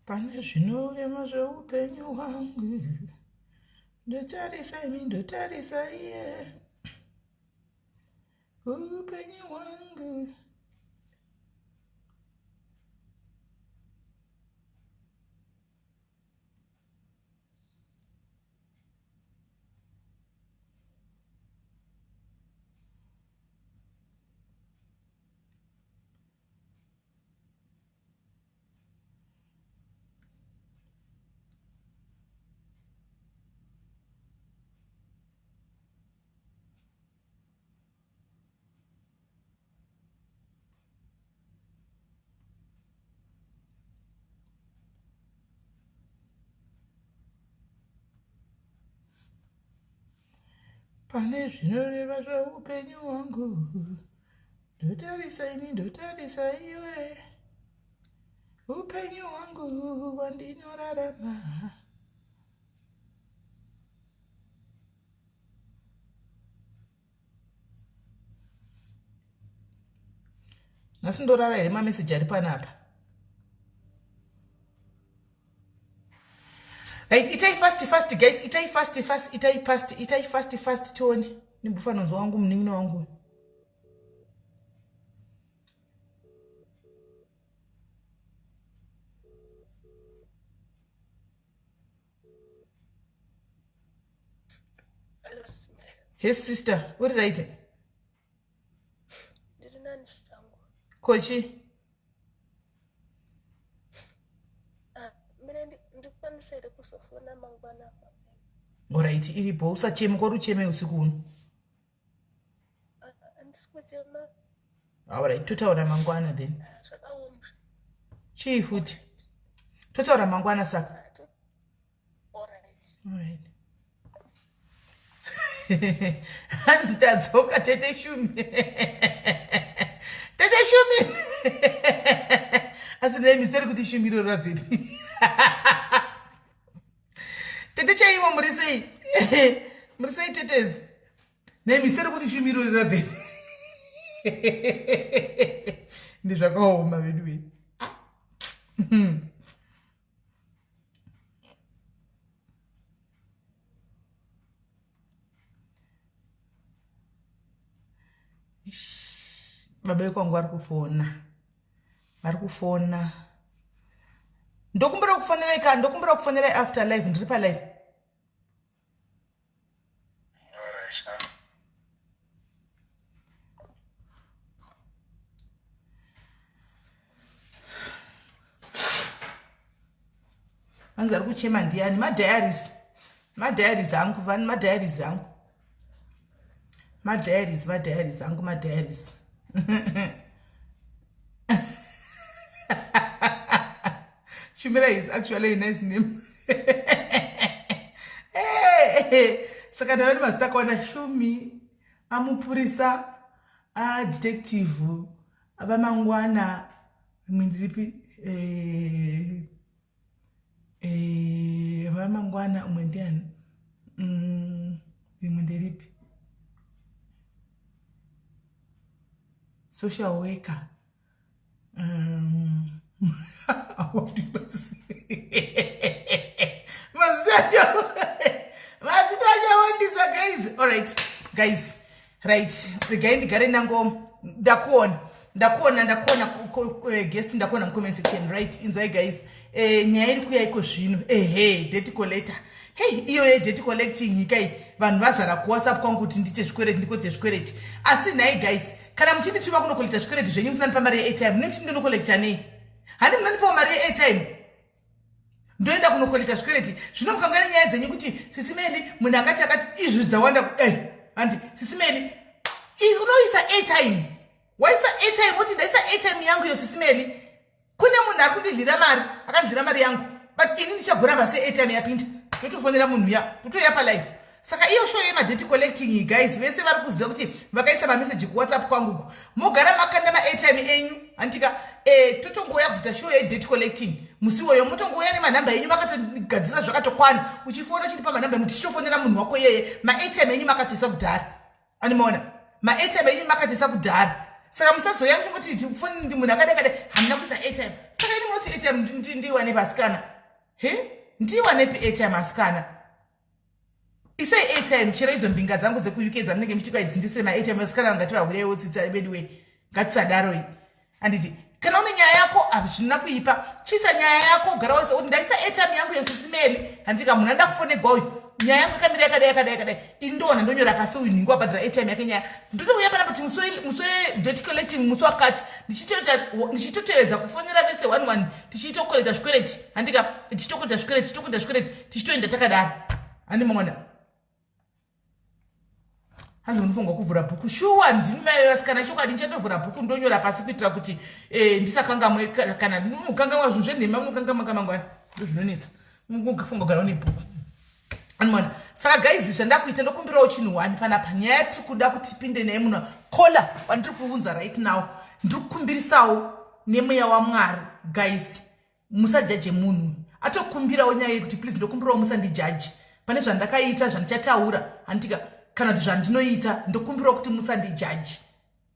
Pane zvinorema zveupenyu hwangu, ndotarisa imi, ndotarisa iye, upenyu hwangu. Pane zvinoreva zveupenyu hwangu. Ndotarisa ini ndotarisa iwe upenyu hwangu hwandinorarama. Nhasi ndorara here mameseji ari panapa? Right, itai fast fast guys, itai fast fast, itai past, itai fast fast tione. Nimbofanonzwa wangu munin'ina wangu. Hey sister, uri right? Ndiri nani zvangu. Kochi? Ah, mina ndikwanisa here kuzofona mangwana? Alright, iripo usacheme kori ucheme usiku uno. Ah, handisi kuchema. Alright, totaura mangwana then. Ah, zvakaoma. Chii futi? Totaura mangwana saka. Hanzi tadzoka tete shumi. Tete shumi. Asi nei miseri kuti shumi iro rabvepi. Tete chaivo muri sei? Muri sei tetezi? Nei miseri kuti shumi iro rabvepi. Ndizvakaoma vedu wee. Baba vekwangu vari kufona, vari kufona. Ndokumbira kufonerai ka, ndokumbira kufonerai after live, ndiri palive. Vanzi ari kuchema ndiani? Madiaries, madiaries angu, vani madiaries angu, madiaries, madiaries angu, madiaries. Shumira is actually a nice name. Hey, saka ndave nemazita akawanda Shumi, amupurisa, adetective, avamangwana, rimwe ndiripi eh, eh, vamangwana umwe ndiani rimwe nderipi social worker mazita acho awandisa guys alright guys right regai ndigare ndango ndakuona ndakuona ndakuona guest ndakuona mucomment section right inzwai guys eh, nyaya iri kuya iko zvino ehe debt collector hei iyo yedebt collecting nyika iyi vanhu vazara kuwhatsapp kwangu kuti ndiite zvikwereti ndikoite zvikwereti asi nhai guys kana muchindituma kunokolekta zvikwereti zvenyu musina ndipa mari yeairtime mune muchindi ndinokolekta nei handi munondipawo mari yeairtime ndoenda kunokolekta zvikwereti zvino mukanga nenyaya dzenyu kuti sisimeli munhu akati akati izvi dzawanda kudai handi sisimeli unoisa airtime waisa airtime woti ndaisa airtime yangu iyo sisimeli kune munhu ari kundidlira mari akandidlira mari yangu but ini ndichagoramba sei airtime yapinda ndotofonera munhu ya ndotoya palife saka iyo show yemadebt collecting iyi guys vese vari kuziva kuti vakaisa mameseji kuwhatsapp kwanguku mogara makanda maairtime enyu handitika e, totongouya kuzoita show yedebt collecting musi iwoyo motongouya nemanhamba enyu makatogadzira zvakatokwana uchifona uchindipa manhamba emu tichitofonera munhu wako iyeye maairtime enyu makatoisa kudhara animaona maairtime enyu makatoisa kudhara Saka musazouya muchingoti foni ndi munhu akadai kadai, hamuna kuisa airtime. Saka ini munoti airtime ndiiwanepi asikana? He, ndiiwanepi airtime asikana? Isai airtime chero idzo mbinga dzangu dzekuUK dzamunenge muchiti kwai dzindisire maairtime asikana, vangati vahureiwo tsitsa veduwe, ngatisadaroi. Handiti kana une nyaya yako hazvina kuipa, chiisa nyaya yako, gara waisa kuti ndaisa airtime yangu yesisimeri. Handiti ka munhu anoda kufonegwa uyu, nyaya yangu yakamira yakadai yakadai yakadai, ini ndoona ndonyora pasi, uyu nhingi wabhadhara airtime yake. Nyaya ndotouya pana kuti musi wedebt collecting, musi wakati, ndichitotevedza kufonera vese one one, tichitokolekta zvikwereti. Handika tichitokolekta zvikwereti, tichitokolekta zvikwereti, tichitoenda takadaro. Handimaona hanzi munofanirwa kuvhura bhuku. Shuwa ndini mai vasikana, chokwadi ndichatovhura bhuku ndonyora pasi kuitira kuti ndisakangamwe. Kana mukangamwa zvinhu zvenhema, munokangamwa kamangwana, ndozvinonetsa. Munofanirwa kugara une bhuku, anoona. Saka guys, zvandakuita, ndokumbirawo chinhu one panapa. Nyaya yatiri kuda kuti tipinde naye muno, caller wandiri kuunza right now, ndiri kukumbirisawo nemweya waMwari, guys, musajaje munhu. Atokumbirawo nyaya yekuti please, ndokumbirawo musandijaji pane zvandakaita, zvandichataura, handitika, kana kuti zvandinoita, ndokumbirawo kuti musandijaji,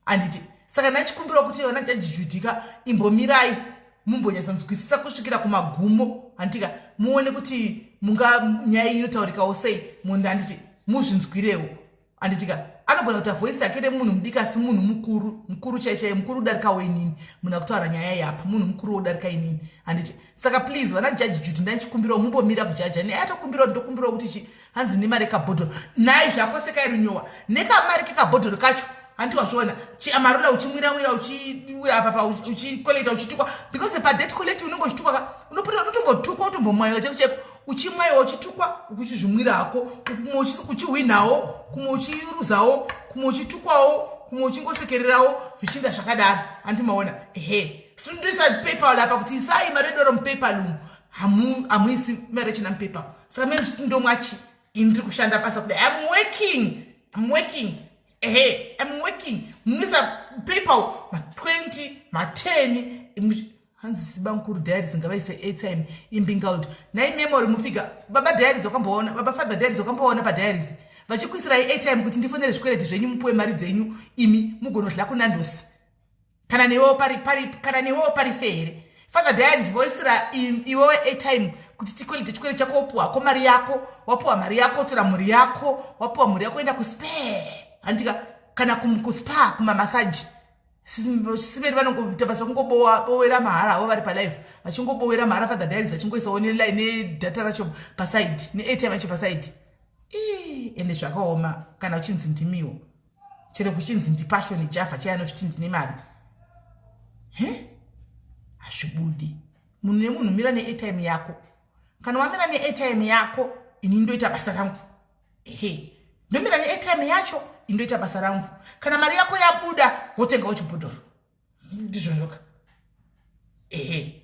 handiti? Saka ndachikumbirawo kuti vana Jaji Judika, imbomirai mumbonyatsanzwisisa kusvikira kumagumo, handitika, muone kuti munga nyaya iyi inotaurikawo sei munhu, handiti, muzvinzwirewo, handitika. Anogona kuita voice yake remunhu mudiki, asi munhu mukuru, mukuru chai chai, mukuru kudarikawo inini. Munhu akutaura nyaya yapa munhu mukuru wodarika inini, handiti? Saka please, vana Jaji Judy, ndanichikumbirawo mumbomira kujaja. Neatokumbirawo, ndokumbirawo kuti chi hanzi nemari kabhodhoro. Nhai zvako, sekai runyowa nekamari kekabhodhoro kacho, handi wazviona? Chiamarula uchimwiramwira, uchiwira apa uchikolekta, uchitukwa, because padebt collect unenge uchitukwa ka, unotombotukwa, utombomwayiwa cheko cheko, uchimwayiwa, uchitukwa, uchizvimwira hako, kumwe uchihwinhawo, kumwe uchiruzawo, kumwe uchitukwawo, kumwe uchingosekererawo, zvichinda zvakadaro, handi maona? Ehe, sindisa PayPal apa kuti isai mari yedoro muPayPal umu. Hamuisi mari yachona muPayPal, saka mene ndomwachi. Ini ndiri kushanda basa kudai, I'm working, I'm working, ehe, I'm working. Munoisa PayPal ma20, ma10. Hanzi sibankuru Diaries ngavaise airtime imbingaud. Nai Memory Mufiga, baba Diaries wakamboona, baba Father Diaries wakamboona padiaries vachikuisirai airtime kuti ndifonere zvikwereti zvenyu, mupuwe mari dzenyu, imi mugonodla kuNandos? Kana newewo pari pari, kana newewo pari fair here, Father Diaries, voisira iwewe airtime kuti tikwerete chikwereti chako, wopuwako mari yako, wapuwa mari yako, tora mhuri yako, wapuwa mhuri yako, enda kuspare, handika, kana kuspa, kumamasaji. Siveri vanongoita basa kungobowera mahara avo vari palife, vachingobowera mahara. Father Diaries vachingoisawo nedata racho paside, neairtime yacho paside. Ende zvakaoma kana uchinzi ndimiwo, chero kuchinzi ndiPassion Java chai anozviti ndine mari, he, hazvibudi. Munhu nemunhu, mira neairtime yako. Kana wamira neairtime yako, ini ndoita basa rangu. Ehe, ndomira neairtime yacho, indoita basa rangu. Kana mari yako yabuda, wotengawo chibhodhoro, ndizvozvoka. Ehe,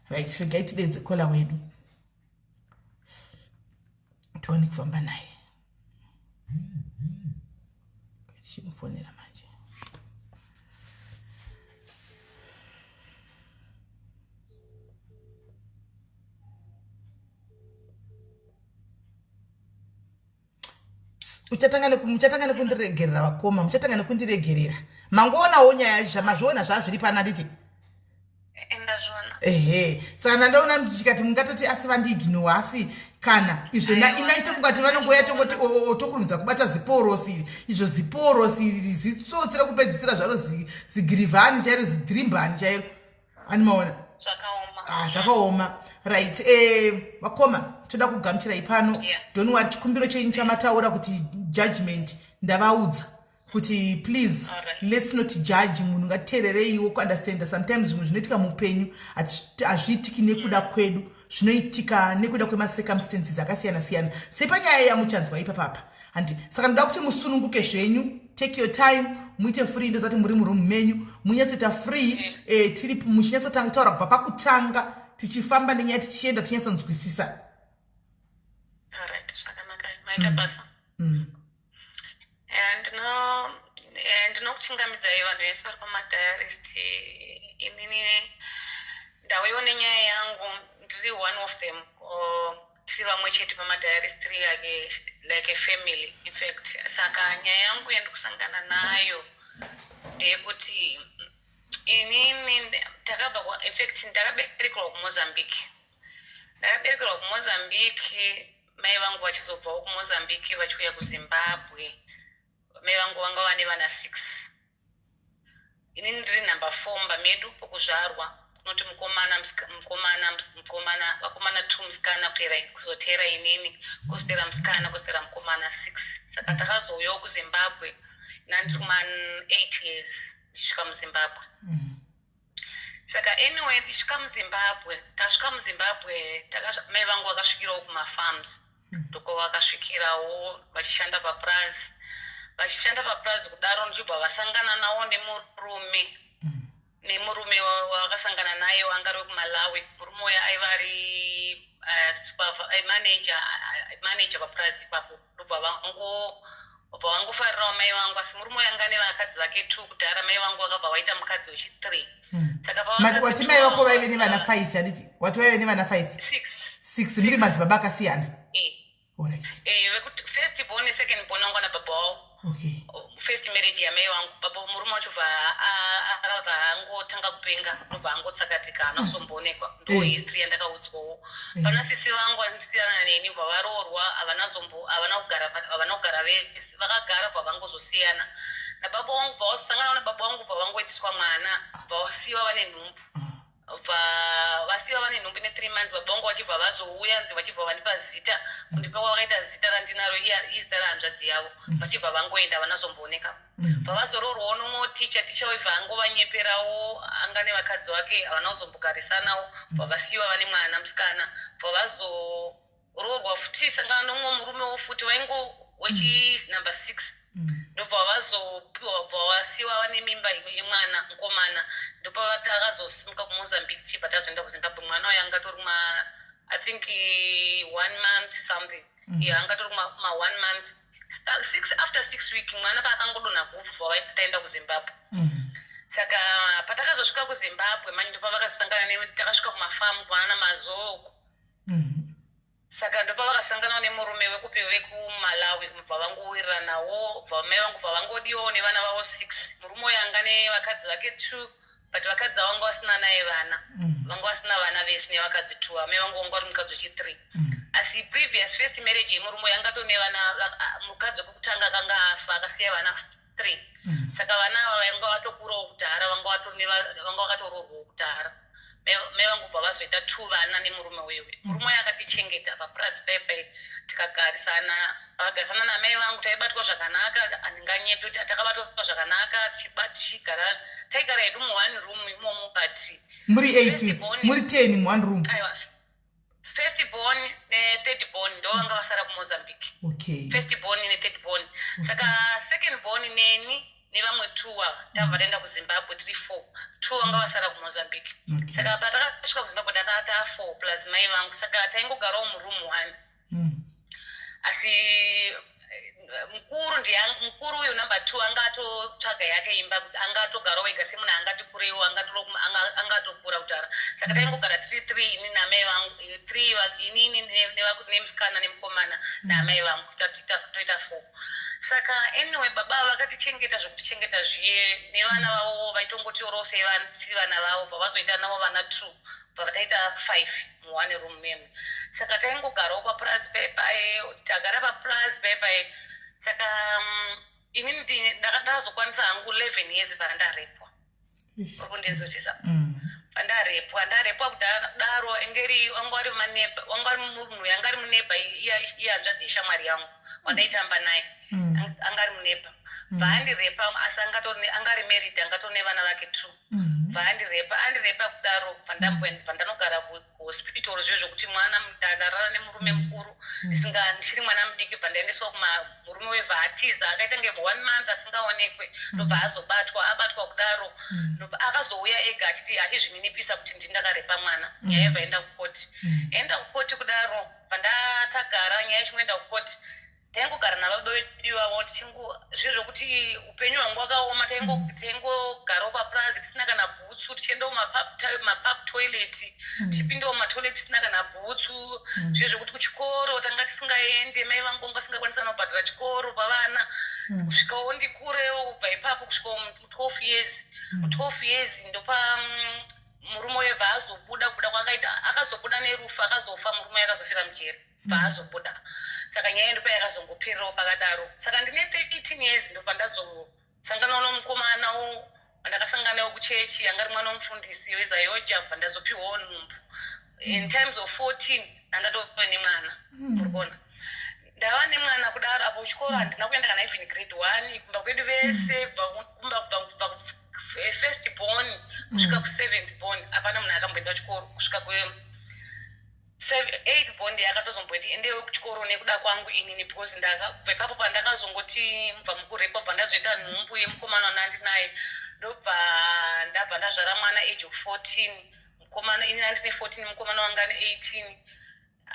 right, regai tidedze caller wedu, tione kufamba naye. Tichimufonera manje. Muchatanga nekundiregerera vakoma, muchatanga nekundiregerera. Mangoonawo nyaya, zvamazviona zvazviri pana, nditi ehe. Saka ndandaona chikati mungatoti asi vandiiginowa, asi kana izvo inachitofunga kuti vanongoya tongoti tokurumidza kubata ziporosi iri. Izvo ziporosi iri zitsotsi rekupedzisira zvaro, zigirivhani chairo, zidhirimbani chairo, animaona? Ah, zvakaoma. Right, vakoma, toda kugamuchirai pano. Don't worry, chikumbiro chenyu chamataura kuti judgment, ndavaudza kuti please, let's not judge munhu, ngatiteerereiwo kuunderstanda. Sometimes zvimwe zvinoitika muupenyu hazviitiki nekuda kwedu, zvinoitika nekuda kwemacircumstances akasiyana siyana, sepanyaya yamuchanzwa ipapapa, handi? Saka ndoda kuti musununguke zvenyu, take your time, muite free. Ndozati muri muroom menyu, munyatsoita free. Tiri muchinyatsotaura kubva pakutanga, tichifamba nenyaya, tichienda tichinyatsonzwisisa. Alright, zvakanaka, maita basa. Ndinokuchingamidzai vanhu vese vari pamadiarist. Inini ndauyawo nenyaya yangu, ndiri one of them. Tiri vamwe chete pamadiarist, tiri like a family in fact. Saka nyaya yangu yandikusangana nayo Ndeyekuti inini takabva, infact ndakaberekerwa kuMozambique. Ndakaberekerwa kuMozambique, mai vangu vachizobvawo kuMozambique vachiuya kuZimbabwe. Mai vangu vanga vane vana 6, inini ndiri number 4 mumba medu pokuzvarwa. Kunoti mukomana, mukomana, mukomana, vakomana 2, musikana, kuzoteera inini, kuzoteera musikana, kuzoteera mukomana, 6. Saka takazouyawo kuZimbabwe nandiri kuma 8 years ndichisvika muZimbabwe. Saka anyway, tichisvika muZimbabwe, tasvika muZimbabwe, mai vangu vakasvikirawo kumafarms. Ndoko vakasvikirawo vachishanda papurazi. Vachishanda papurazi kudaro, ndichibva vasangana nawo nemurume, nemurume wavakasangana naye wanga ari wekuMalawi. Murume uyo aiva ari manager papurazi ipapo. Ndobva vangofarirawo mai vangu, asi murume uyo anga nevakadzi vake two kudhara. Mai vangu vakabva vaita mukadzi wechi3. Saka Wati mai vako vaive nevana 5, handiti? Wati vaive nevana 5? 6. 6, muri madzibaba akasiyana? Eh. Alright. Vekuti first born nesecond born vangu vana baba wavo. First marriage yamai vangu. Baba, murume wacho bva akabva angotanga kupenga, ndobva angotsakatika, haana kuzomboonekwa. Ndo history yandakaudzwawo. Pana sisi vangu vanosiyana neni, bva varoorwa, havana zombo havana kugara vese. Vakagara, bva vangozosiyana nababa vangu. Bva vazosangana nababa vangu, bva vangoitiswa mwana, bva vasiyiwa vane nhumbu. Bva vasiyiwa vane nhumbu ne3 months. Baba vangu vachibva vazouya, nzi vachibva vandipa zita. Kundipa kwavakaita zita randinaro izita rahanzvadzi yavo. Vachibva vangoenda, havana zombooneka. Bva vazoroorwawo nomwe ticha. Ticha waibva angovanyeperawo, anga nevakadzi vake, havana kuzombogarisanawo. Bva vasiyiwa vane mwana musikana. Bva vazoroorwa futi, sangana nomumwe murumewo futi vaingo wechi number 6. Ndobva vazopiwa, bva vasiyiwa vane mimba yemwana mukomana. Ndopa takazosimuka kuMozambique, tichibva tazoenda kuZimbabwe. Mwana uyo angatori kuma, I think, one month something. Yeah, angatori kuma one month six, after 6 week mwana paakangodonha guvhu, bva taenda kuZimbabwe. Saka patakazosvika kuZimbabwe manje, ndopavakazosangana, takasvika kumafamu kuvanana Mazoko. Saka ndopavakasanganawo nemurume wekupi, wekuMalawi. Bva vangowiriranawo, bva mai vangu bva vangodiwawo nevana vavo six. Murume uyo anga nevakadzi vake two, but vakadzi avo vanga vasina naye vana. Vanga vasina vana vese nevakadzi two. Amai vangu vanga vari mukadzi wechi3. Asi previous first marriage yemurume uyo anga tone vana. Mukadzi wekutanga akanga afa, akasiya vana three. Saka vana ava vainga vatokurawo kudhara, vanga vakatoroorwawo kudhara. Mai vangu bva vazoita two vana nemurume uyoyo. Murume uyo akatichengeta papurazi pepe, tikagarisana. Vakagarisana namai vangu, taibatwa zvakanaka, handinganyepi kuti takabatwa zvakanaka. Tichigara, taigara hedu muone room imomo, but Muri 8, muri 10 muone room? Aiwa, first born nethird born ndo vanga vasara kuMozambique. First born nethird born. Saka second born neni nevamwe two ava tabva taenda kuZimbabwe tiri four. Two vanga vasara kuMozambique. Saka patakasvika kuZimbabwe tanga taa four plus mai vangu. Saka taingogarawo muroom one. Asi mukuru mukuru uyu number two anga atotsvaga yake imba, kuti anga atogarawo ega semunhu angati kureiwo, angatokura kudhara. Saka taingogara tiri three, ini namai vangu, three, inini nemusikana nemukomana naamai vangu, toita four. Saka anyway, baba vakatichengeta zvokutichengeta zviye nevana vavo, vaitongotiorowo sevana vavo. Bva vazoita navo vana two, bva vataita five muone room meme. Saka taingogarawo papurazi paipai, tagara papurazi paipai. Saka inini ndakazokwanisa hangu 11 years pandarepwa. Uri kundinzwisisa? Pandarepwa, ndarepwa kudaro, engeri wanga ari maneighbour, wanga ari munhu yanga ari muneighbour, ihanzvadzi yeshamwari yangu wandaitamba naye. Anga ari muneighbour, bvaandirepa. Asi anga ari married, angatori nevana vake two. Bvaandirepa. Andirepa kudaro, bvandanogara kuhospital zviyo zvokuti mwana ndarara nemurume mukuru ndichiri mwana mudiki. Bva ndaendeswa murume webva atiza, akaita nge one month asingaonekwe. Ndobva azobatwa. Abatwa kudaro, ndobva akazouya ega achiti, achizvininipisa kuti ndindakarepa mwana. Nyaya yebva enda kukoti. Enda kukoti kudaro, bva ndatagara nyaya yechingoenda kukoti. Taingogara nababa vedu ivavo, tichingo zviyo zvokuti upenyu hwangu hwakaoma. Taingogarawo papurazi tisina kana bhutsu, tichiendawo mapub toilet, tichipindawo mumatoilet tisina kana bhutsu. Zviyo zvokuti kuchikoro tanga tisingaende, mai vangu vanga vasingakwanisa kana kubhadhara chikoro pavana kusvikawo ndikurewo. Kubva ipapo. ipapo kusvika mu12 years. Mu12 years ndopa murume uyo bva azobuda. Kubuda kwakaita, akazobuda nerufu, akazofa murume uyo, akazofira mujeri, bva azobuda. Saka nyaya ndopa yakazongopererawo pakadaro. Saka ndine 13 years ndobva ndazosanganawo nomukomanawo wandakasangana naye kuchechi, anga ari mwana womufundisi weZAOGA. Bva ndazopiwawo nhumbu in times of 14, andatove nemwana. Muri kuona, ndava nemwana kudaro. Apo kuchikoro handina kuenda kana even grade 1. Kumba kwedu vese, kubva kumba, kubva first born kusvika kuseventh born, hapana munhu akamboenda kuchikoro. Kusvika ku eighth born ndiye akatozomboti endewe kuchikoro nekuda kwangu inini, because kubva ipapo pandakazongoti mubva mukurepwa, bva ndazoita nhumbu yemukomana wandandinaye, ndobva ndabva ndazvara mwana age of 14. Mukomana, ini andine 14, mukomana wanga ane 18.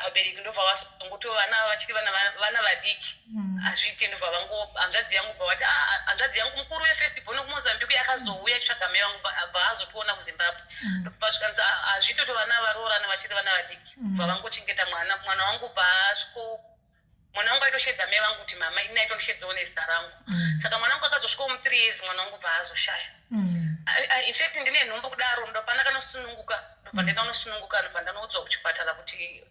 Vabereki ndobva vazongoti vana vachiri vana vadiki, hazviiti. Ndobva vango hanzvadzi yangu bva vati, "Ah, ah," hanzvadzi yangu mukuru wefirst born kuMozambique yakazouya ichitsvaga mai vangu, bva azotiona kuZimbabwe. Ndobva zvikanzi, "Ah, hazviiti kuti vana varoorane vachiri vana vadiki." Bva vangochengeta mwana. Mwana wangu bva asviko, mwana wangu aitoshedza mai vangu kuti mama, ini aitondishedzawo nezita rangu. Saka mwana wangu akazosvikawo mu3 years, mwana wangu bva azoshaya. In fact, ndine nhumbu kudaro, ndopana kanosununguka, ndobva ndaenda kunosununguka. Ndobva ndanoudzwa kuchipatara kuti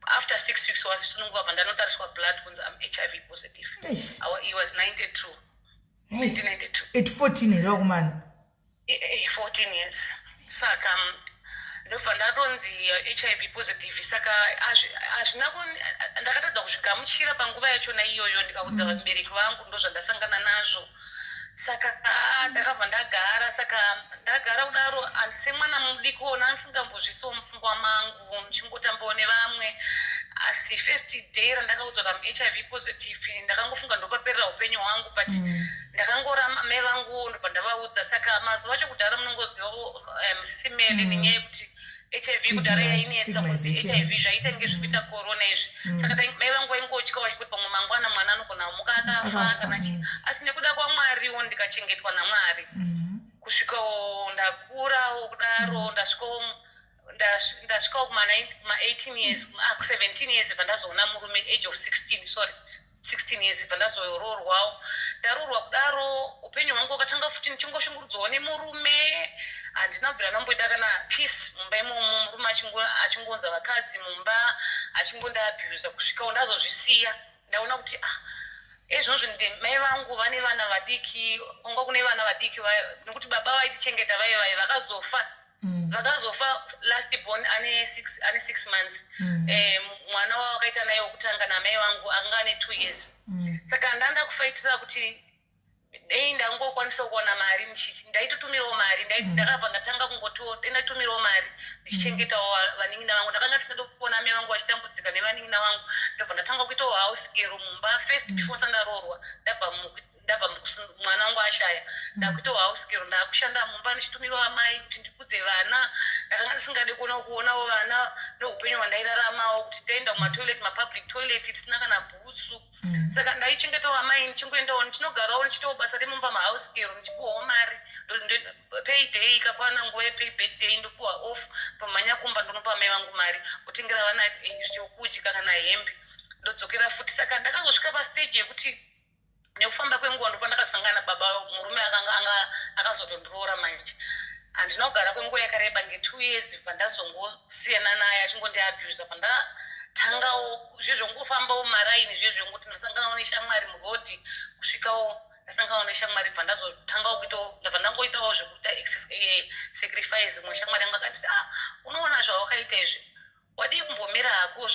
after 6 weeks wasununguka. Bva ndanotariswa blood, kunzi am HIV positive. Eish. He was 92. Hey. 1992. At 14 here, vakomana? 14 years. Saka ndobva ndatonzi HIV positive. Saka hazvina ndakatadza kuzvigamuchira panguva yachona iyoyo. Ndikaudza vabereki vangu, ndo zvandasangana nazvo. Saka ndakabva ndagara. Saka ndagara kudaro, semwana mudiki wona andisingambozvisawo mupfungwa mangu, ndichingotambawo nevamwe. Asi first day randakaudzwa kuti am HIV positive, ndakangofunga ndopaperera upenyu hwangu, but ndakangora mai vangu, ndobva ndavaudza. Saka mazuva acho kudhara, munongoziva, simeli, nenyaya yekuti HIV kudhara yainetsa, kuti HIV zvaita nge zvikuita corona izvi. Saka mai vangu vaingotya vachikuti pamwe mangwana mwana anogona kumuka akafa kana chii. Asi nekuda kwaMwariwo, ndikachengetwa naMwari kusvikawo ndakurawo kudaro. Ndasvikawo kuma18 years, ku17 years, bva ndazoona murume age of 16, sorry, 16 years, bva ndazoroorwawo. Ndaroorwa kudaro, upenyu hwangu hwakatanga futi ndichingoshungurudzwawo nemurume. Handina kubvira ndamboita kana peace mumba imomo. Murume achingonza vakadzi mumba, achingondiabusa, kusvikawo ndazozvisiya. Ndaona kuti, ah, ezvozvo mai vangu vane vana vadiki, kwanga kune vana vadiki, nekuti baba vaitichengeta vai vai vakazofa. Vakazofa last born ane 6 months. Mwana wawakaita naye wekutanga namai vangu anga ane 2 years. Saka ndanda kufaitira kuti dei ndangokwanisa kuwana mari, ndaitotumirawo mari. Ndakabva ndatanga kungotiwo dei ndatumirawo mari ndichichengetawo vanin'ina vangu. Ndakanga ndisina kuona mai vangu vachitambudzika nevanin'ina vangu. Ndobva ndatanga kuitawo house girl mumba first before sandaroorwa. Ndabva mwana wangu ashaya, ndakuitawo house girl, ndakushanda mumba ndichitumirawo amai kuti ndikudze vana. Ndakanga ndisingade kuona kuonawo vana neupenyu hwandairaramawo, kuti ndaenda kumatoilet, mapublic toilet, tisina kana bhutsu. Saka ndaichengetawo amai, ndichingoendawo, ndichinogarawo, ndichiitawo basa remumba, mahouse girl, ndichipiwawo mari. Payday ikakwana, nguva yepayday ndopiwa off, ndomhanya kumba, ndonopa mai vangu mari kutengera vana zvokudya kana hembe, ndodzokera futi. Saka ndakazosvika pastage yekuti nekufamba kwenguva ndopa ndakasangana baba murume akanga anga akazotondiroora manje. Handina kugara kwenguva yakareba, nge2 years bva ndazongosiyana naye, achingondiabusa. Pandatangawo zvezvongofambawo maraini, zvezvongoti ndasanganawo neshamwari murodhi, kusvikawo ndasanganawo neshamwari, bva ndazotangawo kuitawo, ndabva ndangoitawo zvekuita sacrifice. Mumwe shamwari yangu akanditi, "Ah, unoona zvawakaita izvi, wadii kumbomira hako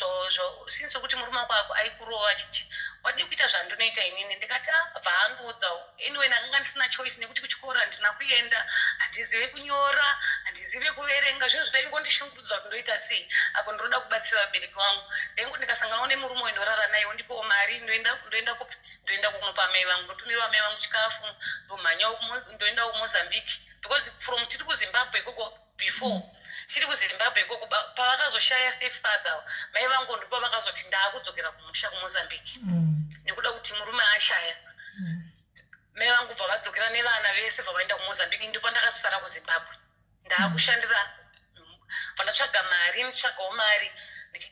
since kuti murume wako ako aikurova chichi, wadii kuita zvandinoita inini?" Ndikati, "Ah." Bva andiudzawo. Anyway, ndakanga ndisina choice, nekuti kuchikoro handina kuenda, handizive kunyora, handizive kuverenga. Zvinhu zvaingondishungurudza kuti ndoita sei apo ndinoda kubatsira vabereki vangu. Ndaingo ndikasanganawo nemurume uyu, ndorara naye, ondipawo mari, ndoenda kupi? Ndoenda kunopa mai vangu, ndotumirawo mai vangu chikafu, ndomhanyawo, ndoendawo kuMozambique, because from tiri kuZimbabwe ikoko, before tiri kuZimbabwe ikoko, pavakazoshaya step father, mai vangu ndipo vakazoti ndaakudzokera kumusha kuMozambique nekuda kuti murume ashaya. Mai vangu bva vadzokera nevana vese, bva vaenda kuMozambique. Ndipo ndakazosara kuZimbabwe, ndaakushandira, bva ndatsvaga mari, nditsvagawo mari,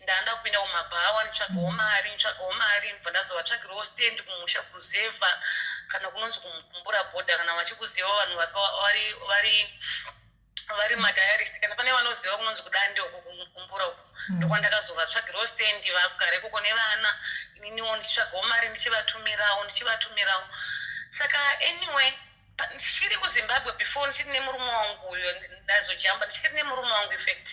ndaanda kupinda mumabhawa, nditsvagawo mari, nditsvagawo mari, bva ndazovatsvagirawo stand kumusha kuruzevha. Kana kunonzi kuMukumbura border, kana vachikuziva vanhu vari vari madiarist, kana pane vanoziva kunonzi kuDande uko, kuMukumbura uko, ndokwandakazovatsvagirawo stendi, vakugara ikoko nevana. Ininiwo ndichitsvagawo mari, ndichivatumirawo, ndichivatumirawo. Saka anyway, ndichiri kuZimbabwe, before ndichiri nemurume wangu uyo, ndazojamba ndichiri nemurume wangu. In fact,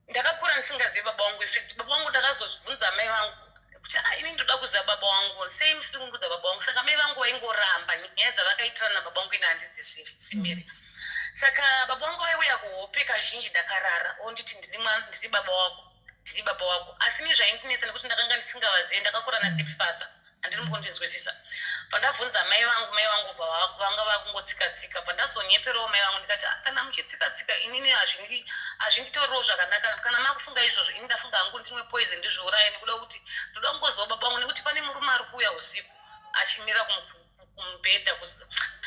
ndakakura ndisingazivi baba vangu. In fact, baba vangu ndakazobvunza mai vangu kuti, "Ah, ini ndoda kuziva baba vangu, sei musiri kundiudza baba vangu?" Saka mai vangu vaingoramba. Nyaya dzavakaitirana nababa vangu ini handidzizivi simiri. Saka baba vangu vaiuya kuhope kazhinji ndakarara, onditi, "Ndiri mwana, ndiri baba wako, ndiri baba wako." Asi ini zvaindinetsa nekuti ndakanga ndisingavazivi, ndakakura nastep father, handiri mukundinzwisisa. Pandabvunza mai vangu, mai vangu vanga vakungotsika-tsika. Pandazonyeperawo mai vangu ndikati, "Ah, kana muchitsika-tsika, inini hazvinditoriwo zvakanaka. Kana makufunga izvozvo, ini ndafunga hangu ndimwe poison, ndizviuraye, nekuda kuti ndoda kungoziva baba vangu, nekuti pane murume ari kuuya usiku achimira kumubhedha,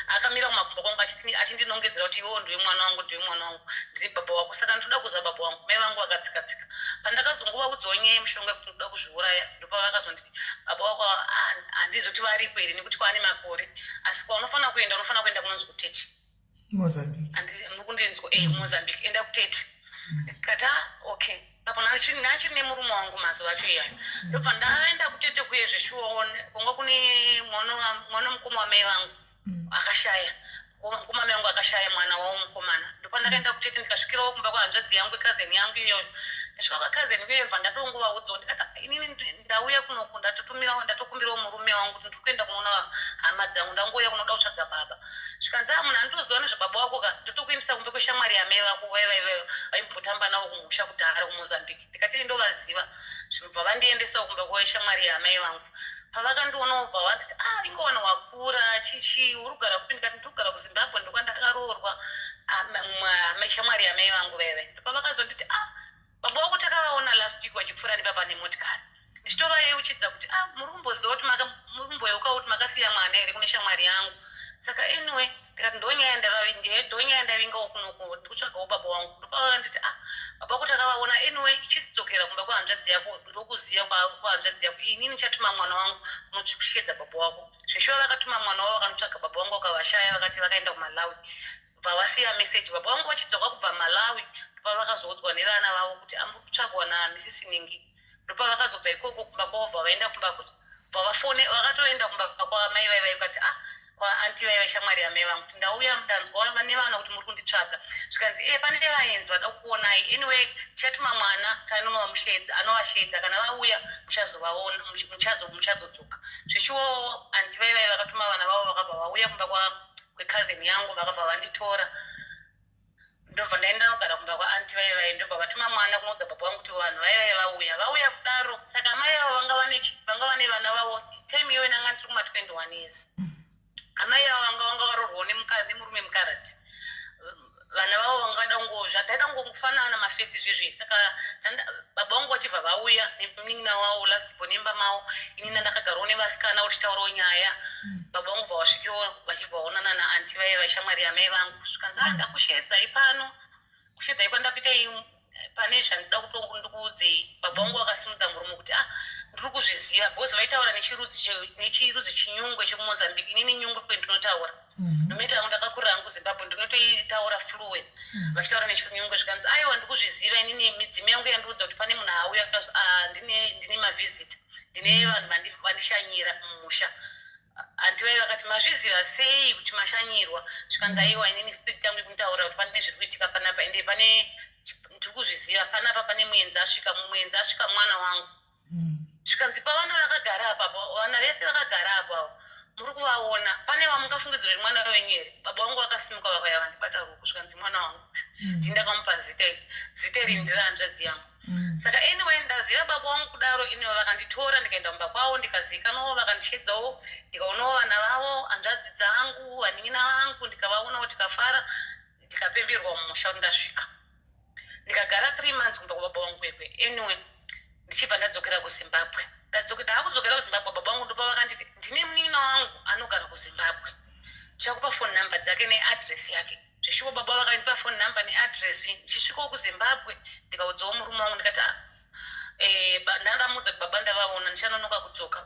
akamira kumakumbo kwangu, achindinongedzera kuti, 'Iwewo ndiwe mwana wangu, ndiwe mwana wangu, ndiri baba wako.' Saka ndinoda kuziva baba wangu." Mai vangu vakatsika-tsika. Pandakazongovaudzawo nyaya yemushonga, yekuti ndoda kuzviuraya, ndopavakazonditi, "Baba wako handizi kuti varipo here, nekuti kwaane makore, asi kwaunofanira kuenda, unofanira kuenda kunonzi kuTete." Mozambique. Mukundinzwa? Mozambique, enda kuTete. Ndikati, "Ah, okay." Apo ndachiri nemurume wangu mazuva acho iyayo. Ndobva ndaenda kuTete kuye. Zveshuwa, kwanga kune mwana mukoma wamai vangu akashaya. Mukoma mai vangu akashaya mwana wavo mukomana. Ndopandakaenda kuTete, ndikasvikirawo kumba kwehanzvadzi yangu, cousin yangu iyoyo. Ndasvika kwacousin kuyo, bva ndatongovaudzawo, ndikati, "Ah, inini ndauya kunoku, ndatotumirawo, ndatokumbirawo murume wangu kuti ndiri kuenda kunoona hama dzangu, ndangouya kunoda kutsvaga baba." Zvikanzi, "A, munhu anditoziva nezvababa wako ka, ndotokuendesa kumba kweshamwari yamai vako vaivaiva vaimbotamba navo kumusha kudhara kuMozambique." Ndikati, "Ndovaziva." Zvinobva vandiendesawo kumba kweshamwari yamai vangu. Pavakandionawo, bva vanditi, "A, ingowana wakura, chichi, uri kugara kupi?" Ndikati, "Ndiri kugara kuZimbabwe, ndokwandakaroorwa." Shamwari yamai vangu vaive, ndopavakazonditi, "A, baba vako takavaona last week vachipfuura nepapa nemotikari." Ndichitovayeuchidza kuti, "A, muri kumboziva kuti muri kumboyeuka kuti makasiya mwana here kune shamwari yangu?" Saka anyway, ndikati, "Ndonyaya ndavingawo kunoku, ndikutsvagawo baba wangu." Ndopavakanditi, "A, baba vako takavaona. Anyway, ichidzokera kumba kwehanzvadzi yako, ndokuziva kwehanzvadzi yako. Inini nichatuma mwana wangu kunoshedza baba wako." Zveshuwa, vakatuma mwana wavo, vakanotsvaga baba vangu, vakavashaya, vakati vakaenda kuMalawi, bva vasiya meseji. Baba vangu vachidzoka kubva Malawi, ndopavakazoudzwa nevana vavo kuti amuri kutsvagwa naMrs Ningi. Ndopavakazobva ikoko kumba kwavo, bva vaenda kumba, bva vafone, vakatoenda kumba kwamai vaivai, vakati, "Ah," kwaanti vaiva shamwari yamai vangu, kuti, "Ndauya, ndanzwa nevana kuti muri kunditsvaga." Zvikanzi, "E, pane vaenzi vada kukuonai. Anyway, tichatuma mwana kanovamushedza, anovashedza. Kana vauya, muchazovaona, muchazodzoka." Zvichiwo anti vaivai vakatuma vana vavo, vakabva vauya kumba kwecousin yangu, vakabva vanditora. Ndobva ndaenda kugara kumba kwaanti vaivai. Ndobva vatuma mwana kunoudza baba vangu kuti vanhu vaivai vauya, vauya kudaro. Saka amai avo vanga vane vana vavo. Time iyoyo ndanga ndiri kuma21 years. Amai avo vanga varoorwawo nemurume mukarati. Vana vavo vanga vada zvataida kungofanana mafesi zvezve. Saka baba vangu vachibva vauya nemunin'ina wavo, last born, nemba mavo. Inini ndakagarawo nevasikana, tichitaurawo nyaya. Baba vangu bva vasvikirawo, vachibva vaonana naanti vaiva shamwari yamai vangu. Zvikanzi, "A, ndakushedzai pano, kushedzai kwandakuitai pane zvandoda kuti ndikuudzei." Baba vangu vakasimudza muromo kuti, "Ah, ndiri kuzviziva," because vaitaura nechirudzi chinyungwe chekuMozambique. Inini nyungwe ndinotaura, nomaita hangu ndakakurira hangu Zimbabwe, ndinotoitaura fluent. Vachitaura nechinyungwe, zvikanzi, "Aiwa, ndikuzviziva inini. Midzimu yangu yandiudza kuti pane munhu auya. Ndine mavhizita, ndine vanhu vandishanyira mumusha." Anti vai vakati, "Mazviziva sei kuti mashanyirwa?" Zvikanzi, "Aiwa, inini spirit yangu ikuntaura kuti pane zviri kuitika panapa, ende pane ndiri kuzviziva panapa, pane muenzi asvika, muenzi asvika, mwana wangu." Zvikanzi, "Pavana vakagara apapo, vana vese vakagara apapo muri kuvaona, pane vamungafungidzira kuti mwana wenyu here?" Baba vangu vakasimuka, vakauya vandibata ruoko. Zvikanzi, "Mwana wangu." Ndindakamupa zita iri, zita iri nderahanzvadzi yangu. Saka anyway, ndaziva baba vangu kudaro. Iniwo vakanditora, ndikaenda kumba kwavo, ndikazivikanwawo, vakandishedzawo, ndikaonawo vana vavo, hanzvadzi dzangu, vanin'ina vangu, ndikavaonawo, tikafara, ndikapemberwa mumusha kuti ndasvika. Ndikagara 3 months kumba kwababa vangu kwekwe. Anyway, ndichibva ndadzokera kuZimbabwe. Ndaakudzokera kuZimbabwe, baba vangu ndopa vakanditi, "Ndine munin'ina wangu anogara kuZimbabwe, ndichakupa phone number dzake neadress yake." Zvishuwo, baba vakandipa phone number neadress. Ndichisvikawo kuZimbabwe, ndikaudzawo murume wangu, ndikati, "Ah, Eh, Ndandamuudza kuti baba ndavaona, ndichanonoka kudzoka.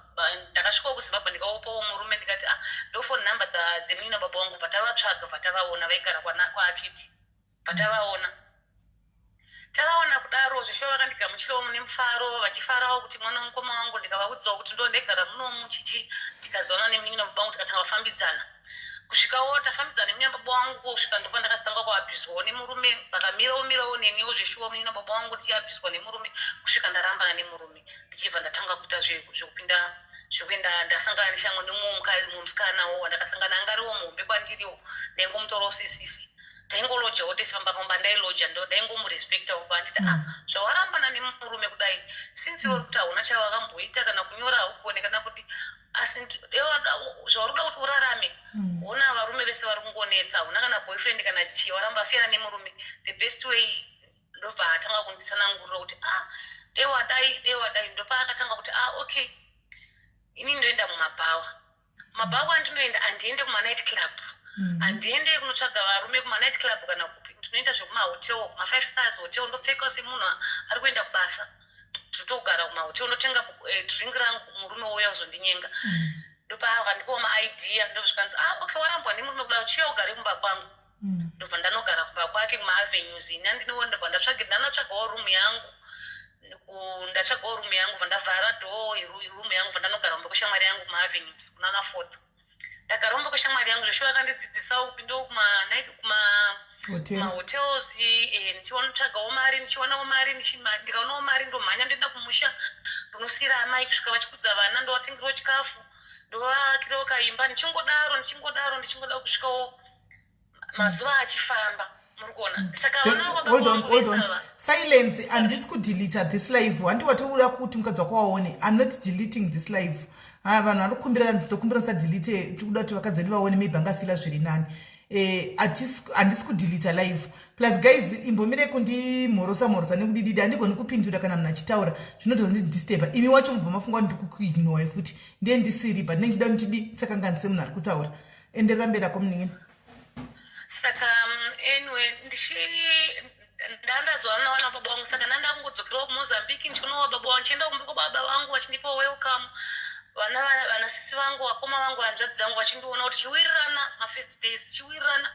Ndakasvikawo kuZimbabwe, ndikaopawo murume, ndikati, "Ah, ndo phone number dzemunina baba vangu." Bva tavatsvaga, bva tavaona, vaigara kwaAkiti. Bva tavaona, tavaona kudaro zveshuwa, vakandigamuchirawo mune mufaro, vachifarawo kuti mwana mukoma wangu. Ndikavaudzawo kuti ndo ndaigara munomu chichi. Tikazoona nemunin'ina baba vangu, tikatanga kufambidzana, kusvikawo tafambidzana nemunin'ina baba wangu, kusvika ndopa ndakazotanga kuabhizwawo nemurume. Vakamirawo mirawo neniwo zveshuwa, munin'ina baba wangu, tichiabhizwa nemurume kusvika ndarambana nemurume. Ndichibva ndatanga kuita zvekupinda, zvekuenda. Ndasangana neshango nemumwe musikanawo wandakasangana, anga ariwo muhombe kwandiriwo. Ndaingomutorawo sisisi, taingolojawo tese pamba. Pamba ndailoja, ndaingomurespecta. Ubva anditi, "Ah, zvawarambana nemurume kudai, since uri kuti hauna chawakamboita, kana kunyora haugone kana kuti, asi zvauri kuda kuti urarame, ona varume vese vari kungonetsa, hauna kana boyfriend kana chii, waramba siyana nemurume, the best way." Ndobva atanga kunditsanangurira kuti, "Ah, dai wadai, dai wadai." Ndopaakatanga kuti, "Ah, okay, ini ndoenda mumabhawa. Mabhawa andinoenda, handiende kumanight club, handiende kunotsvaga varume kumanight club kana kupi. Ndinoenda zvekumahotel, kuma5 stars hotel. Ndopfeka semunhu ari kuenda kubasa, ndotogara kumahotel, ndotenga drink rangu, murume wouya kuzondinyenga." Ndopakandipawo maidea. Ndozvikanzi, "Ah, okay, warambwa nemurume kudaro, chiya ugare kumba kwangu." Ndobva ndanogara kumba kwake kumaAvenues. Ini andiniwo, ndobva ndanatsvagawo room yangu. Ndatsvagawo room yangu, bva ndavhara door room yangu, bva ndanogara kumba kweshamwari yangu kumaAvenues kunana Fourth. Ndagara kumba kweshamwari yangu. Zveshuwa akandidzidzisawo kupindawo Hotel. kumahotels, ndichiwanotsvagawo mari, ndichiwanawo mari, ndikaonawo mari ndomhanya ndoenda kumusha, ndonosiyira amai kusvika vachikudza vana, ndovatengerawo chikafu, ndovavakirawo kaimba, ndichingodaro, ndichingodaro, ndichingodaro, kusvikawo mazuva achifamba. Muri kuona, saka vana vababa Hold on, vangu hold on. vese ava. Silence, handisi kudeleta this live. Handi watoura kuti mukadzi wako waone. I'm not deleting this live. Ah, vanhu vari kukumbira, nditokumbira musadelete. Tikuda kuti vakadzi vedu vaone, maybe angafila zviri nani. Handisi kudeleta live. Plus guys, imbomirei kundimhorosa mhorosa nekudididi. Handigoni kupindura kana munhu achitaura, zvinotoza ndidisturba. Imi wacho mubva mafunga kuti ndiri kukuignore futi, ndiye ndisiri, but ndinenge ndichida kuti ndidi tisakanganise munhu ari kutaura. Enderera mberi ako, munin'ina. Saka anyway, ndichi ndandazowana vana baba vangu. Saka ndanda kungodzokerawo kuMozambique, ndichionawo baba vangu, ndichienda kumba kwababa vangu, vachindipa welcome. Vana, vanasisi vangu, vakoma vangu, hanzvadzi dzangu vachindiona kuti tichiwirirana mafirst days, tichiwirirana.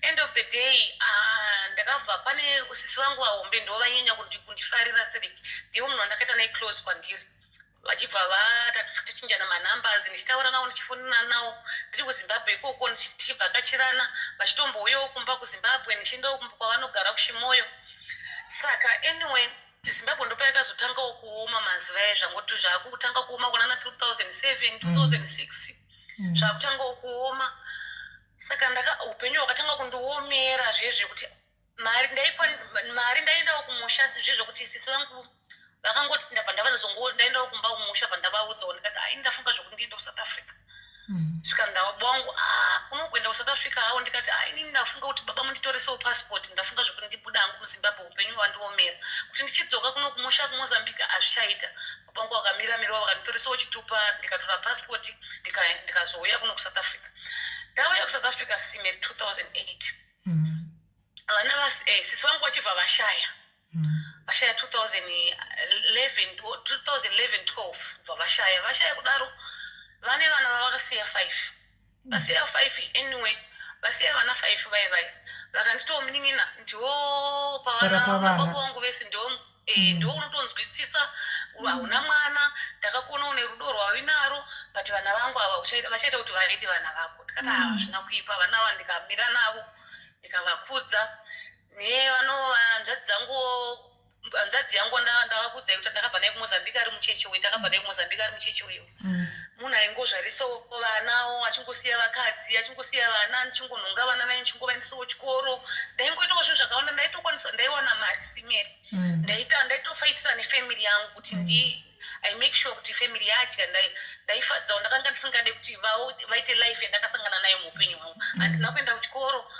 End of the day, ah, ndakabva pane sisi vangu vahombe, ndo vanyanya kundifarira sterek. Ndivo munhu wandakaita naye close kwandiri. Vachibva vatachinjana manumbers, ndichitaura navo, ndichifonana navo ndiri kuZimbabwe ikoko, tichivhakachirana, vachitombouyawo kumba kuZimbabwe, ndichiendawo kumba kwavanogara kuChimoio. Saka anyway, Zimbabwe ndopa yakazotangawo kuoma mazuva aya, zvangoti zvakutanga kuoma kunana 2007, 2006, zvakutangawo kuoma. Saka ndaka upenyu hwakatanga kundiomera zvezvekuti mari mari ndaendawo kumusha, zvezvekuti sisi vangu vakangoti, ndabva ndavanozongo ndaendawo kumba kumusha, bva ndavaudzawo, ndikati, "Ai, ndafunga zvokuti ndiende kuSouth Africa." Svika ndababa wangu, "Ah, unokuenda kuSouth Africa hawo?" Ndikati, "Ai, inini ndafunga kuti baba munditoresewo passport. Ndafunga zvokuti ndibuda hangu muZimbabwe, upenyu hwandiomera, kuti ndichidzoka kuno kumusha kuMozambique hazvichaita." Baba vangu vakamira mirawo, vakanditoresewo chitupa, ndikatora passport, ndikazouya kuno kuSouth Africa. Ndauya kuSouth Africa simeri 2008, vana sisi vangu vachibva vashaya. Vashaya 2011, 2011 12, bva vashaya. Vashaya kudaro, vane vana vavakasiya 5, vasiya 5. Anyway, vasiya vana 5 vai vai, vakanditiwo, "Munin'ina, ndiwo Sara pavana pavana. baba vangu vese, ndiwo ndiwo unotonzwisisa. Hauna mwana, ndakakuona une rudo rwauinaro, but vana vangu ava vachaita kuti vaite vana vako." Ndikati, "Ah, hazvina kuipa." Vana ava ndikamira navo, ndikavakudza. Nevano hanzvadzi dzangu, hanzvadzi yangu ndakakudzai kuti ndakabva naye kuMozambique ari mucheche uyu, ndakabva naye kuMozambique ari mucheche uyu. Munhu aingozvarisawo vanawo, achingosiya vakadzi, achingosiya vana, ndichingonhonga vana vaye, ndichingovaendesawo chikoro. Ndaingoitawo zvinhu zvakawanda, ndaitokwanisa, ndaiwana mari simeri. Ndaita, ndaitofaitisa nefamily yangu kuti I make sure kuti family yadya. Ndaifadzawo. Ndakanga ndisingade kuti vaite life yandakasangana nayo muupenyu hwangu. Handina kuenda kuchikoro,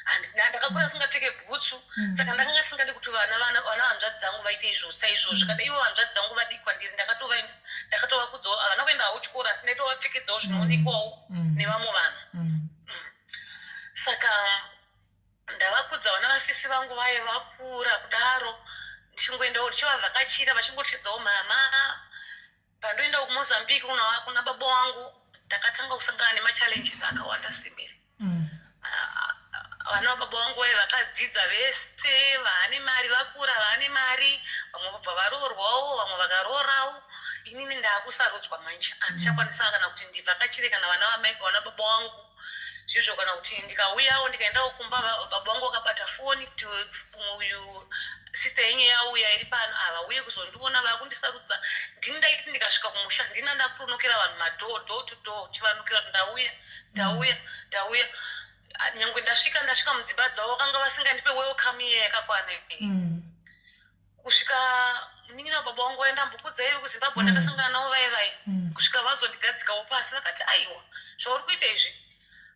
handina, ndakakura ndisingapfeke bhutsu. Saka ndakanga ndisingade kuti vana hanzvadzi dzangu vaite izvo saizvozvo. Kana ivo hanzvadzi dzangu vadiki kwandiri, ndakatovakudzawo. Havana kuenda havo chikoro, asi ndaitovapfekedzawo zvinoonekwawo nevamwe vanhu. Saka ndavakudza vana vasisi vangu vaye, vakura kudaro. Ndichingoendawo ndichivavhakachira, vachingotidzawo mama. Pandoendawo kuMozambique kuna baba wangu, ndakatanga kusangana nemachallenges akawanda simiri. Vana vababa vangu vai vakadzidza vese, vaane mari, vakura vaane mari, vamwe vobva varoorwawo, vamwe vakaroorawo. Inini ndaakusarudzwa manje, handichakwanisa kana kuti ndivhakachire kana vana vamai, vana baba vangu zvizvo, kana kuti ndikauyawo, ndikaendawo kumba, baba vangu vakabata foni kuti uyu sister yenyu yauya iri pano, havauye kuzondiona, vaakundisarudza. Ndini ndaiti ndikasvika kumusha, ndina ndakunokera vanhu madoor, door to door, chivanukira kuti ndauya, ndauya, ndauya. Ah, nyangwe ndasvika mudzimba dzavo, vakanga vasingandipe welcome iye yakakwana iyi. Kusvika munin'ina wababa vangu vaenda mbukudza ivi kuZimbabwe, ndakasangana navo vai vai, kusvika vazondigadzikawo pasi, vakati, "Aiwa, zvauri kuita izvi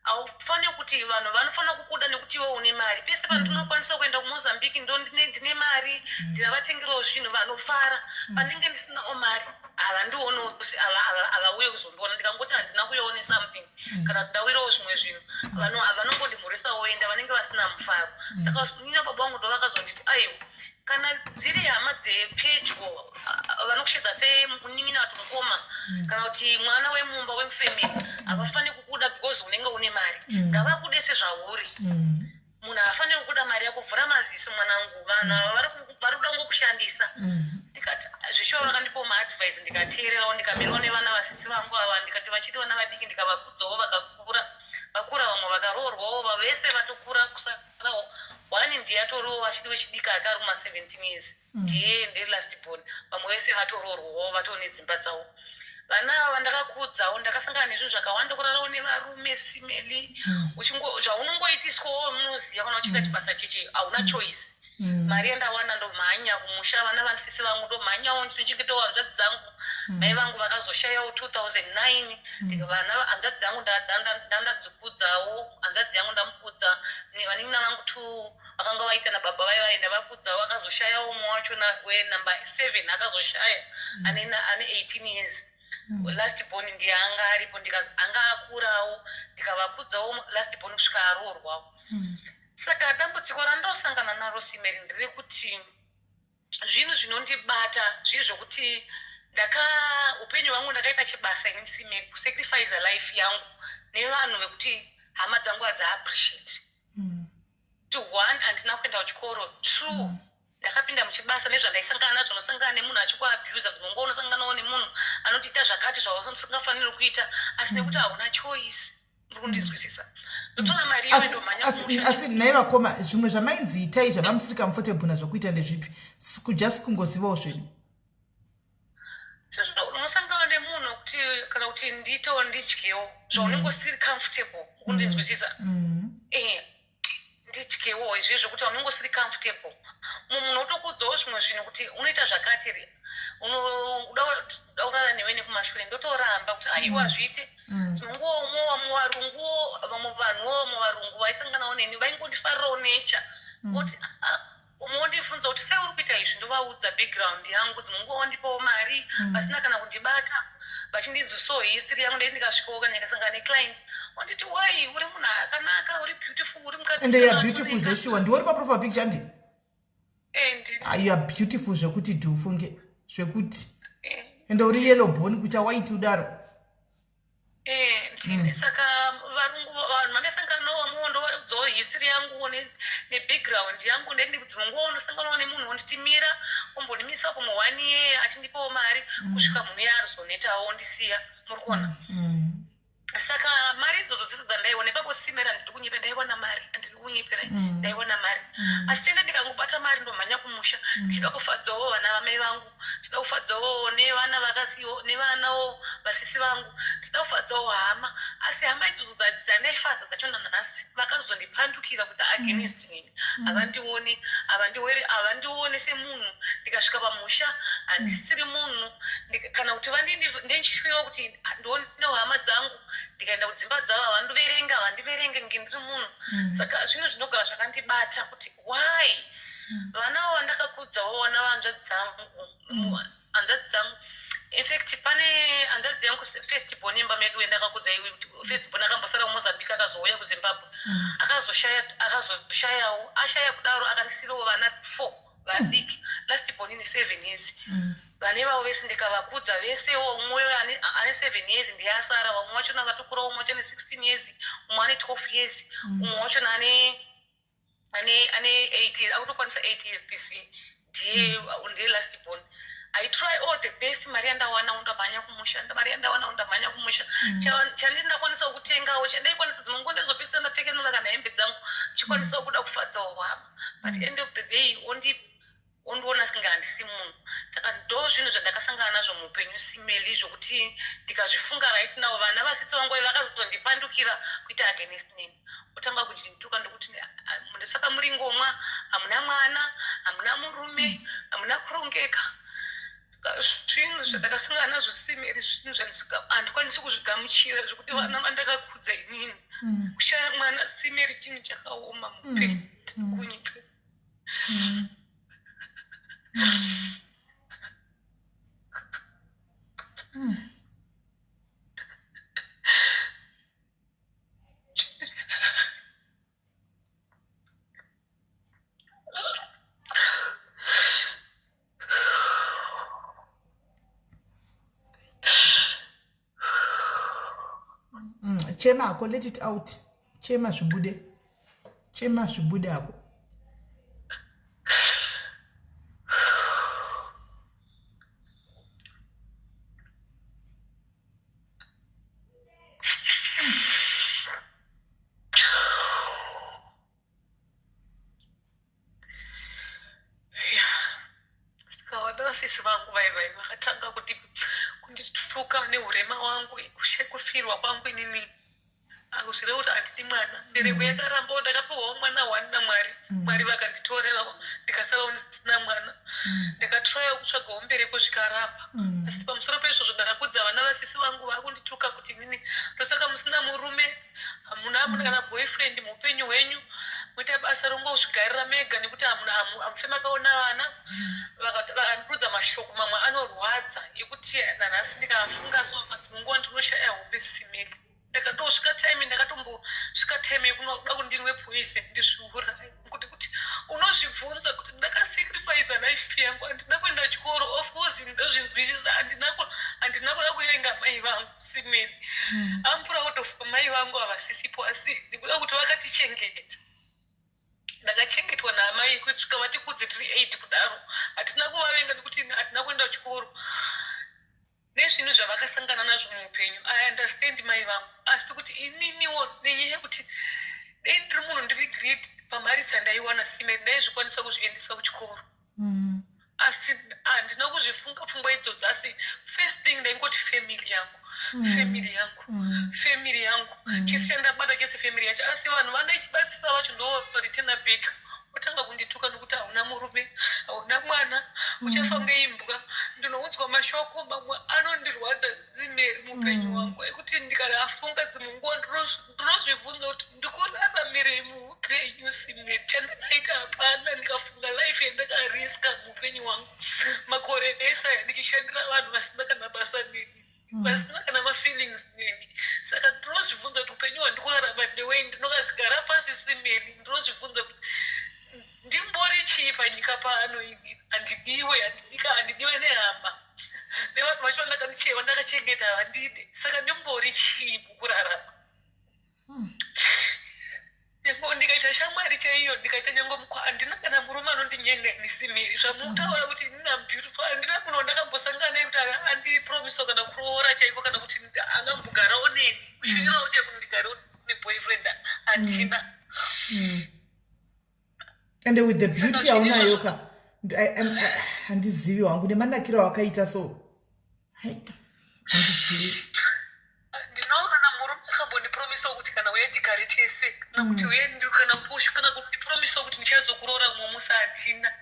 haufaniri, kuti vanhu vanofanira kukuda nekuti iwe une mari. Pese pandinokwanisa kuenda kuMozambique, ndo ndine mari, ndinavatengerawo zvinhu, vanofara. Panenge ndisinawo mari, havandionewo, havauye kuzondiona. Ndikangoti handina kuyawo nesomething kana kuti ndawirawo zvimwe zvinhu, vanhu vanongondimhoresa woenda, vanenge vasina mufaro." Saka nina baba vangu ndo vakazonditi, "Aiwa, kana dziri hama dzepedyo, vanokushedza semunin'ina, kuti mukoma, kana kuti mwana wemumba, wemufamily, havafaniri kukuda because unenge une mari. Ngavakude sezvauri. Munhu haafaniri kukuda mari yako. Vhura maziso, mwanangu, vanhu ava vari kuda kungokushandisa." Ndikati zvishuwa. Vakandipawo maadvice, ndikateererawo, ndikamirawo nevana vasisi vangu ava. Ndikati vachiri vana vadiki, ndikavakudzawo, vakakura, vakura, vamwe vakaroorwawo, vese vatokura, kusarawo one, ndiye atoriwo vachiri wechidiki, ake ari kuma17 years, ndiye ndelast born. Vamwe vese vatoroorwawo, vatoo nedzimba dzavo. Vana ava vandakakudzawo, ndakasangana nezvinhu zvakawanda, kurarawo nevarume simeli, zvaunongoitiswawo. Munoziva kana uchiita chibasa chechi, hauna choice. Mari yandawana, ndomhanya kumusha, vana vasisi vangu ndomhanyawo, ndichinochengetawo hanzvadzi dzangu. Mai vangu vakazoshayawo 2009. Vana hanzvadzi dzangu ndandadzikudzawo, hanzvadzi yangu ndamukudza, nevanin'ina vangu two vakanga vaita nababa vai vaenda vakudzawo. Akazoshayawo umwe wacho wenumber 7, akazoshaya ane 18 years. Last born ndiye anga aripo, anga akurawo, ndikavakudzawo last born kusvika aroorwawo. Saka dambudziko randosangana naro simeri nderekuti zvinhu zvinondibata zviri zvokuti ndaka upenyu hwangu ndakaita chibasa ini simeri, kusacrifice life yangu nevanhu vekuti hama dzangu hadzaappreciate. To one, handina kuenda kuchikoro. Two, ndakapinda muchibasa nezvandaisangana nazvo. Unosangana nemunhu achikuabusa, dzimwe nguva unosanganawo nemunhu anotiita zvakati zvausingafaniri kuita, asi nekuti hauna choice. Muri kundinzwisisa? Ndotora mari iyoyo, ndomhanya kumusha. Asi nhai vakoma, zvimwe zvamainzi itai zvavamusiri comfortable nazvo kuita ndezvipi? Just kungozivawo zvedu. Unosangana nemunhu kuti kana kuti ndiitewo, ndidyewo zvaunenge usiri comfortable. Kundinzwisisa? Ndidyewo izvi zvokuti unenge usiri comfortable. Munhu otokudzawo zvimwe zvinhu kuti unoita zvakati, unoda kurara newe nekumashure, ndotoramba kuti aiwa, zviite. Dzimwe umwe vamwe varunguwo, vamwe vanhuwo, vamwe varungu vaisanganawo neni vaingondifarirawo nature, kuti umwe wondibvunza kuti sei uri kuita izvi, ndovaudza background yangu. Dzimwe nguva wandipawo mari vasina kana kundibata, vachindinzwisawo history yangu. Ndei ndikasvikawo kana ndikasangana neclient, wanditi, "Why, uri munhu akanaka, uri beautiful, uri mukadzi And you are beautiful zveshuwa. Ndiwe uri paprofile picture ndi? And Ah, you are beautiful zvekuti dhufunge zvekuti, ende uri yellow bone kuita white udaro. Ndini. Saka varungu, vanhu vandasangana navo, vamwewo ndovaudzawo history yangu nebackground yangu. Ndeni dzimwe nguva unosanganawo nemunhu wonditi mira, ombondimisa kumwe one year, achindipawo mari, kusvika munhu iye arizonetawo, ondisiya. Muri kuona? Saka mari idzodzo dzese dzandaiona ipapo simera, ndiri kunyepa, ndaiwana mari, handiri kunyepera, ndaiwana mari. Asi tende ndikangobata mari, ndomhanya kumusha, ndichida kufadzawo vana vamai vangu, ndichida kufadzawo nevana vakasiwo, nevanawo vasisi vangu, ndichida kufadzawo hama. Asi hama idzodzo dzandaifadza dzachona, nhasi vakazondipandukira kuti against nini. Havandioni, havandiweri, havandioni semunhu. Ndikasvika pamusha, handisiri munhu. Kana kuti ndichishuwiwa kuti ndionewo hama dzangu, ndikaenda kudzimba dzavo, havandiverenga, havandiverenge nge ndiri munhu. Saka zvinhu zvinogara zvakandibata kuti why vana avo vandakakudzawo, vana vanzvadzi dzangu, hanzvadzi dzangu. In fact, pane hanzvadzi yangu first born imba medu yandakakudza iwe, first born akambosara kuMozambique, akazouya kuZimbabwe, akazoshayawo. Ashaya kudaro, akandisirawo vana four. Vadiki, last born ine 7 years. Vane vavo vese ndikavakudza vese. Umwe ane 7 years ndiye asara. Vamwe vachona vatokura. Umwe wacho ane 16 years, umwe ane 12 years, umwe wachona ane 8 years, akutokwanisa 8 years this year. Ndiye last born. I try all the best. Mari yandawana undamhanya kumusha, mari yandawana undamhanya kumusha. Chandindakwanisawo kutengawo, chandaikwanisa, dzimwe nguva ndazopedzisira ndatengenura kana hembe dzangu, ndichikwanisawo kuda kufadzawo hama. But end of the day ondiona singe handisi munhu. Saka ndo zvinhu zvandakasangana nazvo muupenyu, simeli, zvokuti ndikazvifunga right now, vana vasisi vangu vakazondipandukira kuita against neni, otanga kuchindituka ndokuti, "Ndosaka muri ngomwa, hamuna mwana, hamuna murume, hamuna kurongeka." Saka zvinhu zvandakasangana nazvo, simeri, zvinhu handikwanisi kuzvigamuchira, zvekuti vana vandakakudza inini, kushaya mwana, simeri, chinhu chakaoma muupenyu kunyika. Chema hako, let it out. Chema zvibude, chema zvibude hako. Saka vana vasisi vangu vaivai vakatanga kundituka neurema wangu, kufirwa kwangu inini. Akuzvireva kuti handidi mwana. Mbereko yakarambawo. Ndakapiwawo mwana one naMwari. Mwari vakanditorerawo, ndikasarawo ndisina mwana. Ndakatraya kutsvagawo mbereko, zvikaramba. Asi pamusoro peizvozvo, ndakakudza vana vasisi vangu, vakundituka kuti inini ndosaka musina murume, hamuna kana boyfriend muupenyu hwenyu, muita basa rongozvigarira mega nekuti hamufe makaona vana. Vakandiudza mashoko mamwe anorwadza ekuti nanhasi ndikafunga so, dzimwe nguva ndinoshaya hope, simeli. Ndakatosvika time, ndakatombosvika time yekunoda kuti ndinwe poison ndizviuraye, kuti unozvibvunza kuti ndakasacrifice life yangu. Handina kuenda chikoro, of course ndozvinzwisisa. Handina kuda kuvenga mai vangu, simeni. I'm proud of mai vangu, havasisipo, asi ndikuda kuti vakatichengeta. Ndakachengetwa naamai kusvika vatikudze tiri eight kudaro. Hatina kuvavenga nekuti hatina kuenda kuchikoro nezvinhu zvavakasangana nazvo muupenyu. I understand mai vangu, asi kuti ininiwo, nenyaya yekuti dei ndiri munhu ndiri greed pamari dzandaiwana, simeri, ndaizvikwanisa kuzviendesa kuchikoro. Asi handina kuzvifunga pfungwa idzodzo. Asi first thing ndaingoti family yangu, family yangu, family yangu. Chisi chandabata chese family yacho. Asi vanhu vandaichibatsira vacho ndo return back, otanga kundituka nokuti hauna murume, hauna mwana, uchafa ngeimbwa. Ndinoudzwa mashoko mamwe anondirwadza, zimeri, muupenyu hwangu, ekuti ndikaafunga dzimwe nguva ndinozvibvunza kuti ndikuraramirei muupenyu, simeri. Chandakaita hapana. Ndikafunga life yandakariska muupenyu hwangu makore ese aya ndichishandira vanhu vasina kana basa neni, vasina kana mafeelings neni. Saka ndinozvibvunza kuti upenyu hwandikurarama ndewei. Ndinokazvigara pasi, simeli, ndinozvibvunza kuti ndimbori chii panyika pano ini. Handidiwe, handidika, handidiwe nehama, nevanhu vacho vandakachengeta havandidi. Saka ndimbori chii mukurarama? Nyange ndikaita shamwari chaiyo, ndikaita nyange mukwa, handina kana murume anondinyenga ini, simiri. Zvamutaura kuti inini am beautiful, handina munhu wandakambosangana naye kuti andipromisawo kana kuroora chaiko, kana kuti angambogarawo neni, kusvikirawo chaiko ndigarewo neboyfriend, handina. And with the beauty yaunayo ka, handizivi wangu, nemanakiro awakaita so. Hai, handizivi. Ndinoona na murume akambondipromisawo kuti kana uye tigare tese, kana kuti uye kana push, kana kundipromisawo kuti ndichazokuroora mumwe musi, handina.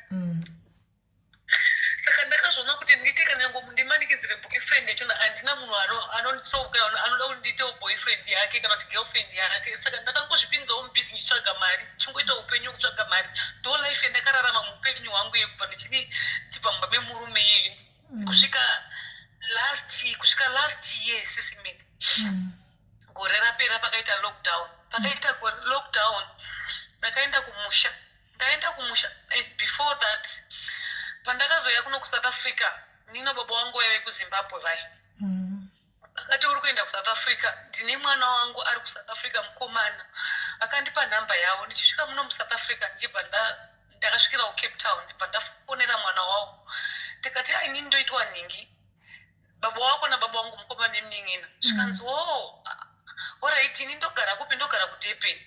Saka ndakazviona kuti ndiite kana nyange ndimanikidzire boyfriend yachona, handina munhu anoda kuti ndiitewo boyfriend yake kana kuti girlfriend yake. Saka ndakangozvipinzawo mubhizi ndichitsvaga mari, chingoita upenyu hwekutsvaga mari. Ndo life yandakararama muupenyu hwangu yekubva ndichidi ndibva mumba memurume iyeyo kusvika last year, sisimeni. Gore rapera pakaita lockdown, pakaita lockdown ndakaenda kumusha. Ndaenda kumusha. Before that, pandakazoya kuno kuSouth Africa, nina baba wangu vaive kuZimbabwe vai akati, "Uri kuenda kuSouth Africa, ndine mwana wangu ari kuSouth Africa, mukomana." Akandipa nhamba yavo. Ndichisvika muno muSouth Africa, ndichibva ndakasvikira kuCape Town, ndibva ndafonera mwana wavo, ndikati, "Ai, inini ndoitwa nhingi, baba wako nababa wangu mukoma nemunin'ina." Zvikanzi, "O, alright, ini ndogara kupi?" "Ndogara kuDurban.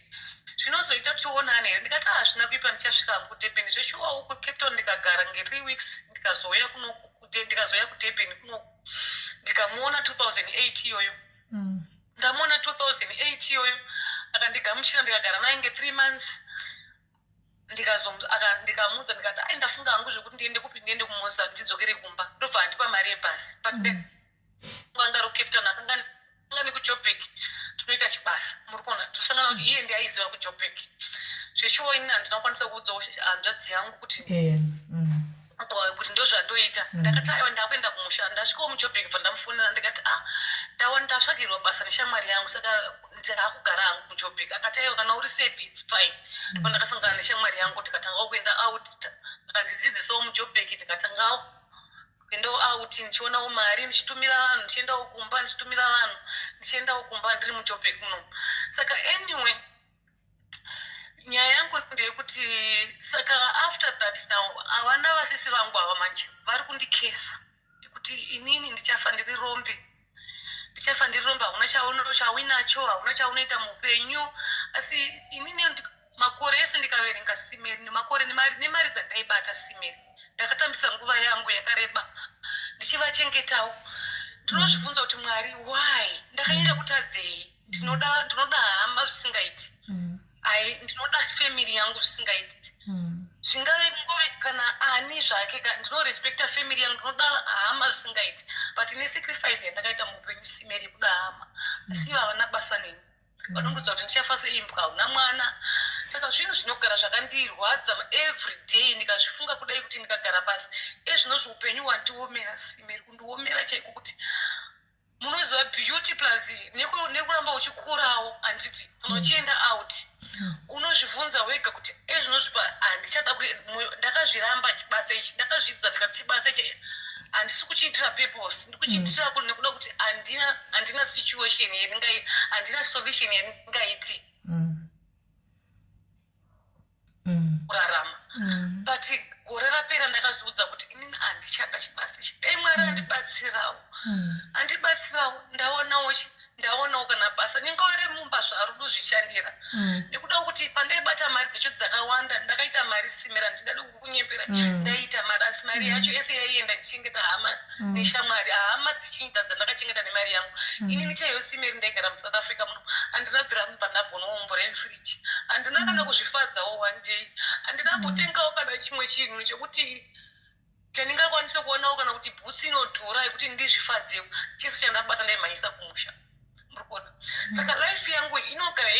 Zvinozoita tionane here?" Ndikati, "Hazvina kuipa, ndichasvika hangu kuDurban." Zveshuwawo, kuCape Town ndikagara nge3 weeks, ndikazouya kunoku, ndikazouya kuDurban kunoku, ndikamuona 2008 iyoyo. Ndamuona 2008 iyoyo, akandigamuchira, ndikagara naye nge3 months. Ndikamuudza, ndikati, "Ai, ndafunga hangu zvekuti ndiende kupi, ndiende kumoza, ndidzokere kumba." Ndobva andipa mari yebhasi. Anga ari kuCape Town, akanga nekuJobek, tinoita chibasa. Muri kuona, tosangana kuti iye ndiaiziva kuJobek. Zveshuwa, inini handina kukwanisa kuudzawo hanzvadzi yangu kuti kuti ndo zvandoita. Ndakati, "Aiwa, ndakuenda kumusha." Ndasvikawo muJobek, bva ndamufonera, ndikati, "A, ndatsvagirwa basa neshamwari yangu, saka ndakugara hangu muJobek." Akati, "Aiwa, kana uri safe, it's fine." Ndipo ndakasangana neshamwari yangu, ndikatangawo kuenda out. Akandidzidzisawo muJobek, ndikatangawo kuendawo out, ndichionawo mari, ndichitumira vanhu, ndichiendawo kumba, ndichitumira vanhu, ndichiendawo kumba, ndiri muJobek muno. Saka anyway, nyaya yangu ndeyekuti, saka after that now, havana vasisi vangu ava manje vari kundikesa kuti inini ndichafa ndiri rombe, ndichafa ndiri rombe, hauna chauinacho, hauna chaunoita muupenyu. Asi inini makore ese ndikaverenga, simeri, nemakore nemari dzandaibata, simeri, ndakatambisa nguva yangu yakareba ndichivachengetawo. Ndinozvibvunza kuti, "Mwari, why? Ndakanyanya kutadzei?" Ndinoda hama zvisingaiti. Ai, ndinoda family yangu zvisingaiti. Zvingave ngove kana ani zvake, ndinorespekta family yangu, ndinoda hama zvisingaiti, but nesacrifice yandakaita muupenyu, simeri, yekuda hama, asi ivo havana basa neni. Vanondiudza kuti ndichafa seimbwa, hauna mwana. Saka zvinhu zvinogara zvakandirwadza every day ndikazvifunga kudai, kuti ndikagara pasi ezvinozvi, upenyu hwandiomera, simeri, kundiomera chaiko, kuti munoziva beauty plus nekuramba uchikurawo, handiti? Kana uchienda out, unozvibvunza wega kuti ezvinozvipa handichada. Ndakazviramba chibasa ichi, ndakazvidza, ndikati chibasa ichi handisi kuchiitira purpose, ndikuchiitira nekuda kuti handina situation yandingai, handina solution yandingaiti kurarama. But gore rapera ndakazviudza kuti inini handichada chibasa ichi. Dai Mwari andibatsirawo, andibatsirawo, ndaonawo kana basa ningave remumba zvaro, ndozvishandira, nekuda kuti pandaibata mari dzacho dzakawanda, ndakaita mari, simira, ndingade kukunyepera. Ndaiita mari, asi mari yacho yese yaienda ndichengeta hama neshamwari, hama dzichinda dzandakachengeta nemari yangu. Inini chaiyo, simeri, ndaigara muSouth Africa muno, handina bvira pandabhonawo mvura yemufiriji, handina kana kuzvifadzawo one day, handina mbotengawo kana chimwe chinhu chekuti chandingakwanise kuonawo, kana kuti bhutsi inodhura yekuti ndizvifadzewo. Chese chandabata ndaimhanyisa kumusha. Muri kuona? Saka life yangu inogara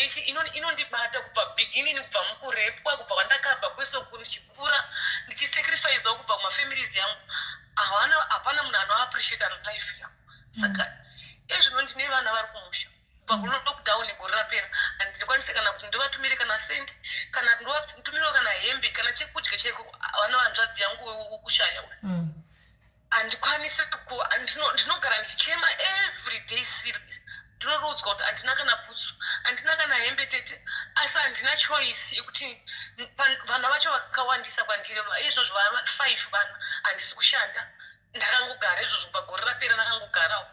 inondibata kubva beginning, kubva mukurepwa, kubva kwandakabva kwese uku, ndichikura, ndichisacrificewo kubva kumafamilies yangu. Havana, hapana munhu anoappreciata life yangu. Saka ezvino ndine vana vari kumusha. Kubva kuno lockdown gore rapera, handikwanisi kana kuti ndivatumire kana sendi, kana ndivatumire kana hembe, kana chekudya chaiko. Vana vanzvadzi yangu kushaya, handikwanisi. Ndinogara ndichichema every day. Serious, ndinoudzwa kuti handina kana bhutsu, handina kana hembe, tete, asi handina choice yekuti vana vacho vakawandisa kwandiri izvozvo, vana five vana. Handisi kushanda, ndakangogara izvozvo kubva gore rapera, ndakangogarawo.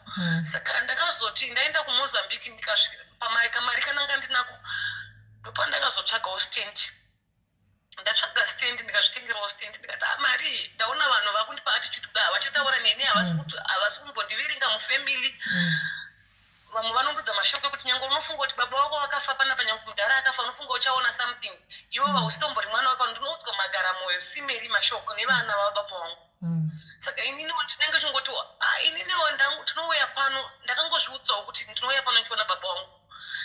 Saka ndakazoti ndaenda kuMozambique, ndikasvika kamari kananga ndinako, ndopandakazotsvagawo stand. Ndatsvaga stand, ndikazvitengerawo stand, ndikati, "A, mari, ndaona vanhu vakundipa attitude kuda, havachataura neni, havasi kumbondiverenga mufamily." Vamwe vanondudza mashoko ekuti nyange unofunga kuti baba vako vakafa panapa, nyange mudhara akafa, unofunga uchaona something, iwe hausitombori mwana wako. Ndinoudzwa magara mwoyo, simeri, mashoko nevana vababa vangu. Saka ininiwo ndinenge chingoti, "Ah, ininiwo tinouya pano." Ndakangozviudzawo kuti ndinouya pano ndichiona baba vangu.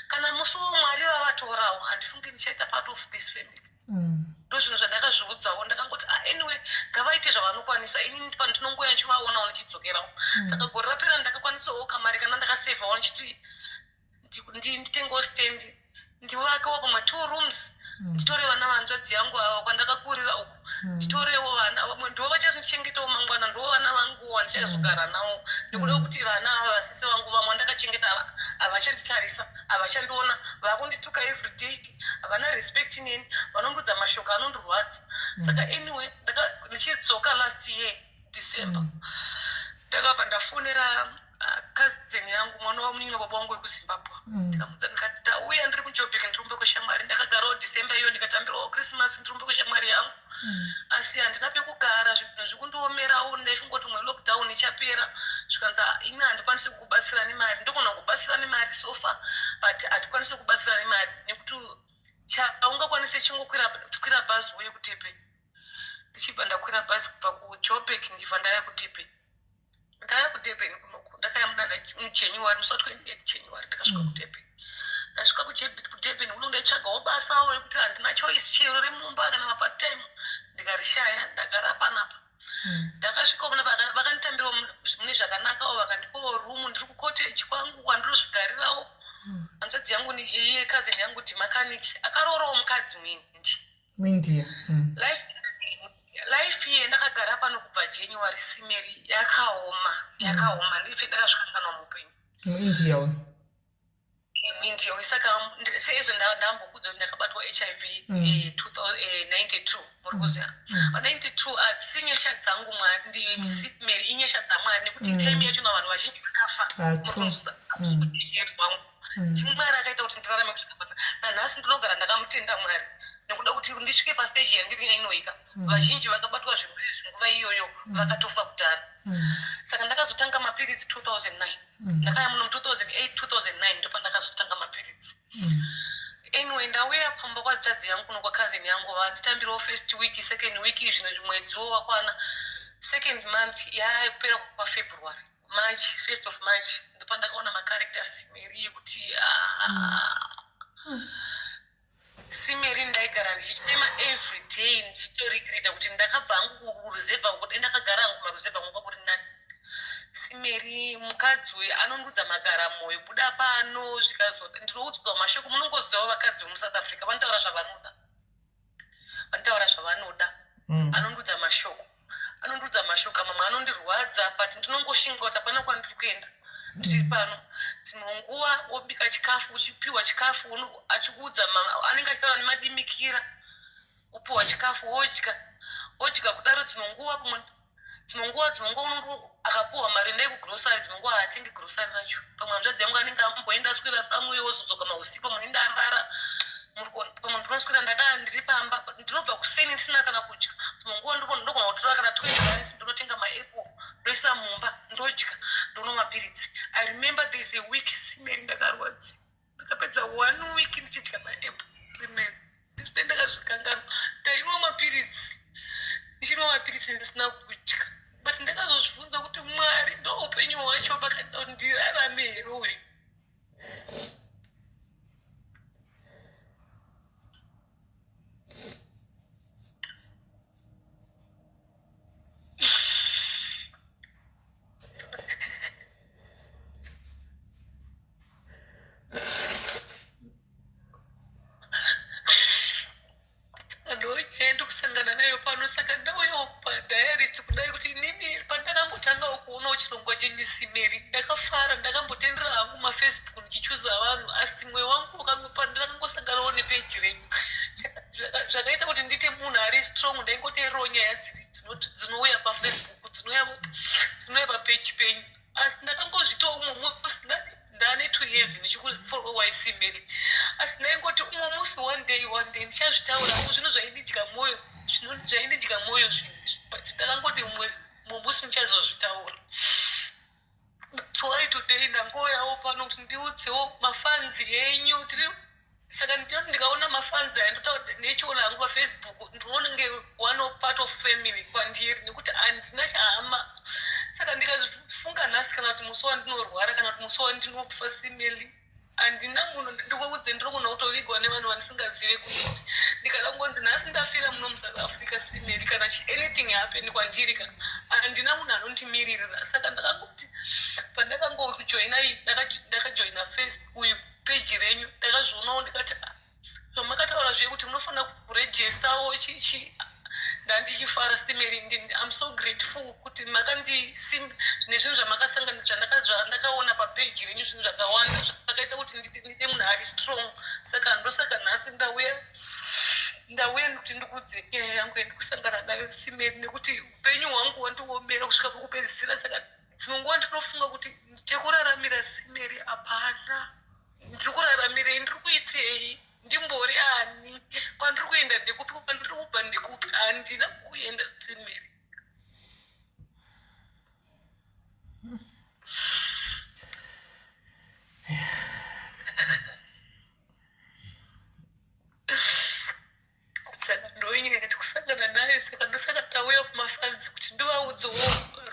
Kana musi woMwari vavatorawo, handifungi ndichaita part of this family. Ndo zvinhu zvandakazviudzawo. Ndakangoti, "Ah, anyway, ngavaite zvavanokwanisa, inini pandinongoya ndichivaonawo, ndichidzokerawo." Saka gore rapera ndakakwanisawo kamari kana ndakasevhawo, ndichiti nditengewo stand, ndivakewo pamwe two rooms. Nditore vana vanzvadzi yangu ava kwandakakurira uku. Nditorewo vana vamwe, ndo vachazondichengetawo mangwana, ndo vana vangu vandichazogara navo, nekuda kwekuti vana ava vasisi vangu vamwe vandakachengeta ava havachanditarisa, havachandiona, vakundituka everyday, havana respect neni, vanondudza mashoko anondirwadza. Saka anyway, ndichidzoka last year December, ndakabva ndafonera cousin yangu, mwana wamunin'ina baba wangu wekuZimbabwe. Ndikamudza ndikati, "Ndauya, ndiri kuJobek, ndiri kumba kweshamwari. Ndakagarawo December iyo, ndikatambirawo Christmas, ndiri kumba kweshamwari yangu, asi handina pekugara, zvinhu zvikundiomerawo. Ndaifunga kuti mwe lockdown ichapera." Zvikanzi, "Ah, ini handikwanisi kukubatsira nemari. Ndogona kukubatsira nemari so far, but handikwanisi kukubatsira nemari nekuti chaungakwanise chingokwira kwira bhazi uye kuDurban." Ndichibva ndakwira bhazi kubva kuJobek, ndichibva ndaya kuDurban. Ndaya kuDurban kunoku, ndakaya muna muJanuary, musi wa28 January ndakasvika kuDurban. Ndasvika kuDurban kuno, ndaitsvagawo basawo rekuti handina choice, chero remumba kana mapart time, ndikarishaya. Ndagara panapa. Ndakasvika muna vakanditambirawo mune zvakanakawo, vakandipawo room. Ndiri kucottage kwangu kwandinozvigarirawo. Hanzvadzi yangu iye cousin yangu ndimechanic, akaroorawo mukadzi muindi. Muindia. Life iye ndakagara pano kubva January, Simeri, yakaoma, yakaoma. Ndife ndakazvikanganwa muupenyu. MuIndia uyu? MuIndia. Saka seizvo ndambokudza kuti ndakabatwa HIV 92, muri kuziva. Pa92 hadzisi nyasha dzangu, Mwari, ndiSimeri, inyasha dzaMwari, nekuti time yachona vanhu vazhinji vakafa. Ah, Muri true. kunzwa? Hwangu chimwari akaita kuti ndirarame kusvika nanhasi. Ndinogara ndakamutenda Mwari nekuda kuti ndisvike pastage yandiri inoika. Vazhinji vakabatwa zvirwere zvinguva iyoyo vakatofa kudhara. Saka ndakazotanga mapiritsi 2009. Ndakaya muno mu2008, 2009 ndopandakazotanga mapiritsi. Anyway, ndauya pamba kwanzvadzi yangu kuno, kwacousin yangu. Vanditambirawo first week, second week, zvino mwedziwo wakwana, second month yaakupera kwaFebruary, March, 1st of March, ndopandakaona macharacter Simeri yekuti, ah, Simeri, ndaigara ndichichema every day, ndichitoregreta kuti ndakabva hangu kuruzevha, kuti ndakagara hangu maruzevha kunga kuri nani. Simeri, mukadzi uyu anondudza magara mwoyo, buda pano, zvikazo ndinoudzwa mashoko. Munongozivawo vakadzi vemuSouth Africa vanotaura zvavanoda, vanotaura zvavanoda. Anondudza mashoko, anondudza mashoko mamwe anondirwadza, but ndinongoshinga kuti hapana kwandiri kuenda, ndiri pano. Dzimwe nguva wobika chikafu, uchipiwa chikafu, achikuudza, anenge achitaura nemadimikira, upiwa chikafu wodya, wodya kudaro. Dzimwe nguva pamwe, dzimwe nguva unongo akapiwa mari, endai kugrocery, dzimwe nguva haatengi grocery racho. Pamwe hanzvadzi yangu anenge amboenda, aswera pamwe, wozodzoka mausiku, pamwe ndarara. Muri kuona, pamwe ndinoswera ndakaa ndiri pamba, ndinobva kuseni ndisina kana kudya. Dzimwe nguva ndinogona kutora kana 20 rand, ndinotenga maapple, ndoisa mumba, ndodya, ndonwa mapiritsi. I remember there is a week, Simeri, ndakarwadziwa, ndakapedza one week ndichidya maapple. Simeri, ndisve ndakazvikanganwa. Ndainwa mapiritsi, ndichinwa mapiritsi ndisina kudya, but ndakazozvibvunza kuti, "Mwari, ndo upenyu hwacho pakaita kuti ndirarame here uyu?" Ndonyaya kusangana nayo pano. Saka ndauyawo padiarist kudai kuti inini pandakangotangawo kuonawo chirongwa chenyu, Simeri, ndakafara. Ndakambotendera hangu maFacebook ndichichuza vanhu, asi mwoyo wangu pandakangosanganawo nepeji renyu, zvakaita kuti ndiite munhu ari strong. Ndaingoteererawo nyaya dzinouya paFacebook, dzinouya papeji penyu, asi ndakangozvitawo umwe musi. Ndane 2 years ndichikufollowa, Simeri, asi ndaingoti umwe musi, one day, one day ndichazvitaura hangu. Zvinhu zvaindidya mwoyo, zvaindidya mwoyo zvinhu izvi, but ndakangoti umwe musi ndichazozvitaura. That's why today ndangouyawo pano kuti ndiudzewo mafans enyu. Tiri saka ndinoti ndikaona mafans aya, ndotaura nechiona hangu paFacebook, ndinoona nge one of part of family kwandiri, nekuti handina chahama. Saka ndikazvifunga nhasi, kana kuti musi wandinorwara, kana kuti musi wandinofa, Simeli, handina munhu. Ndikuudze, ndinogona kutovigwa nevanhu vandisingazive. Kuti ndikada kungonzi nhasi ndafira muno muSouth Africa, Simeli, kana anything happen kwandiri ka, handina munhu anondimiririra. Saka ndakangoti pandakangojoina, ndakajoina face uyu peji renyu, ndakazvionawo ndikati, "Ah, Pamakataura zviye kuti munofanira kurejistawo chichi, ndandichifara simeri. I'm so grateful kuti makandi nezvinhu zvamakasangana, zvandakaona papeji renyu, zvinhu zvakawanda zvakaita kuti ndide munhu ari strong. Saka ndosaka nhasi ndauya nekuti ndikudze nyaya yangu yandikusangana nayo, simeri, nekuti upenyu hwangu hwandiomera kusvika pakupedzisira. Saka dzimwe nguva ndinofunga kuti chekuraramira, simeri, hapana. Ndiri kuraramirei? Ndiri kuitei? Ndimbori ani? Kwandiri kuenda ndekupi? Kwandiri kubva ndekupi? Handina kuenda, simeri. Saka ndonyaya ndikusangana nayo. Saka ndosaka ndauya kumafans kuti ndivaudzewo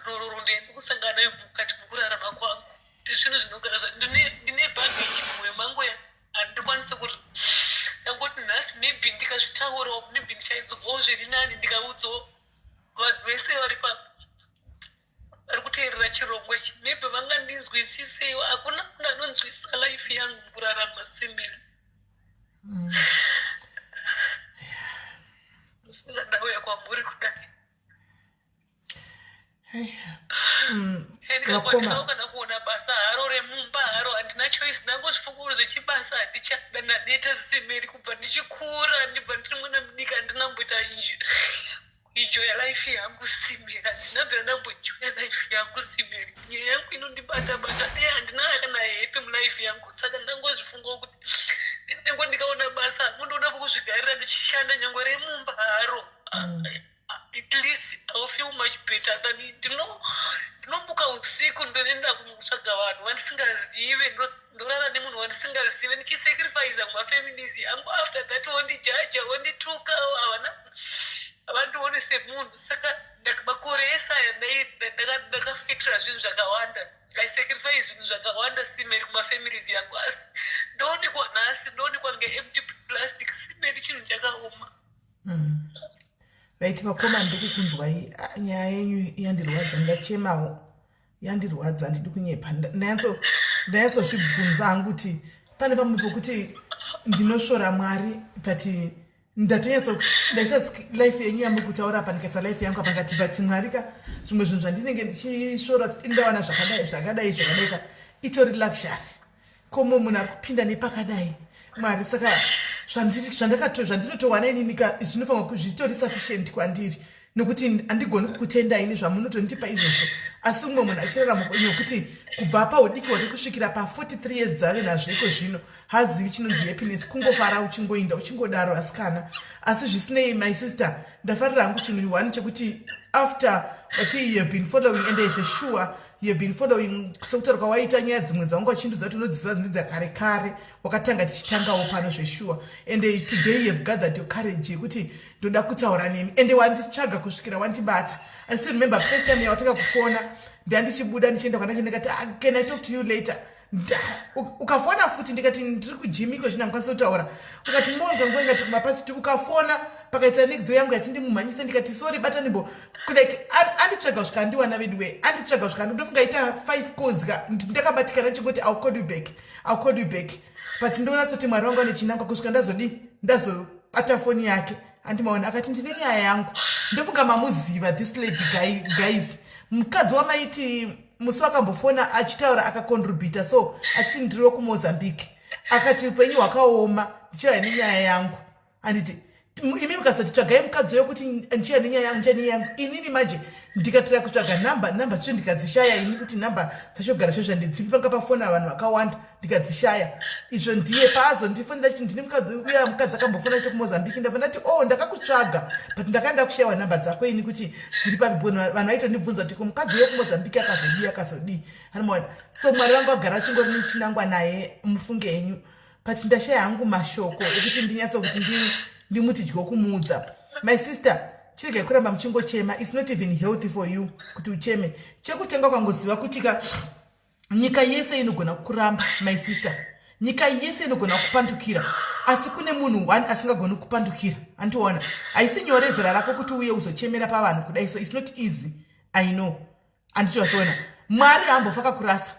nhororondo yandikusangana nayo mukati mekurarama kwangu. Zvinhu zvinogara ndine baggage mumwoyo mangu, handikwanisi kuti ndangoti nhasi maybe ndikazvitaurawo, maybe ndichainzwawo zviri nani ndikaudzawo vanhu vese vari pa vari kuteerera chirongwa ichi. Maybe vangandinzwisisewo. Hakuna munhu anonzwisisa life yangu mukurarama, simira. Saka ndauya kwamuri kudai. Ndikakwanisawo kana kuona basa haro remumba haro, handina choice. Ndangozvifunguro zvechibasa handichada. Ndaneta, simeri. Kubva ndichikura, ndibva ndiri mwana mudiki, handina mboita enjoya life yangu, simeri. Handina bvira ndamboenjoya life yangu, simeri. Nyaya yangu inondibata bata dei, handina kana happy mulife yangu. Saka ndangozvifungawo kuti nyange ndikaona basa, mundoda kuzvigarira ndichishanda nyange remumba haro, at least I will feel much better than ndinomuka usiku ndoenda kutsvaga vanhu vandisingazive, ndorara nemunhu wandisingazive, ndichisacrifica kumafamilies yangu. After that wondijaja, wondituka, havana havandioni semunhu. Saka makore ese aya ndakafitira zvinhu zvakawanda. I sacrifice zvinhu zvakawanda, simeri, kumafamilies yangu, asi ndoonekwa nhasi ndoonekwa ngeempty plastic, simeri. Chinhu chakaoma. Right, vakoma, ndiri kukunzwai. Ah, nyaya yenyu yandirwadza, ndachemawo, yandirwadza, handidi kunyepa. Ndanyatsozvibvunza hangu kuti pane pamwe pokuti ndinosvora Mwari, but ndatonyatso ndaisa life yenyu yamuri kutaura apa, ndikaisa life yangu apa, ngati but Mwari ka, zvimwe zvinhu zvandinenge ndichisvora kuti ndawana zvakadai, zvakadai, zvakadai ka, itori luxury komwe munhu ari kupinda nepakadai, Mwari. Saka zvandinotowana inini ka, zvinofanira zvitori sufficient kwandiri, nekuti handigoni kukutendai nezvamunotondipa izvozvo, asi umwe munhu achirarama upenyu hwekuti kubva paudiki hwake kusvikira pa43 years dzave nazvo iko zvino hazivi chinonzi happiness, kungofara uchingoinda uchingodaro, asikana. Asi zvisinei, my sister, ndafarira hangu chinhu one chekuti after wati you have been following, and zvesure you have been following, sekutaura kwawaita nyaya dzimwe dzawanga uchindudza kuti unodziziva ndedzakare kare wakatanga tichitangawo pano, zvesure. And today you have gathered your courage yekuti ndoda kutaura nemi, ende wanditsvaga kusvikira wandibata. I still remember first time yawatanga kufona, ndandichibuda ndichienda kwandachi, ndikati, "Ah, can I talk to you later?" Ukafona futi, ndikati ndiri kugym iko zvino, handikwanisi kutaura. Ukati monga ngati kumapasiti, ukafona pakaita next door yangu yati ndimumhanyise, ndikati sorry, batanimbo. Like anditsvaga kusvika andiwana, veduwe, anditsvaga kusvika ndofunga ita five calls ka, ndakabatikana chingoti, "I'll call you back, I'll call you back," but ndonatsoti Mwari wangu ane chinangwa kusvika ndazodi ndazobata foni yake. Andimaona akati ndine nyaya yangu. Ndofunga mamuziva this lady, guys, mukadzi wamaiti musi wakambofona achitaura, akacontributa so achiti ndiri wekuMozambique, akati upenyu hwakaoma, ndichiva nenyaya yangu. Handiti imi mukasati tsvagai mukadzi uyo kuti ndichiya nenyaya yangu, ndichiya nenyaya yangu, inini manje ndikatira kutsvaga namba dzacho ndikadzishaya ini, kuti namba dzachogara cho zvandidzipi, panga pafona vanhu vakawanda, ndikadzishaya. Izvo ndiye paazondifonera chiti ndini mukadzi uya, mukadzi akambofona chito kuMozambique. Ndabva ndati, "Oh, ndakakutsvaga, but ndakanga kushayiwa namba dzako ini kuti dziri papi," because vanhu vaitondibvunza kuti ko mukadzi uyo kuMozambique akazodii, akazodii. Anomaona, so Mwari vangu vagara vachingori nechinangwa naye, mufunge henyu. But ndashaya hangu mashoko ekuti ndinyatsokuti ndimuti dyo kumuudza. My sister, chiregai kuramba muchingochema. It's not even healthy for you kuti ucheme. Chekutenga kwangoziva kuti ka nyika yese inogona kuramba, my sister, nyika yese inogona kupandukira, asi kune munhu one asingagoni kupandukira. Andiona haisi nyore zera rako kuti uye uzochemera pavanhu kudai, so it's not easy, I know. Anditozviona, Mwari haambofa kakurasa.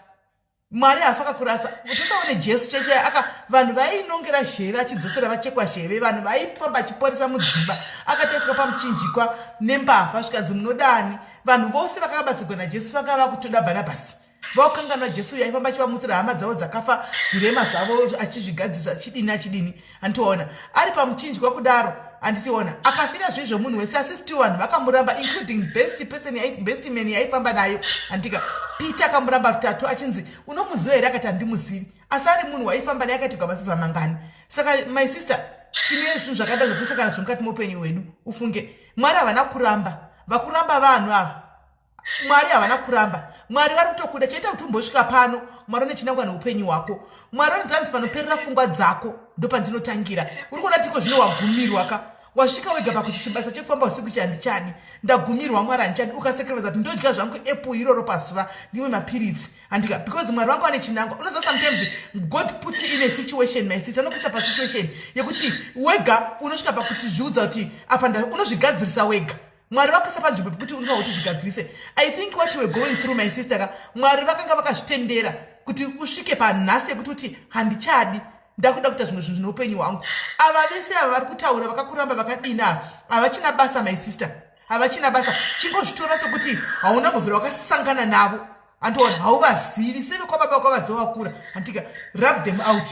Mwari haafi akakurasa. Tisaone Jesu cheche aka vanhu vainongera zheve achidzosera vachekwa zheve, vanhu vaifamba achiporesa mudzimba, akatariswa pamuchinjikwa nembavha zvikanzi munodani. Vanhu vose vakabatsirwa naJesu vanga vakutoda Bhanabhasi. Vakukanganwa Jesu uyu aifamba achivamutsira hama dzavo dzakafa, zvirema zvavo achizvigadzisa achidini achidini. Handitiona ari pamuchinjikwa kudaro handitiona akafira zve zvemunhu wese asi still vanhu vakamuramba including best person best man yaifamba nayo handika Peter akamuramba rutatu achinzi unomuziva here akati handimuzivi asi ari munhu waifamba naye akaitigwa mafivha mangani. Saka my sister, tine zvinhu zvakada zvatisangana zvemukati meupenyu hwedu ufunge. Mwari havana kuramba, vakuramba vanhu ava. Mwari havana kuramba. Mwari vari kutokuda. Chaita kuti umbosvika pano, Mwari une chinangwa neupenyu hwako. Mwari vanoti hanzi panoperera pfungwa dzako ndopandinotangira. Uri kuona tiko zvino wagumirwa ka. Wasvika wega pakuti chibasa chekufamba usiku ichi handichadi. Ndagumirwa Mwari handichadi. Ukasekereza kuti ndodya zvangu apple iroro pazuva ndimwe mapiritsi. Handika because Mwari vangu vane chinangwa. Unoziva sometimes God puts you in a situation my sister. Anokuisa pa situation yekuti wega unosvika pakuti zviudza kuti apa unozvigadzirisa wega. Mwari vakuisa panzvimbo pekuti unofanira kuti uzvigadzirise. I think what you were going through my sister ka, Mwari vakanga vakazvitendera kuti usvike panhasi yekuti uti handichadi, ndakuda kuita zvimwe zvinhu zvine upenyu hwangu. Ava vese ava vari kutaura vakakuramba vakadini ava havachina basa my sister, havachina basa. Chingozvitora sekuti hauna mbovhera wakasangana navo, handiona hauvazivi sevekwababa kwavaziva wakura, handika rub them out.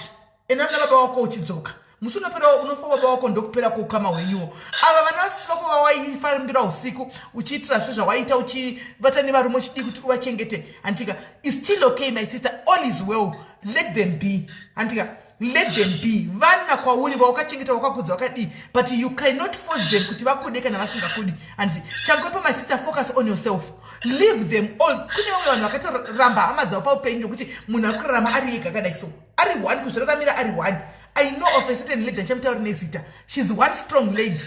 Enda kuna baba wako uchidzoka musi unopera unofa baba wako ndokupera kweukama hwenyuwo. Ava vana vasisi vako vawaifambira usiku uchiitira zve zvawaita uchivata nevarume uchidii kuti uvachengete, handika is still okay my sister, all is well, let them be, handika let them be. Vana kwauri vawakachengeta wakakudza wakadii, but you cannot force them kuti vakude kana vasingakudi. Handiti changopa my sister, focus on yourself, leave them all. Kune vamwe vanhu vakatoramba hama dzavo paupenyu nekuti munhu ari kurarama ari ega akadai so ari one kuzviraramira ari one. I know of a certain lady andichamutauri nezita, she's one strong lady,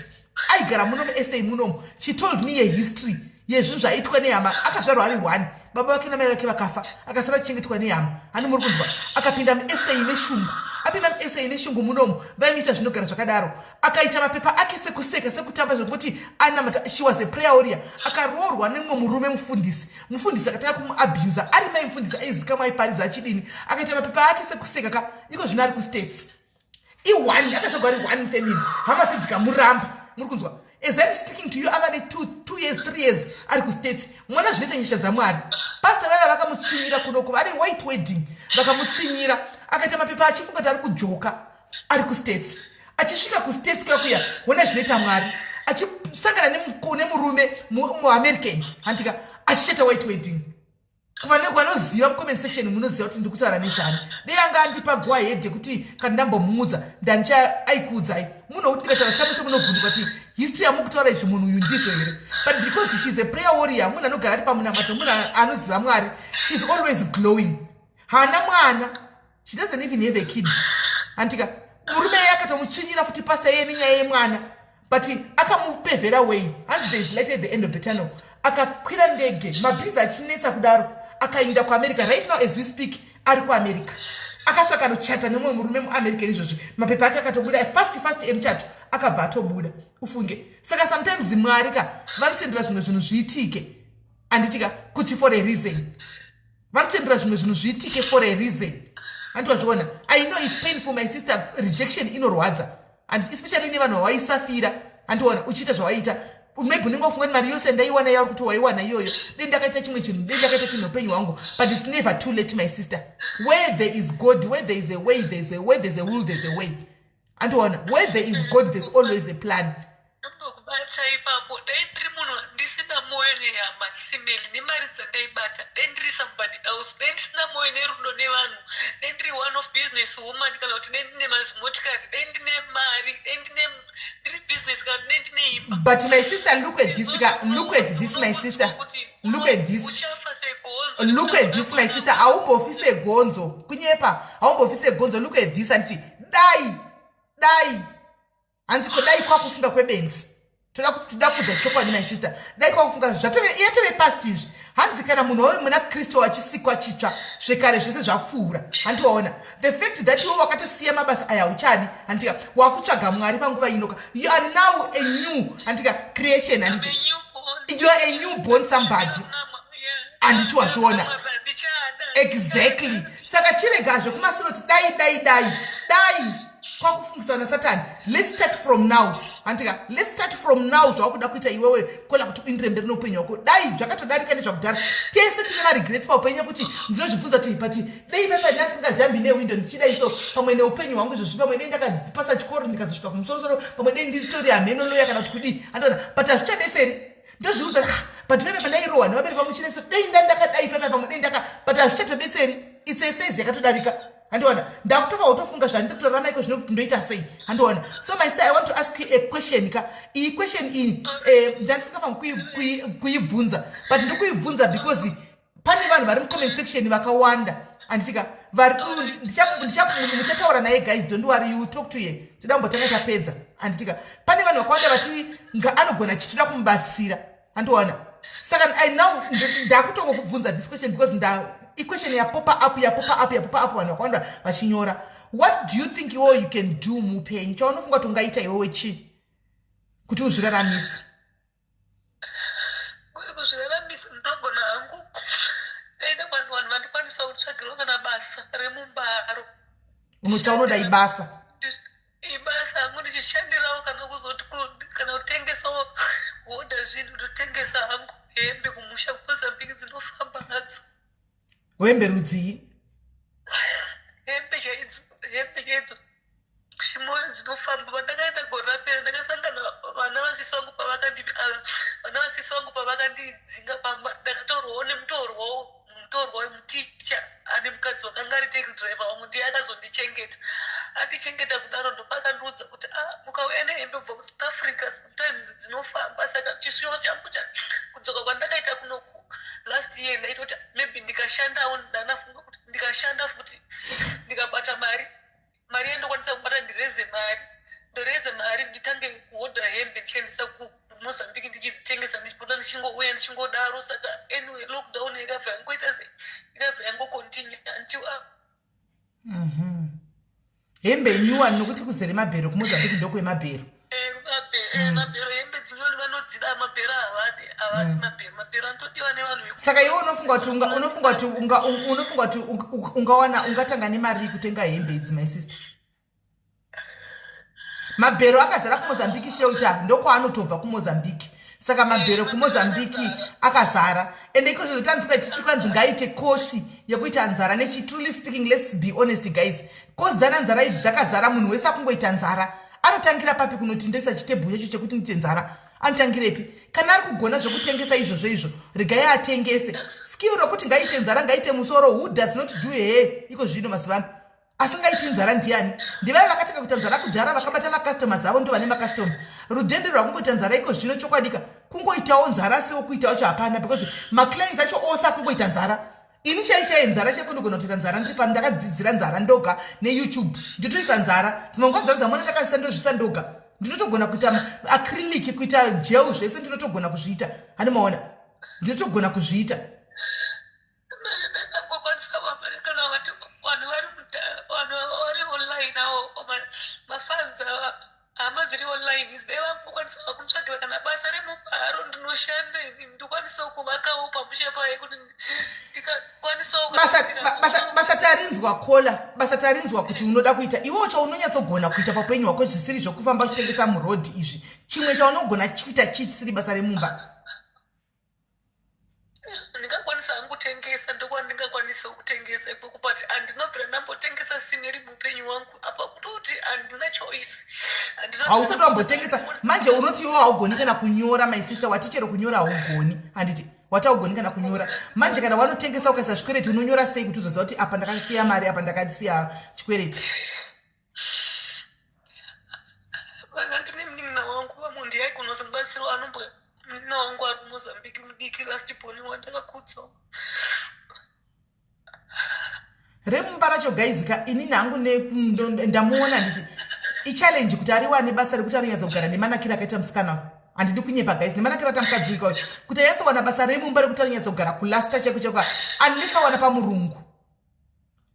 aigara muno muSA munomu. She told me yehistory yezvinhu zvaiitwa nehama. Akazvarwa ari one, baba vake namai vake vakafa, akasara achingetwa nehama. Hani muri kunzwa? Akapinda muSA neshungu, apinda muSA neshungu munomu vaimuita zvinogara zvakadaro. Akaita mapepa ake sekuseka sekutamba zvekuti anamata. She was a prayer warrior. Akaroorwa nemumwe murume mufundisi, mufundisi akatanga kumuabusa ari mai mufundisi aizikamwa aiparidza achidini. Akaita mapepa ake sekuseka ka, iko zvino ari kuStates. I-one akazvagwa ari one family, hama sedzikamuramba. Muri kunzwa? As I'm speaking to you ava ne2 years 3 years ari kuStates. Mwana zvinoita nyasha dzaMwari. Pastor vaiva vakamutsvinyira kunoko vari white wedding, vakamutsvinyira akaita mapepa achifunga kuti ari kujoka ari kuStates. Achisvika kuStates kuya kuya, hona zvinoita Mwari, achisangana nemurume muAmerican, handika achichata white wedding. Vanoziva mucomment section munoziva kuti ndikutaura nezvani. Dei anga andipa go ahead yekuti kana ndambomuudza ndandicha aikuudzai munhu wekuti ndikataura zita mese munovhunduka kuti history yamukutaura izvi munhu uyu ndizvo here. But because she's a prayer warrior, munhu anogara ari pamunamato, munhu anoziva Mwari, she's always glowing. Haana mwana, she doesn't even have a kid, handika murume iye akatomutsvinyira futi pastor iye nenyaya yemwana, but akamupevhera way. Hanzi there is light at the end of the tunnel. Akakwira ndege mabhizi achinetsa kudaro akaenda kuAmerica. Right now as we speak ari kuAmerica, akasvika akanochata nemumwe murume muAmerica. Izvozvi mapepa ake akatobuda fast fast emuchato, akabva atobuda ufunge. Saka sometimes Mwari ka vanotendera zvimwe zvinhu zviitike, handitika kuti for a reason. Vanotendera zvimwe zvinhu zviitike for a reason, handi wazviona? I know it's painful my sister, rejection inorwadza, and especially nevanhu vawaisafira, handiona uchiita zvawaiita. Maybe unenge wafunga kuti mari yose ndaiwana yauri kuti waiwana iyoyo, dei ndakaita chimwe chinhu, dei ndakaita chinhu upenyu hwangu. But it's never too late my sister. Where there is God, where there is a way, there's a way, there's a will, there's a way. Andiona, where there is God there's always a plan. Ndokubata ipapo. Dai ndiri munhu ndisina mwoyo nehama simeli nemari dzandaibata, dai ndiri somebody else, dai ndisina mwoyo nerudo nevanhu, dai ndiri one of business woman, kana kuti dai ndine mazimotikari, dai ndine mari, dai ndine ndiri business, kana kuti dai ndine imba. But my sister, look at this ka, look at this my sister, look at this. Uchafa segonzo. Look at this my sister, haumbofi segonzo, kunyepa, haumbofi segonzo. Look at this, handiti dai dai hanzi ko dai kwakufunga kwebenzi. Toda kuudza chokwadi my sister, dai kwakufunga zvatove yatove past izvi. Hanzi kana munhu wave muna Kristu wachisikwa chitsva, zvekare zvese zvapfuura. Hanti waona the fact that iwe wakatosiya mabasa aya hauchadi, handika wakutsvaga Mwari panguva inoka, you are now a new, handika, creation, handiti you are a new born somebody, handiti wazviona? Exactly. Saka chirega zvekumasure kuti dai dai dai dai kwakufungiswa nasatani. Let's start from now, handika? Let's start from now. Zvawakuda kuita iwewe kola kuti uindire mberi neupenyu hwako, dai zvakatodarika nezvakudhara. Tese tine maregrets paupenyu ekuti ndinozvibvunza kuti, but dai paipa ndasingajambi newindow ndichidai so, pamwe neupenyu hwangu izvozvi, pamwe dai ndakapasa chikoro ndikazosvika kumusorosoro, pamwe dai nditori hameno lawyer kana kuti kudii, andiona? But hazvichabetseri. Ndozviudza, ah, but pepe pandairohwa nevabereki vangu chineso, dai ndandakadai pepe, pamwe dai ndaka, but hazvichatobetseri. It's a phase yakatodarika, handiona? Ndakutofa kutofunga zvandiri iko zvino kuti ndoita sei, handiona? So my sister, I want to ask you a question ka. Iyi question iyi ndandisingafangi kuibvunza, but ndiri kuibvunza because pane vanhu vari mucomment section vakawanda, handitika? Vari muchataura naye. Guys, don't worry, you talk to her. Toda kumbotanga tapedza, handitika? Pane vanhu vakawanda vati anogona chitoda kumubatsira, handiona? Saka I now ndakutongokubvunza this question because nda iquestion yapopa up, yapopa up, yapopa up, vanhu vakawanda vachinyora. What do you think iwewe you can do muupenyu? Chaunofunga kuti ungaita iwewe chii kuti uzviraramise? Kuzviraramisa ndinogona hangu, aida vanhu vandikwanisa kutsvagirwa kana basa remumbaro. Chaunoda ibasa? Ibasa hangu, ndichishandirawo kana kuzoti kana kutengesawo, kuodha zvinhu, ndotengesa hangu hembe kumusha kuMozambique, dzinofamba hadzo. Hembe rudzii? Hembe chaidzo, hembe chaidzo chimoyo dzinofamba. Pandakaenda gore rapera, ndakasangana vana vasisi vangu pavakandi vana vasisi vangu pavakandidzinga pamba, ndakatorwawo nemutorwawo, mutorwa wemuticha ane mukadzi wakanga ari taxi driver wangu, ndiye akazondichengeta. Andichengeta kudaro, ndopakandiudza kuti, a ah, mukauya nehembe kubva kuSouth Africa, sometimes dzinofamba. Saka chishuwo changu kudzoka kwandakaita kunoku last year, ndaitoti maybe ndikashandawo, ndanafunga kuti ndikashanda futi, ndikabata mari, mari yandokwanisa kubata, ndireze mari, ndoreze mari, nditange kuhodha hembe ndichiendesa kuMozambique, ndichidzitengesa, ndichipota ndichingouya, ndichingodaro. Saka anyway, lockdown ikabva yangoita sei, ikabva yangocontinue until Hembe nyuwani, nokuti kuzere mabhero kuMozambique, ndokwemabhero. Mabhero, hembe dzinyowani vanodzida, mabhero havadi, havadi mabhero. Mabhero anotodiwa nevanhu. Saka iwe unofunga kuti ungawana, ungatanga nemari kutenga hembe idzi, my sister? Mabhero akazara kuMozambique shelter, ndokwaanotobva kuMozambique. Saka mabhero kuMozambique akazara. Ende ikozvo tanzwa tichi kwanzi ngaite kosi yekuita nzara nechi. Truly speaking, let's be honest, guys, kosi dzana nzara idzi dzakazara. Munhu wese akungoita nzara. Anotangira papi kunoti ndoisa chitebhu chacho chekuti ndite nzara? Anotangirepi? Kana ari kugona zvekutengesa izvozvo izvo, regai atengese. Skill rokuti ngaite nzara, ngaite musoro. Who does not do hair iko zvino mazuva ano asingaiti nzara ndiani? Ndivai vakatanga kuita nzara kudhara, vakabata macustomers avo, ndo vane macustomer. Rudhende rwakungoita nzara iko zvino, chokwadika, kungoitawo nzara sewokuita wacho hapana, because maclients acho ose akungoita nzara. Ini chai chai nzara chaiko ndogona kutoita nzara ndiri pano. Ndakadzidzira nzara ndoga neYouTube, nditoisa nzara. Dzimwe nguva nzara dzamona ndakaisa ndozvisa ndoga. Ndinotogona kuita acrylic, kuita gel, zvese ndinotogona kuzviita. Hani maona, ndinotogona kuzviita. Ndakangokwanisa kana vanhu vari online avo, mafans, hama dziri online idzi, dai vangokwanisa kunditsvagira kana basa remubharo, ndinoshanda ini, ndokwanisawo kuvakawo pamusha paye kuti ndikakwanisawo. Basa tarinzwa kola, basa tarinzwa kuti unoda kuita. Iwewo chaunonyatsogona kuita paupenyu hwako zvisiri zvokufamba uchitengesa murodhi izvi, chimwe chaunogona kuita chii chisiri basa remumba? Ndingakwanisa hangu kutengesa, ndokwandingakwanisawo kutengesa ikoko, but handinobvira ndambotengesa simeri muupenyu wangu. Apa kutoti handina choice. Hausati wambotengesa. Manje unoti iwe haugoni kana kunyora, my sister. Wati chero kunyora haugoni, handiti? Wati haugoni kana kunyora. Manje kana wanotengesa ukaisa zvikwereti, unonyora sei kuti uzoziva kuti apa ndakasiya mari, apa ndakasiya chikwereti? Ndine munin'ina wangu, vamwe ndiyai kunozomubatsirawo, anombo munin'ina wangu ari kuMozambique, mudiki, last born wandakakudzawo. Remumba racho, guys ka, inini hangu ndamuona, nditi ichallenge kuti ariwane basa rekuti anonyatsa kugara nemanakiro akaita musikana. Handidi kunyepa, guys, nemanakiro ata mukadzi uyu kauyu, kuti anyatsowana basa remumba rekuti anonyatsa kugara kulasta chaiko chaiko, unless awana pamurungu,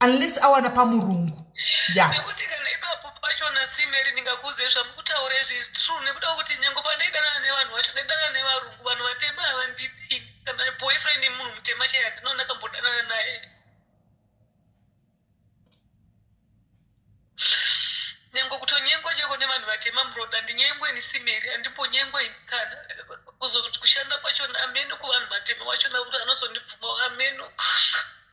unless awana pamurungu, ya. Nekuti kana ipapo pachona, simeri, ndingakuudzei zvamukutaura izvi is true, nekuda kwekuti nyange pandaidanana nevanhu vacho, ndaidanana nevarungu. Vanhu vatema havandidi. Kana boyfriend munhu mutema chaiye handinoona kambodanana naye. vatema muroad handinyengwe ini simeri handimbonyengwe ini kana kuzoti kushanda kwachona ameno kuvanhu vatema vachona kuti anozondibvumawo ameno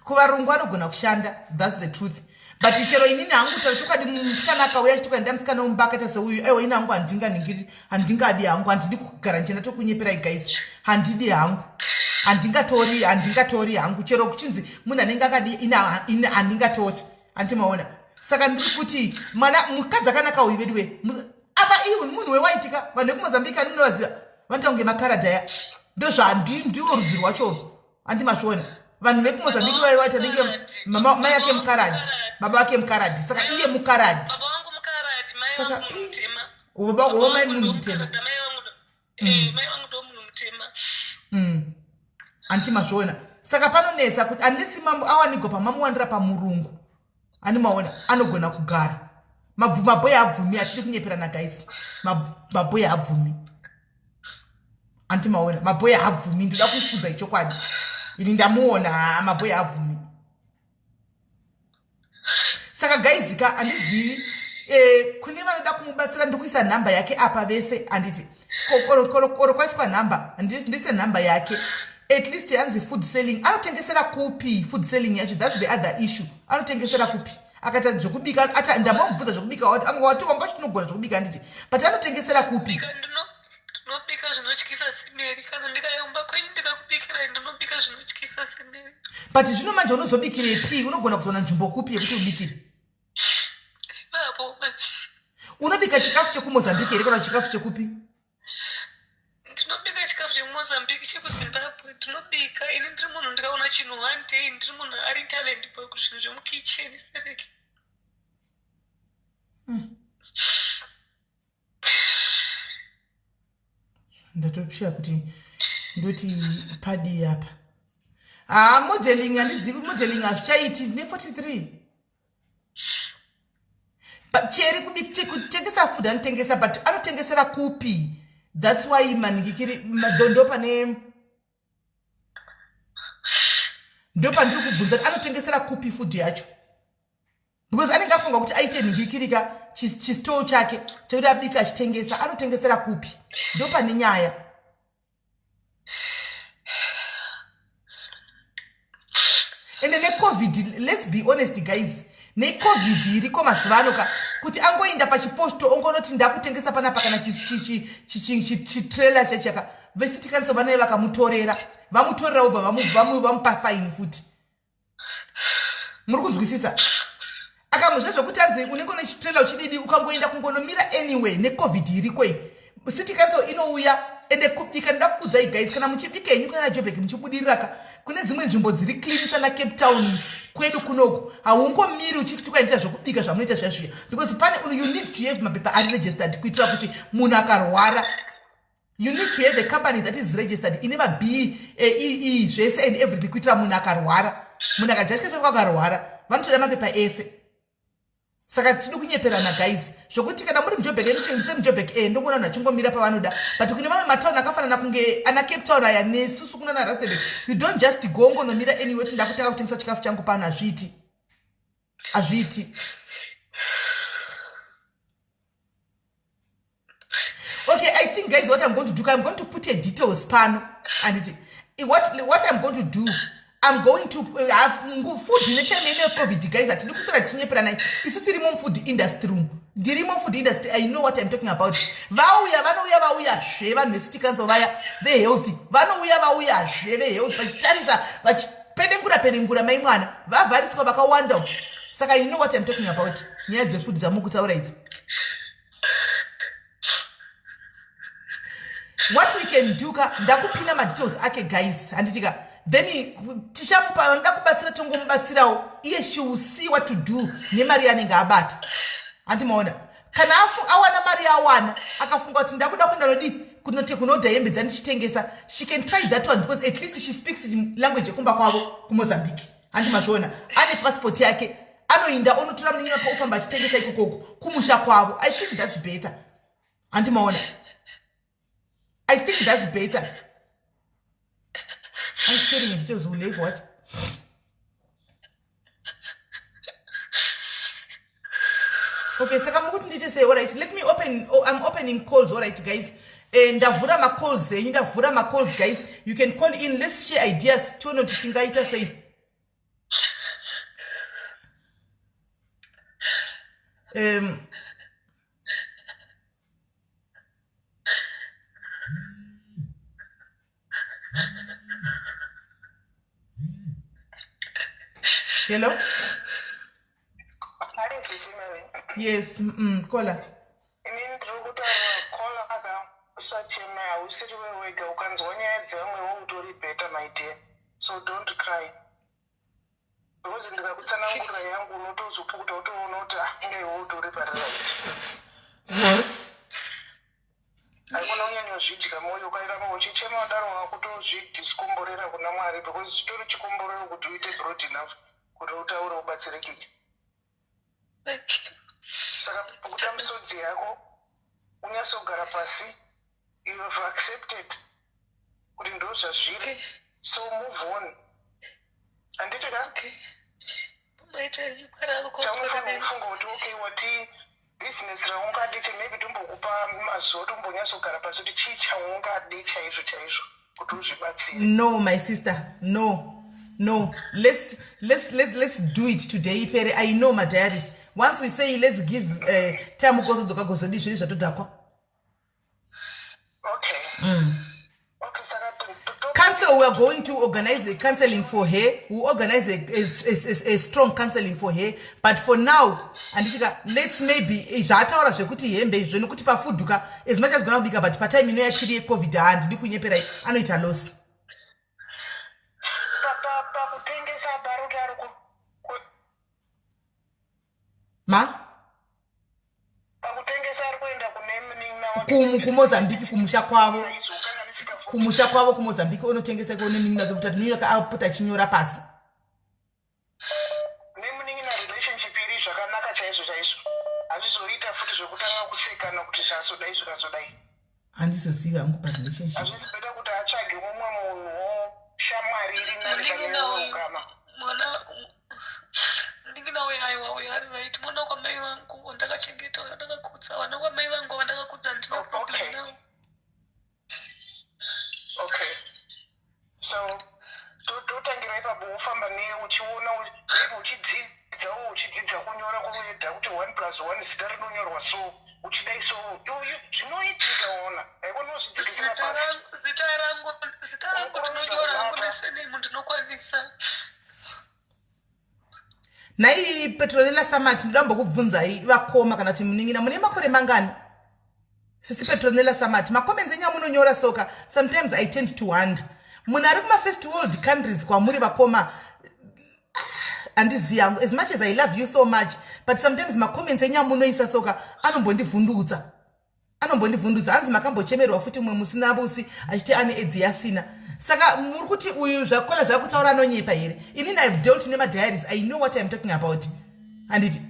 kuvarungu anogona kushanda thats the truth but chero inini hangu kutaura chokwadi musikana akauya achitoka nda musikana womba akaita seuyu aiwa ini hangu handinganingiri handingadi hangu handidi kugara ndichienda tokunyeperai guys handidi hangu handingatori handingatori hangu chero kuchinzi munhu anenge akadi ini handingatori handiti maona saka ndiri kuti mwana mukadzi akanaka uyu veduwe apa iwe munhu wewaitika vanhu vekumozambique aninovaziva vanoita kunge makaradhaya ndozvandiwo rudzi rwacho Andi mazviona vanhu vekumozambique vaiva vaita nenge mai ake mukaradhi baba vake mukaradhi saka iye mukaradhi saka baba wako mai munhu mutema Anti mazviona saka panonetsa kuti unless mambo awanigwa pamamuwanira pamurungu ani maona anogona kugara mabhoyi abvumi hatidi kunyeperana guys mabhoyi abvumi anti maona mabhoyi abvumi ndoda kukudza ichokwadi ini ndamuona haa mabhoyi abvumi saka guys ka handizivi eh, kune vanoda kumubatsira ndikuisa nhamba yake apa vese handiti oro kwaiswa nhamba ndise nhamba yake at least hanzi food selling anotengesera kupi food selling yacho thats the other issue anotengesera kupi akaita zvekubika ata ndambomubvunza zvekubika anga wati wanga uchitinogona zvekubika handiti but anotengesera kupi ndinobika zvinotyisa simeri kana ndikayomba kwenyu ndikakubikirai ndinobika zvinotyisa simeri but zvino manje unozobikirepi unogona kuzoona nzvimbo kupi yekuti ubikire ipapo manje unobika chikafu chekumozambique here kana chikafu chekupi ndinobika chikafu chemumozambique chekuzimbabwe ndinobika ini ndiri munhu ndikaona chinhu one day ndiri munhu ari talent boy kuzvinhu zvemukitchen stereki Ndatoshaya kuti ndoti padii apa haa modeling handizivi modeling hazvichaiti ndine 43 cheri kutengesa food anotengesa but anotengesera kupi thats why maningikiri ndo pane ndo pandiri kubvunza anotengesera kupi food yacho because anenge afunga kuti aite nhingikirika chistol chake chekuti abika achitengesa anotengesera kupi ndo pane nyaya ende necovid let's be honest guys necovid iriko mazuva ano ka kuti angoinda pachiposto ongonoti ndakutengesa panapa kana chitrailer chachaka vecity council vanaye vakamutorera vamutorera vobva vamupa fine futi muri kunzwisisa akamuzve zvekuti anzi unenge une chitrailer uchididi ukangoenda kungonomira anyway necovid iriko iyi city council inouya ende kubika ndoda kukudzai guys kana muchibika henyu kuna najobek muchibudirira ka kune dzimwe nzvimbo dziri clean sana cape town kwedu kunoku haungomiri uchiti tikaita zvekubika zvamunoita zviya zviya because pane you need to have mapepa ari registered kuitira kuti munhu akarwara you need to have a company that is registered ine mab e, e, e, zvese and everything kuitira munhu akarwara munhu akajatya akarwara vanotoda mapepa ese saka tidi kunyeperana guys zvokuti kana muri mujobek semujobek e ndongoona vanhu vachingomira pavanoda but kune mamwe matown akafanana kunge ana cape town aya nesusu kunana rustenburg you don't just go ngonomira anyway kuti ndakutanga kutengesa chikafu changu pano hazviiti hazviiti okay i think guys what i'm going to do i'm going to put a details pano anditi what, what i'm going to do i'm going to uh, have food netime ine covid guys hatidi kuswera tichinyeperanai isu tirimo mufood industry room ndirimo mufood industry i know what i'm talking about vauya vanouya vauyazve vanhu vecity council vaya vehealthy vanouya vauyazve vehealth vachitarisa vachipenengura penengura mai mwana vavhariswa vakawanda saka you know what i'm talking about nyaya dzefood dzamukutaura idzi what we can do ka ndakupina madetails ake guys handiti ka then tichamupa vanoda kubatsira tongomubatsirawo iye she will see what to do nemari yaanenge abata handi maona kana awana mari awana akafunga kuti ndakuda kuenda nodii kunote kunoda hembe dzandichitengesa she can try that one because at least she speaks language yekumba kwavo kumozambique handi mazviona ane passport yake anoinda onotora munin'ina wake ofamba achitengesa ikokoko kumusha kwavo i think that's better handi maona i think that's better I'm sharing it details will leave what Okay, saka mukuti ndiite sei? Alright, let me open, oh, I'm opening calls. Alright guys, ndavhura macalls enyu, ndavhura macalls guys. You can call in, let's share ideas, tione kuti tingaita sei. Hello? Hi, Sisi Mary. Yes, caller. Inini ndiri kutaura caller aka usachema, hausiri wewega. Ukanzwa nyaya dzevamwe wo utori better, my dear. So don't cry. Because ndikakutsanangurira yangu unotozopukuta utoona kuti, ah, inga iwe utori pari right. Haikona kunyanyozvidya mwoyo. Ukairamba uchichema udaro, wakutozvidiskomborera kuna Mwari, because chitori chikomborero kuti uite broad enough kuti utaure ubatsirikike. Thank you. Saka pukuta misodzi yako, unyatsogara pasi. You have accepted kuti ndo zvazviri. So move on, handiti ka? Okay. Maita henyu. Chaunofanira kufunga kuti, okay, wati bhizinesi raungadi, maybe tombokupa mazuva tombonyatsogara pasi kuti chii chaungadi chaizvo chaizvo kuti uzvibatsire. No, my sister, no, no, let's do it today pere. I know madiaries. Once we say let's give time, gozodzoka gozodi zviri zvatodhakwa. Okay, saka Counsel, we are going to organize a counseling for her. We organize a strong counseling for her, but for now, handitika, let's maybe zvaataura zvekuti hembe izvo nekuti pafudhuka, as much as gona kubika, but patime ino yatiri yeCovid, handidi kunyeperai, anoita loss. Pakutengesa pari kuti ari Ma pakutengesa ari kuenda kune munin'ina wake. KuMozambique, kumusha kwavo. Aizokanganisika futi. Kumusha kwavo kuMozambique, unotengesa iko nemunin'ina wake, kuti munin'ina wake apota achinyora pasi. Nemunin'ina relationship iri zvakanaka chaizvo chaizvo, hazvizoita futi zvekutanga kusekana kuti zvazodai zvikazodai. Handizozivi hangu parelationship. Hazvisi better kuti atsvage mumwe munhuwo, shamwari iri nani pane Munin'ina uyu ukama? Mwana munin'ina uyu, aiwa, uyu ari right. Mwana kwamai vangu wandakachengeta, wandakakudza, vana kwamai vangu vandakakudza, handina problem navo. Okay, so totangira ipapo, wofamba neye uchiona, maybe uchidzidzawo, uchidzidza kunyora, kuedha kuti one plus one, zita rinonyorwa so, uchidai so. Zvinoitika, ona, haikona uzvidzikisira Zita pasi. Zita rangu ndinonyora hangu nesurname, ndinokwanisa. Nhai Petronela Samati, ndoda mbokubvunzai vakoma kana kuti munin'ina, mune makore mangani, sisi Petronela Samati? Macomments enyu amunonyora soka, sometimes I tend to wonder, munhu ari kumafirst world countries kwamuri vakoma, handizivi hangu. As much as I love you so much, but sometimes macomments enyu amunoisa soka anombondivhundutsa, anombondivhundutsa. Hanzi makambochemerwa futi mumwe musina busi achiti ane edzi yasina. Saka muri kuti uyu zvakola zvakutaura anonyepa here? Inini I've dealt nemadiaries, I know what I'm talking about, handiti?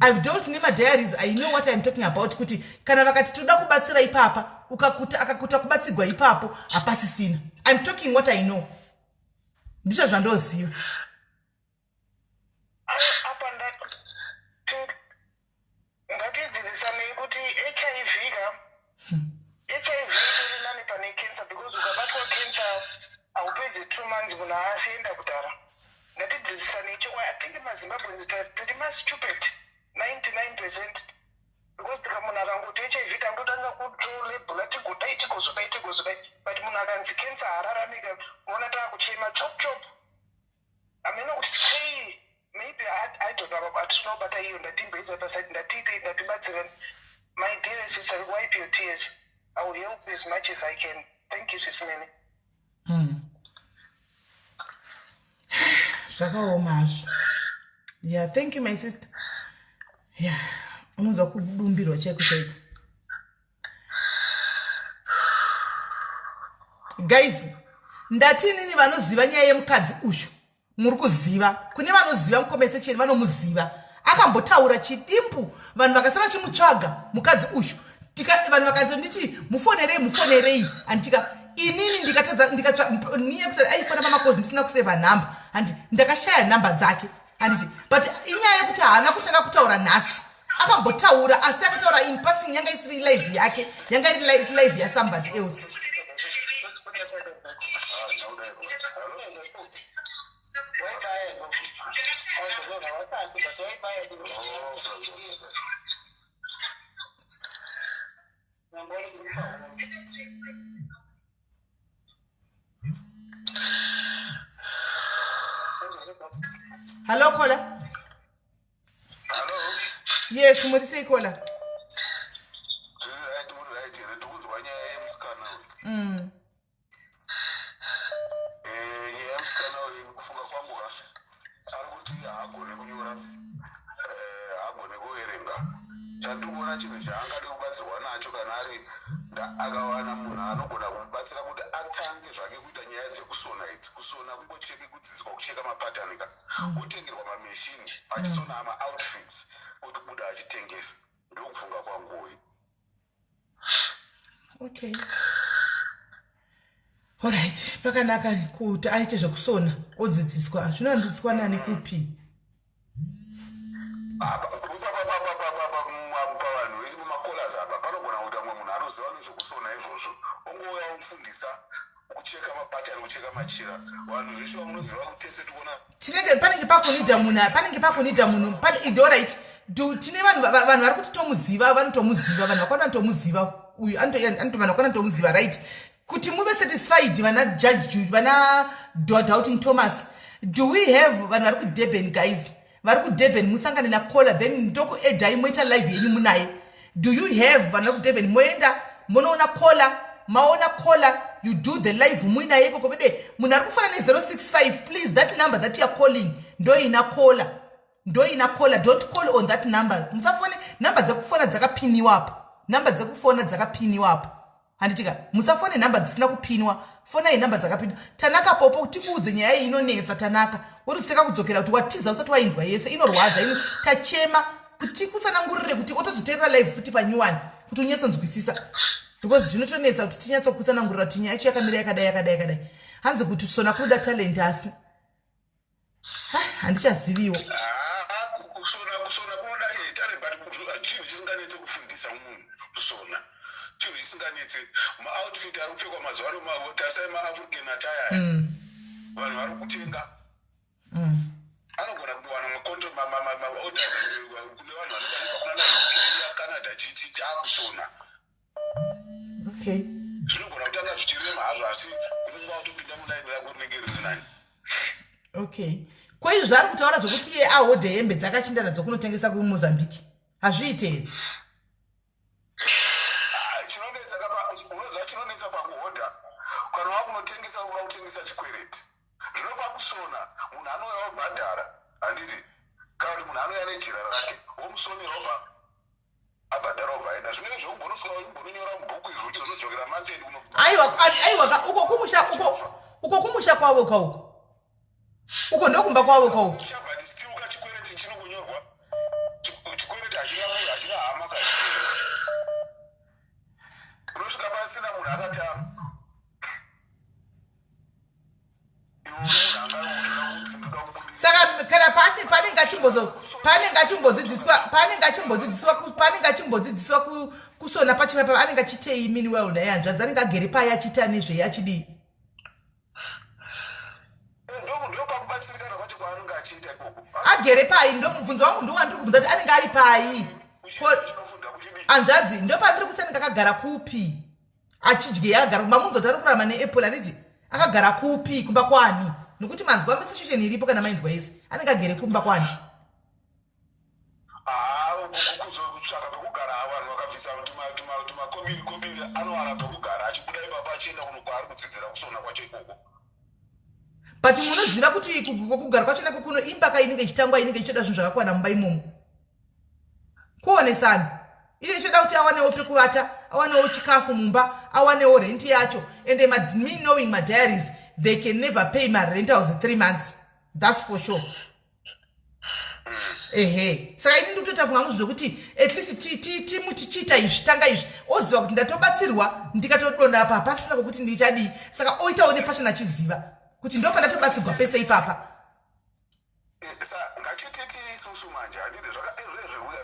I've dealt nemadiaries, I know what I'm talking about, kuti kana vakati toda kubatsira ipapa, ukakuta akakuta kubatsigwa ipapo hapasisina. I'm talking what I know, ndizvo zvandoziva. Apa ngatidzidzisanei kuti HIV ka, HIV itori nani pane cancer, because ukabatwa cancer haupedze 2 months, munhu aasienda kudhara. Ngatidzidzisanei chokwadi. I think maZimbabweans tiri mastupid 99%, because tika munhu akangoti HIV, tangotanga kutolabela, tigodai, tigozodai, tigozodai, but munhu akanzi cancer haararamika, unoona taakuchema chop chop. Hameno kuti chei, maybe I don't know. Hatisina kubata iyo, ndatimboisa paside, ndatiitei, ndatibatsirani. My dear sister, wipe your tears. I will help as much as I can. Thank you, Sis Many. Zvakaoma hazvo. Yeah, thank you, my sister. Yeah, unonzwa kudumbirwa chaiko chaiko. Guys, ndati inini vanoziva nyaya yemukadzi uyu, muri kuziva, kune vanoziva mucomment section, vanomuziva, akambotaura chidimbu, vanhu vakasara vachimutsvaga mukadzi uyu. Vanhu vakatonditi mufonerei, mufonerei, handitika. Inini ndikatadza, ndikatsva niye kuti aifona pamakozi, ndisina kusevha nhamba, handi ndakashaya nhamba dzake, handiti? But inyaya yekuti haana kutanga kutaura nhasi. Akambotaura, asi akataura in passing, yanga isiri live yake, yanga iri live yasomebody else. Hello, caller. Hello. Yes, muri sei, caller? Right, muri right here. Ndikunzwa nyaya yemusikana uyu. Nyaya yemusikana uyu, kufunga kwangu ka, ari kuti haagone kunyora, haagone kuverenga. Chandiri kuona, chinhu chaangade kubatsirwa nacho, kana ari akawana munhu anogona kumubatsira kuti atange zvake kuita nyaya dzekusona idzi, kusona kungocheke, kudzidziswa kucheka mapatani ka, otengerwa mameshini, achisona maoutfits, otobuda achitengesa. Ndokufunga kwangu uyu. Okay, alright, pakanaka kuti aite zvekusona, odzidziswa. Zvinodzidziswa nani, kupi? Pavanhu vemumacallers apa panogona kuita mumwe munhu anoziva nezvekusona izvozvo, ongouya omufundisa kucheka mapatani, kucheka machira. Vanhu zveshe vamunoziva kuti tese tikuona. Tinenge panenge pakunidha munhu alright, do tine vanhu vanhu vari kuti tomuziva, vanotomuziva, vanhu vakwana vanotomuziva uyu, vanhu vakwana vanotomuziva. Right, kuti muve satisfied, vana Judge vana Doubting Thomas, do we have vanhu vari kuDurban? Guys vari kuDurban, musangane nacaller, then ndokuedhai, moita live yenyu munaye. Do you have vanhu vari kuDurban? Moenda monoona caller, maona caller, you do the live muinaye ikoko. Vede munhu ari kufana ne065, please, that number that you are calling ndoina caller, ndoina caller. Don't call on that number. Musafone nhamba dzekufona dzakapiniwa apa, nhamba dzekufona dzakapiniwa apa, handitika? Musafone nhamba dzisina kupinwa, fonai nhamba dzakapinwa. Tanaka Popo, tikuudze nyaya iyi inonetsa. Tanaka, wotiseka kudzokera kuti watiza usati wainzwa yese, inorwadza ino. Tachema kuti tikusanangurire kuti otozoteerera live futi panyuwani kuti unyatsonzwisisa, because zvinotonetsa kuti tinyatsokutsanangurira kuti nyaya yacho yakamira yakadai, yakadai, yakadai. Hanzi kuti sona kunoda talent, asi handichaziviwo. Ah, kusona kunoda talent, but chinhu chisinganetse kufundisa munhu kusona, chinhu chisinganetse. Maoutfit ari kupfekwa mazuva ano, tarisai maAfrican attire aya. Vanhu vari kutenga. Anogona kutowana maorders kune vanhu vanenge vanobva kunana UK, Canada, chichi akusona. Zvinogona kutanga zvichirema hazvo, asi unenge watopinda mulaini rako rinenge riri nani. Okay, ko izvo zvaari kutaura zvokuti iye ahodhe hembe dzakachindana dzokunotengesa kuMozambique, hazviite here? Ah, chinonetsa unoziva chinonetsa pakuhodha, kana wakunotengesa, unoda kutengesa chikwereti. Zvino pakusona, munhu anouya wobhadhara, handiti? Kana kuti munhu anouya nejira rake, womusonera, obva abhadhara, obva aenda. Zvinenge zvokumbonoswera uchimbononyora mubhuku izvo, uchizonodzokera month-end. Aiwa, aiwa ka, uko kumusha uko, uko kumusha kwavo ka, uko uko ndokumba kwavo ka uko. But still ka, chikwereti chinongonyorwa. Chikwereti hachina hama ka. Chikwereti unosvika pasina munhu akatama, iwe munhu angakutoda kuti ndoda kubudisa. Saka kana paanenge achimbodzidziswa kusona pachivapa, anenge achitei meanwhile naye hanzvadzi? Anenge agere pai achiita nezvei, achidii? Ndopakubatsirikana kwacho kwaanenge achiita ikoko. Agere pai? Ndo mubvunzo wangu, ndowandiri kubvunza kuti anenge ari pai. Chinofunda kuchidii? Hanzvadzi, ndopandiri kuti anenge akagara kupi, achidyei, akagara mamunzo kuti ari kurarama neapple, handiti? Akagara kupi, kumba kwani? Nokuti manzwa situation iripo, kana mainzwa yese, anenge agere kumba kwani? Haa, kuzotsvaka pekugara, vanhu vakabvisa tumakobiri kobiri, anowana pekugara, achibuda ipapo achienda kuno kwaari kudzidzira kusona kwacho ikoko. But munoziva kuti kugara kwacho nako kuno imba ka inenge ichitangwa, inenge ichitoda zvinhu zvakakwana mumba imomo, kuonesana. Inenge ichitoda kuti awanewo pekuvata, awanewo chikafu mumba, awanewo renti yacho. And me knowing madiaries, they can never pay marentals 3 months, that's for sure. Ehe, saka ini ndikutoita funga hangu zvekuti at least timuti chiita izvi, tanga izvi, oziva kuti ndatobatsirwa, ndikatodonha apa hapasina kwokuti ndichadii. Saka oitawo nepassion, achiziva kuti ndo pandatobatsirwa pese ipapa. Sa ngachititi isusu manje handiti zvakadai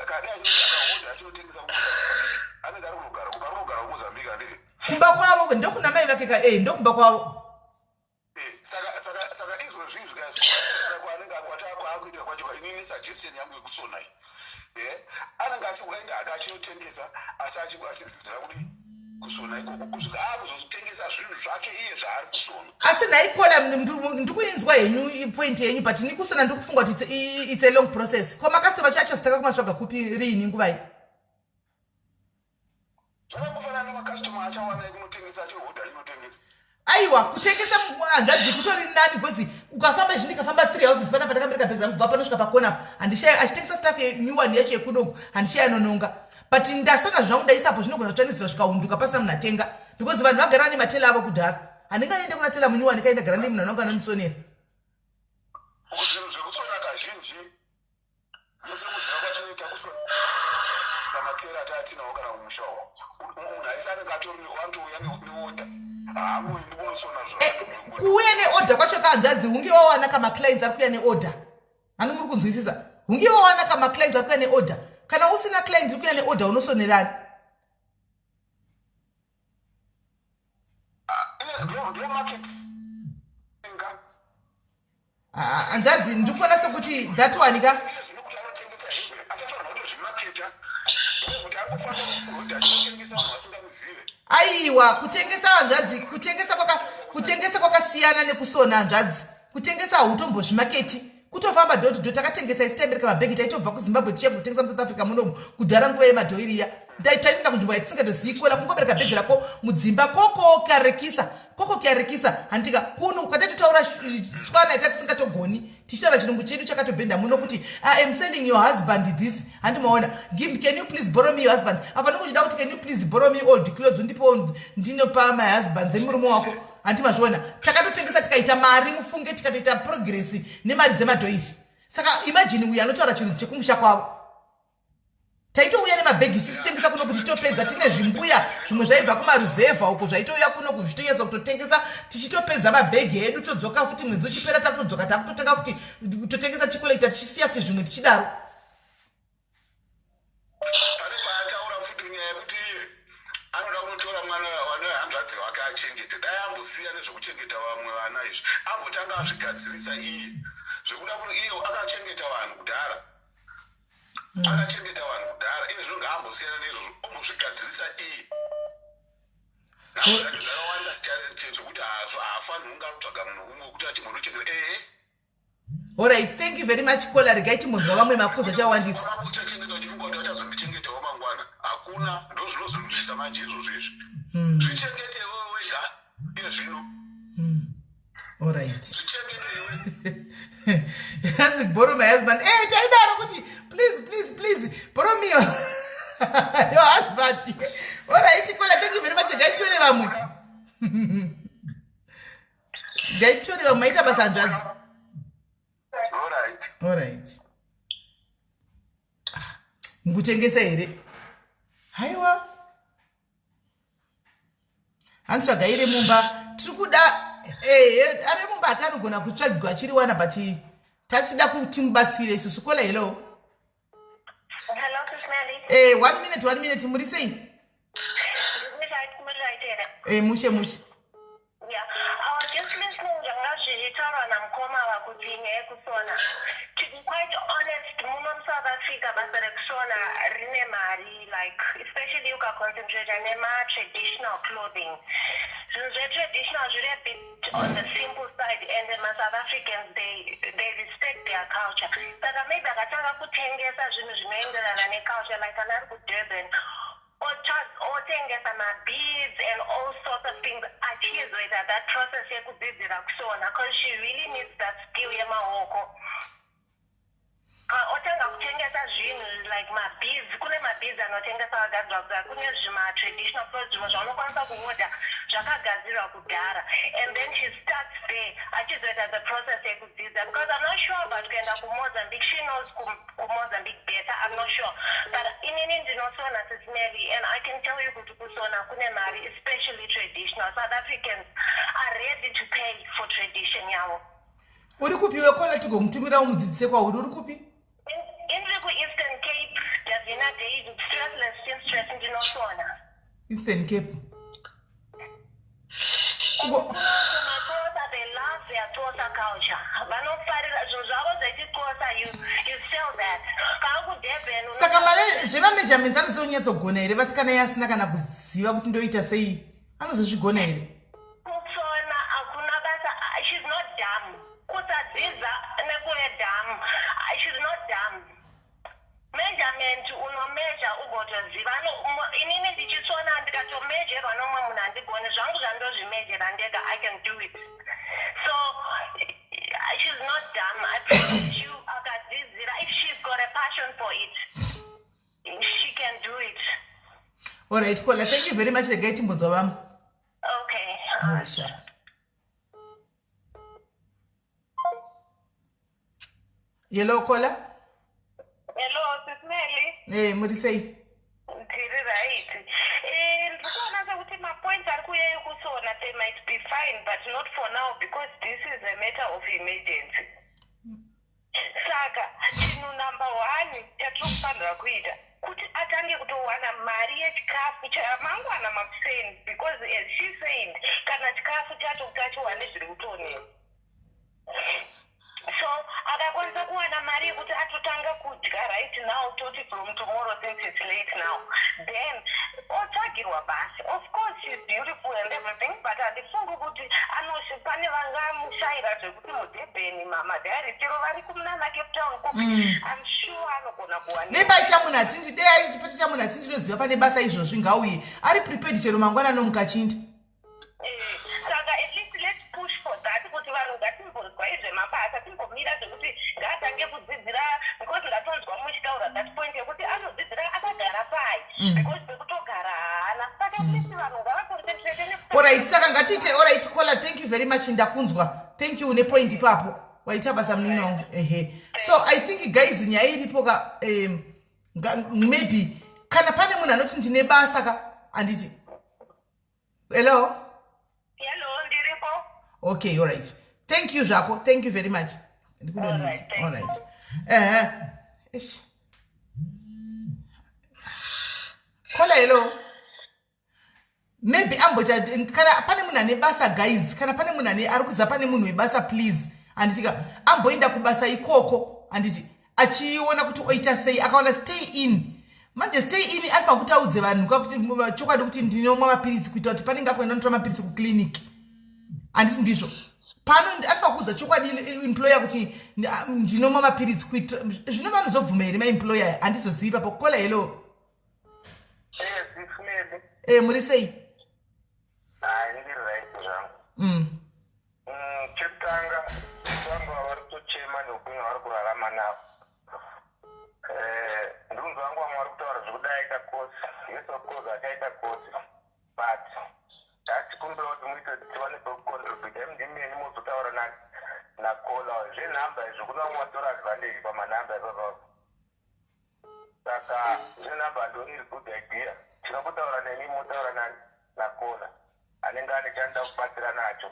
akahodha achinotengesa kuMozambique, anenge ari kunogara kumba, ari kunogara kuMozambique, handiti? Kumba kwavo ndokuna mai vake ka, ndokumba kwavo. Saka izvozvi izvi guys, kubatsirana kwaanenge kwaakuita kwacho, inini suggestion yangu yekusona iyi, anenge achienda aka achinotengesa, asi achidzidzira kudi kusona ikoko kusvika akuzotengesa zvinhu zvake iye zvaari kusona. Asi nhaikola, ndikuinzwa henyu point yenyu, but ini kusona ndikufunga kuti it's a long process. Ko macustomer acho achazotanga kumatsvaga kupi, riini, nguvai? Zvakangofanana nemacustomer achawana ekunotengesa, achihodha achinotengesa. Aiwa, kutengesa, hanzvadzi, kutori nani, because ukafamba izvi, ndikafamba three houses pana pandakabereka bhegi rangu kubva panosvika pakona, handishaya achitengesa stuff yenew one yacho yekunoku, handishaya nononga. But ndasona zvangu ndaisapo, zvinogona kutsvanidzwa zvikaunduka pasina munhu atenga, because vanhu vagara vane matela avo kudhara. Handingaende kuna tailor munew one, kaenda gara ndi munhu anonga anondisonera. Zvinhu zvekusona kazhinji, mese kuziva kwatinoita kusona, pamatera ataatinawo kana kumusha uko, munhu aisi anenge atori wanotouya neorder, haangoendi kunosona. Kuuya neorder kwacho kahanzvadzi, hunge wawana kamaclients ari kuuya neorder. Hani muri kunzwisisa? Hunge wawana kamaclients ari kuuya neorder. Kana usina client iri kuuya neorder, unosonerani? Ndo marketing. Hanzvadzi, ndikuona sekuti that one ka Zvinokuti anotengesa hembe, achafanira kutozvimaketa, kuti angofamba kurodhi achinotengesa, vanhu vasingamuzive. Aiwa, kutengesa, hanzvadzi, kutengesa kwakasiyana nekusona, hanzvadzi. Kutengesa hautombozvimaketi, kutofamba door to door. Takatengesa isi, taibereka mabhegi, taitobva kuZimbabwe tichiya kuzotengesa muSouth Africa munomu kudhara, nguva yemadhoiriya. Taitoenda kunzvimbo yatisingatozivi kola, kungobereka bhegi rako mudzimba, koko karekisa, koko karekisa, handika kuno kwataitotaura tswana ita tisingatogoni, tichitaura chirungu chedu chakatobhenda muno, kuti "I am selling your husband this," handimaona, "Give, can you please borrow me your husband?" Apa nongochida kuti, "Can you please borrow me old clothes, undipo ndinopa my husband dzemurume wako?" Handimazviona? Takatotengesa tikaita mari, mufunge, tikatoita progress nemari dzemadhoiri. Saka imagine uyu anotaura chirudzi chekumusha kwavo. Taitouya nemabhegi isusu tengesa kuno kuti titopedza. Tine zvimbuya zvimwe zvaibva kumaruzevha uko zvaitouya kuno kuzvitonyatsa kutotengesa, tichitopedza mabhegi edu, todzoka futi mwedzi uchipera, takutodzoka, takutotenga futi, totengesa, tichikolekta, tichisiya futi zvimwe, tichidaro. Pane paataura futi nyaya yekuti iye anoda kunotora mwana wane hanzvadzi wake achengete. Dai ambosiya nezvekuchengeta vamwe vana izvi, ambotanga azvigadzirisa iye. Zvekuda kuti iye akachengeta vanhu kudhara, akachengeta vanhu kudhara, iye zvino ngaambosiyana neizvozvo, ombozvigadzirisa iye. Nhamo dzake dzakawanda zvekuti haafaniri kunge ari kutsvaga munhu umwe wekuti achimbonochengeta, ehe. Alright, thank you very much, caller. Regai timbonzwa vamwe, makuza chawandisa. Uchachengeta uchifunga kuti vachazondichengetawo mangwana, hakuna. Ndo zvinozonetsa manje izvozvo izvi. Zvichengete iwewe wega iye zvino. Alright. Zvichengete iwe. Hanzi, "Borrow my husband." Taidaro kuti, "Please, please, please borrow me your husband." Alright, caller, thank you very much. Regai titore vamwe, regai titore vamwe. Maita basa, hanzvadzi. Alright. Alright. Ah, mukutengesa here? Haiwa, hanzi iri mumba, tiri kuda. Ari mumba ake, anogona kutsvagirwa achiriwana, but tachida kuti mubatsire isusu. Caller, hello. Hello, Sis Melly. One minute, one minute. Muri sei? Ndiri right, muri right here? Mushe mushe. Yeah. I was just listening zvanga zvichitaurwa namukoma vakuti nyaya yekusona. To be quite honest, muno muSouth Africa basa rekusona rine mari, like especially ukaconcentrata nema-traditional clothing. Zvinhu zvetraditional zviri a bit on the simple side, and the South Africans, they respect their culture. Saka maybe akatanga kutengesa zvinhu zvinoenderana neculture, like kana ari kuDurban, otengesa mabeads and all sorts of things, achizoita that process yekudzidzira kusona, because she really needs that skill yemaoko. Otanga kutengesa zvinhu like mabeads, kune mabeads anotengesa agadzirwa kudhara, kune zvimatraditional clothes, zvimwe zvaunokwanisa kuodha zvakagadzirwa kudhara, and then she starts there, achizoita the process yekudzidza, because I'm not sure about kuenda kuMozambique. She knows kuMozambique better, I'm not sure, but inini ndinosona, Sis Melly, and I can tell you kuti kusona kune mari, especially traditional. South Africans are ready to pay for tradition yavo. Uri kupi wekola tigomutumira umudzidzise kwauri uri kupi? Indiri kuEastern Cape, Davina David, Stressless Seamstress, ndinosona. Eastern Cape. MaXhosa, they love their Xhosa culture. Vanofarira zvinhu zvavo zvechiXhosa, you sell that. Kana kuDurban. Saka mare zvemameasurements anozonyatsogona here vasikana iye asina kana kuziva kuti ndoita sei? Anozozvigona here? Kusona hakuna basa. She's not dumb. Kusadzidza nekuve dumb. She's not dumb. Measurement unomeasure ugotoziva. Inini ndichisona ndikatomeasurwa nomumwe munhu handigoni zvangu zvandozvimeasura ndega. I can do it. So she's not dumb. I promise you, akadzidzira, if she's got a passion for it, she can do it. Alright, Kola, thank you very much. Regai timbonzwa vamwe. Okay. Alright, sharp. Hello, Kola. Hello, Sis Melly. Eh, muri sei? Ndiri right. Ndiri kuona sekuti mapoints ari kuuya ekusona, they might be fine, but not for now because this is a matter of emergency. Saka chinhu number one chatiri kufanira kuita kuti atange kutowana mari yechikafu chamangwana makuseni, because as she said, kana chikafu chacho kuti achiwane zviri kutonetsa. So akakwanisa kuwana mari yekuti atotanga kudya right now, toti from tomorrow since it's late now, then otsvagirwa basa. Of course she's beautiful and everything, but handifungi kuti pane vangamushayira zvekuti muDurban madiary chero vari kumunana Cape Town kupi, I'm sure anogona kuwanikwa. Dei paita munhu atindi, dei paita munhu atindi ndinoziva pane basa izvozvi, ngauye ari prepared chero mangwana nomukachinda. Saka at least let's push for that, kuti vanhu ngatimbonzwai zvemabasa, timbomira zvekuti ngaatange kudzidzira, because ndatonzwa muchitaura that point yekuti anodzidzira akagara pai, because pekutogara haana. Saka at least vanhu ngavaconcentrate. Alright, saka ngatiite, alright Kola, thank you very much, ndakunzwa. Thank you, une point ipapo, waita basa munini wangu. Ehe, so I think guys, nyaya iripo ka, maybe kana pane munhu anoti ndine basa ka, handiti? Hello? Hello, ndiripo. Okay, alright, thank you zvako, thank you very much, ndikudonetsa. Alright, thank Alright, ehe, ish, Kola, hello. Maybe amboita kana pane munhu ane basa, guys, kana pane munhu ane ari kuziva pane munhu webasa, please, handiti ka, amboenda kubasa ikoko, handiti, achiona kuti oita sei. Akaona stay in manje, stay in anofanira kuti audze vanhu ka kuti chokwadi kuti ndinomwa mapiritsi, kuita kuti panenge akuenda notora mapiritsi kuclinic, handiti ndizvo? Pano anofanira kuudza chokwadi employer kuti ndinomwa mapiritsi kuita zvino. Vanozobvuma here maemployer? Handizozivi papo. Kola, hello. Sis Melly. Muri sei? Hayi, ndiri right zvangu. Chekutanga, vangu vari kutochema neupenyu hwavari kurarama navo. Ndunzi vangu vamwe vari kutaura zvekuti aita course. Yes, of course achaita course, but hatikumbira kuti muite kuti tiwane pekucontribute. Imi ndimeni mozotaura naKola zvenhamba izvo. Kuna vamwe vatora advantage pamanhamba ipapapo, saka zvenhamba handioni iri good idea. Tinongotaura nemi, motaura naKola anenge ane chaanoda kubatsira nacho.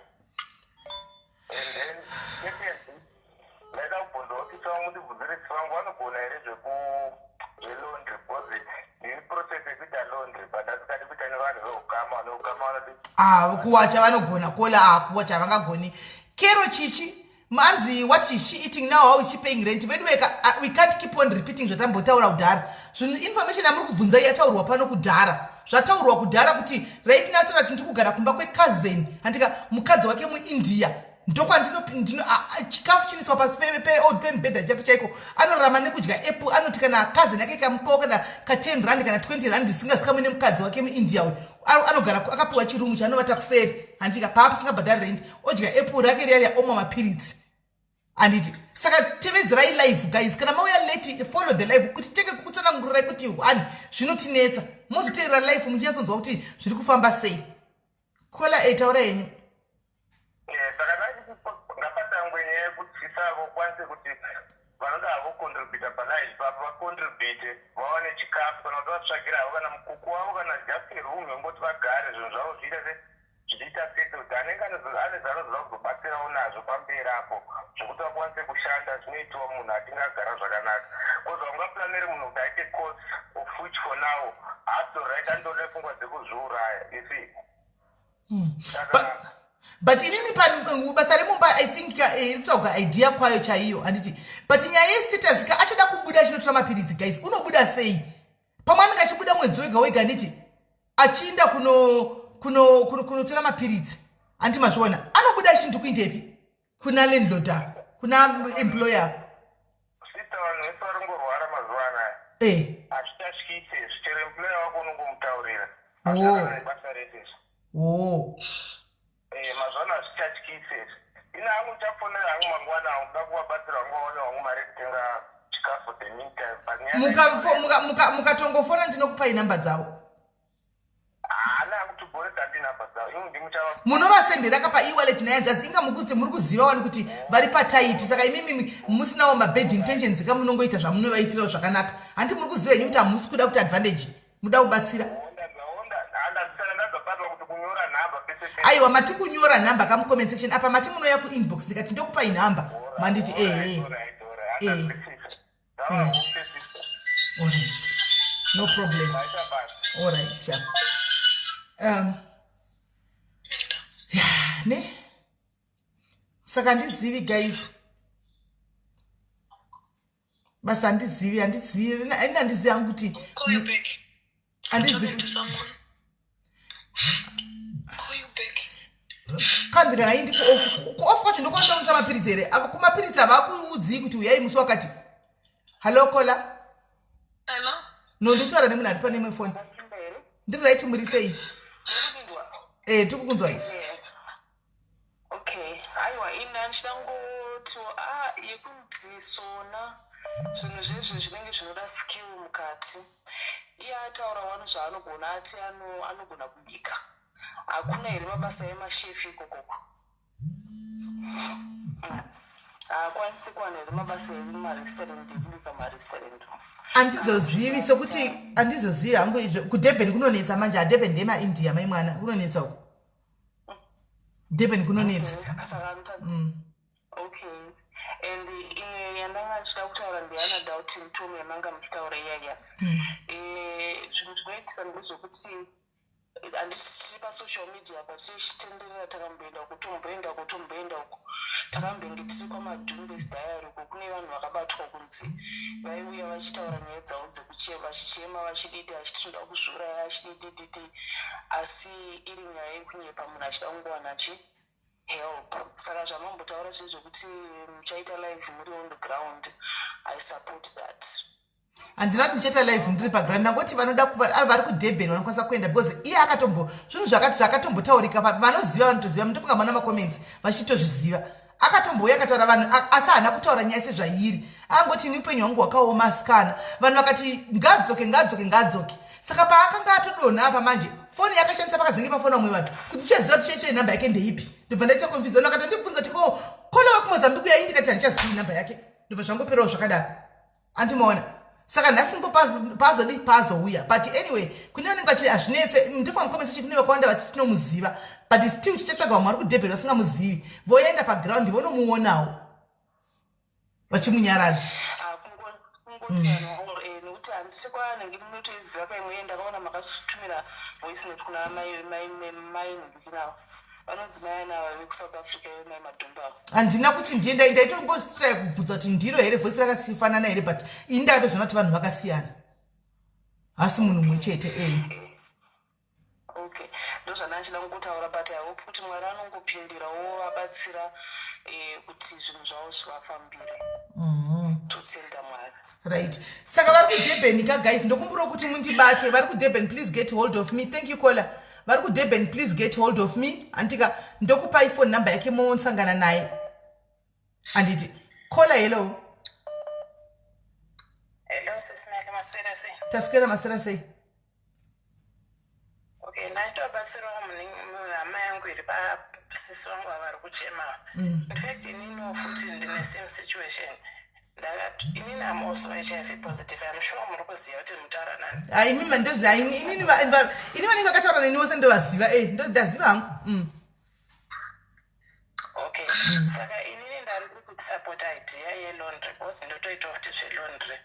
And then secondly, ndaida kubvunzawo sisi vangu, ndibvunzire sisi vangu, vanogona here zvelaundry? Because ndiri process yekuita laundry, but handikadi kuita nevanhu veukama, vane ukama vanoti Ah, kuwacha vanogona, Kola. Ah, kuwacha havangagoni. Kero chichi manzi, what is she eating now? How is she paying rent? Veduweka, we can't keep on repeating zvatambotaura kudhara. Zvinhu, information yamuri kubvunza yataurwa pano kudhara, zvataurwa kudhara kuti right now tsara tindi kugara kumba kwecousin, handika, mukadzi wake muIndia, ndokwandino chikafu chiniswa pasi peold pemubhedha chako chaiko. Anorarama nekudya apple. Anoti kana cousin yake ikamupawo kana ka10 rand kana 20 rand, isingazikamwe nemukadzi wake muIndia uyu. Anogara akapiwa chirumu chaanovata kuseri, handika, paapo singabhadhari rent, odya apple rake riya riya, omwa mapiritsi, handiti? Saka tevedzerai live, guys. Kana mauya late, follow the live kuti tenge kukutsanangurirai kuti one zvinotinetsa. Mozoteerera live muchinyatsonzwa kuti zviri kufamba sei. Kola, taura henyu. Saka ndachiti ngapatangwe nyaya yekuti isavo kwanise kuti vanoda havo kucontributa palive papo vacontribute, vawane chikafu, kana kuti vatsvagire havo kana mukuku wavo kana just room yongoti vagare, zvinhu zvavo zviita se zvichiita settled. Anenge ane zano. zvavanozoda kuzobatsirawo nazvo pamberi apo zvekuti vakwanise kushanda zvinoitiwa munhu achinge agara zvakanaka bcause haungaplaneri munhu kuti aite course of which for now haasitoright anditori nepfungwa dzekuzviuraya you see. Saka But inini basa remumba, I think iri kutaurwa idea kwayo chaiyo, handiti? But nyaya yestatus ka, achada kubuda achinotora mapiritsi, guys, unobuda sei? Pamwe anenge achibuda mwedzi wega wega, handiti? Achiinda kunotora mapiritsi, handiti? Mazviona, anobuda achinti kuindepi? Kuna landlord, kuna employer? Sita, vanhu vese vari kungorwara mazuva anaya. Hazvichatyise, chero employer wako unongomutaurira. Hazvichadana nebasa rese izvi. Mazuva ano hazvichatyise. Ine hangu ndichafonera hangu mangwana hangu, kuda kuvabatsira vangu vaone vangu mari yekutenga chikafu for the meantime. But nyaya Mukatongofona ndinokupai namba dzavo. Haana hangu tibhoresa, handi namba dzavo imwe ndimuchava. Munovasendera kapa e-wallet nayanzvadzi. Inga mukuti muri kuziva wani kuti vari patight, saka imimi musinawo mabad intentions ka, munongoita zvamunovaitirawo zvakanaka, handi? Muri kuziva henyu kuti hamusi kuda kuti advantage, muda kubatsira. Ndandisana ndadzabatwa kuti kunyora nhamba pese pese. Aiwa, mati kunyora nhamba kamucomment section apa, mati munouya kuinbox, ndikati ndokupai nhamba, manditi ehe. Alright, no problem. Alright, yeah. Yeah, ne saka handizivi, guys, basa handizivi, handizivi, ini handizivi hangu kuti Call you back. Handizivi. Talking to someone. Call you back. Kanzi kana indi kuoff, kuoff kwacho ndokwanoda kunotora mapiritsi here? Ava kumapiritsi havakuudzii kuti uyai musi wakati. Hallo, caller. Hello? No, ndikutaura nemunhu ari pane imwe foni. Masimba here? Ndiri right, muri sei? Muri kunzwa? Tiri kukunzwai. Okay, aiwa, ini handichida kungoti a yekunzi sona zvinhu zvezvo zvinenge zvinoda skill mukati. Iye ataura wani zvaanogona, ati anogona kubika. Hakuna here mabasa emashefu ikokoko? Haakwanisi kuwana here mabasa emumarestaurant, ekubika marestaurant? Handizozivi, sekuti handizozivi hangu izvo. KuDurban kunonetsa manje. ADurban ndemaIndia, mai mwana, kunonetsa uko Durban, kunonetsa. Okay, saka okay, and imwe yandanga ndichida kutaura ndeyana Doubting Tom yamanga muchitaura iyaya. Zvinhu zvinoitika ndezvekuti handisi pasocial media patichitenderera, takamboenda uko, tomboenda uko, tomboenda uko. Takambenge tiri kwaMadhumbes Diary uko, kune vanhu vakabatwa kunzi vaiuya vachitaura nyaya dzavo dzekuchema, vachichema, vachididi, achiti tinoda kuzviuraya, achididididi, asi iri nyaya yekunyepa, munhu achida kungowana chi help. Saka zvamambotaura zvezvekuti muchaita live muri on the ground, I support that. Handina kuti ndichaita live ndiri paground. Ndangoti vanoda vari kuDurban vanokwanisa kuenda, because iye akatombo zvinhu zvakati zvakatombotaurika. Vanoziva vanotoziva, mutofunga mana macomments vachitozviziva. Akatombouya akataura vanhu, asi haana kutaura nyaya sezvairi. Angoti, "Ini upenyu hwangu hwakaoma, asikana." Vanhu vakati, "Ngadzoke, ngadzoke, ngadzoke." Saka paakanga atodonha apa manje, foni yakashandisa pakazenge pafona vamwe vanhu kuti tichaziva kuti chaicho nhamba yake ndeipi. Ndobva ndaita confuse. Vanhu vakatondibvunza kuti, "Ko caller wekuMozambique uya?" Ndikati handichazivi nhamba yake. Ndobva zvangoperawo zvakadaro, andimaona. Saka nhasi ndipo pazodi pazouya. But anyway, kune vanenge vachi hazvinetse, ndofa mucomment section kune vakawanda vati tinomuziva, but still tichatsvaga vamwe vari kuDurban vasingamuzivi, voenda paground vonomuonawo vachimunyaradza. Ah, kungoti vanhu nekuti handisi kwanenge munotoiziva kaimwe. Ndakaona makasitumira voice note kuna mai nhingi vanonzi mai anava vekuSouth Africa, vemai Madhumba. Handina kuti ndiye, ndaitongotraya kubvunza kuti ndiro here voice, rakasifanana here, but ini ndakatozoona kuti vanhu vakasiyana, hasi munhu mumwe chete e. Okay, ndozvandanga ndichida kungotaura, but I hope kuti Mwari anongopindirawo vabatsira kuti zvinhu zvavo zvivafambire. Totenda Mwari. Right, saka vari kuDurban ka, guys, ndokumburawo kuti mundibate. Vari kuDurban, please get hold of me. Thank you, caller. Vari kuDurban, please get hold of me. Andika ndokupai phone number yake, mosangana naye, handiti? Caller, hello. Hello, Sisinake, maswera sei? Taswera, maswera sei? Okay, ndaitobatsirawo hama yangu iri pasisi vangu ava vari kuchema. In fact, ininiwo futi ndine same situation. Inini am also HIV positive. I'm sure muri kuziva kuti mutaura nani. Ai, imi ndoziva ini vanenge vakataura neni vose ndovaziva. E, ndaziva hangu. Okay, saka inini ndandiri kusapota idea yelaundry because ndotoitawo futi zvelaundry.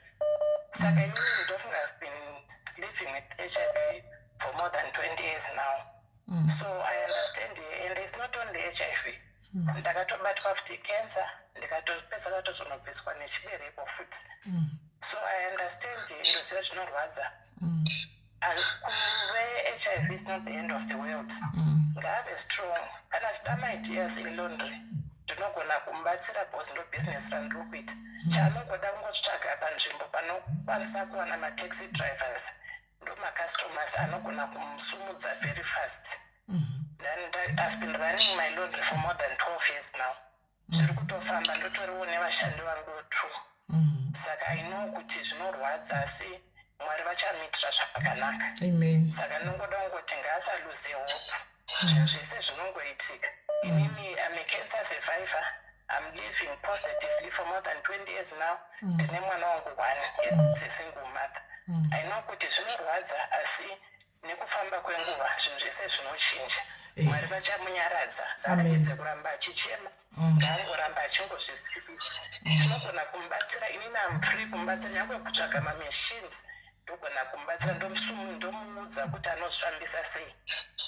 Saka inini ndofunga I've been living with HIV for more than 20 years now, so I understand. And it's not only HIV, ndakatobatwa futi cancer, ndikatopedza katozonobviswa nechibereko futi. So I understand, ndoziva zvinorwadza. Kuve HIV is not the end of the world. Ngaave strong. Kana achida maideas elaundry, ndinogona kumubatsira because ndo business randiri kuita. Chaanongoda kungotsvaga panzvimbo panokwanisa kuwana mataxi drivers, ndo macustomers anogona kumusumudza very fast. Then I've been running my laundry for more than 12 years now. Zviri kutofamba, ndotoriwo nevashandi vangu two. Saka I know kuti zvinorwadza, asi Mwari vachamuitira zvakanaka. Amen. Saka ndinongoda kungoti ngaasalose hope, zvinhu zvese zvinongoitika. Inini am a cancer survivor. I'm living positively for more than 20 years now. Ndine mwana wangu one, is a single mother. I know kuti zvinorwadza, asi nekufamba kwenguva zvinhu zvese zvinochinja. Mwari vachamunyaradza. Amen. Ngaregedze kuramba achichema, ngaangoramba achingozvisivisa. Tinogona kumubatsira. Inini am free kumubatsira, nyange kutsvaga mamachines ndogona kumubatsira, ndomuudza kuti anozvifambisa sei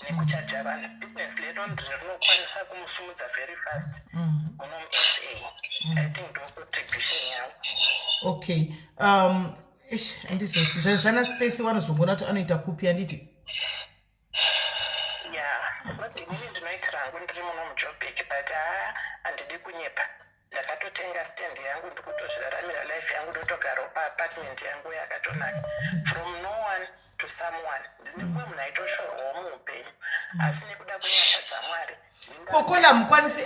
nekuchaja vanhu. Business lelaundry rinokwanisa kumusumudza very fast muno muSA. I think ndo contribution yangu. Okay, eish, handizvo zvana space vanozongona kuti anoita kupi, handiti? Ya, because inini ndinoitira hangu ndiri muno muJoburg, but haa, handidi kunyepa, ndakatotenga stand yangu, ndikutozviraramira life yangu, ndotogarawo paapartment yangu yakatonaka. From no one to someone. Ndine mumwe munhu aitoshorwawo muupenyu, asi nekuda kwenyasha dzaMwari. Kola hamukwanisi,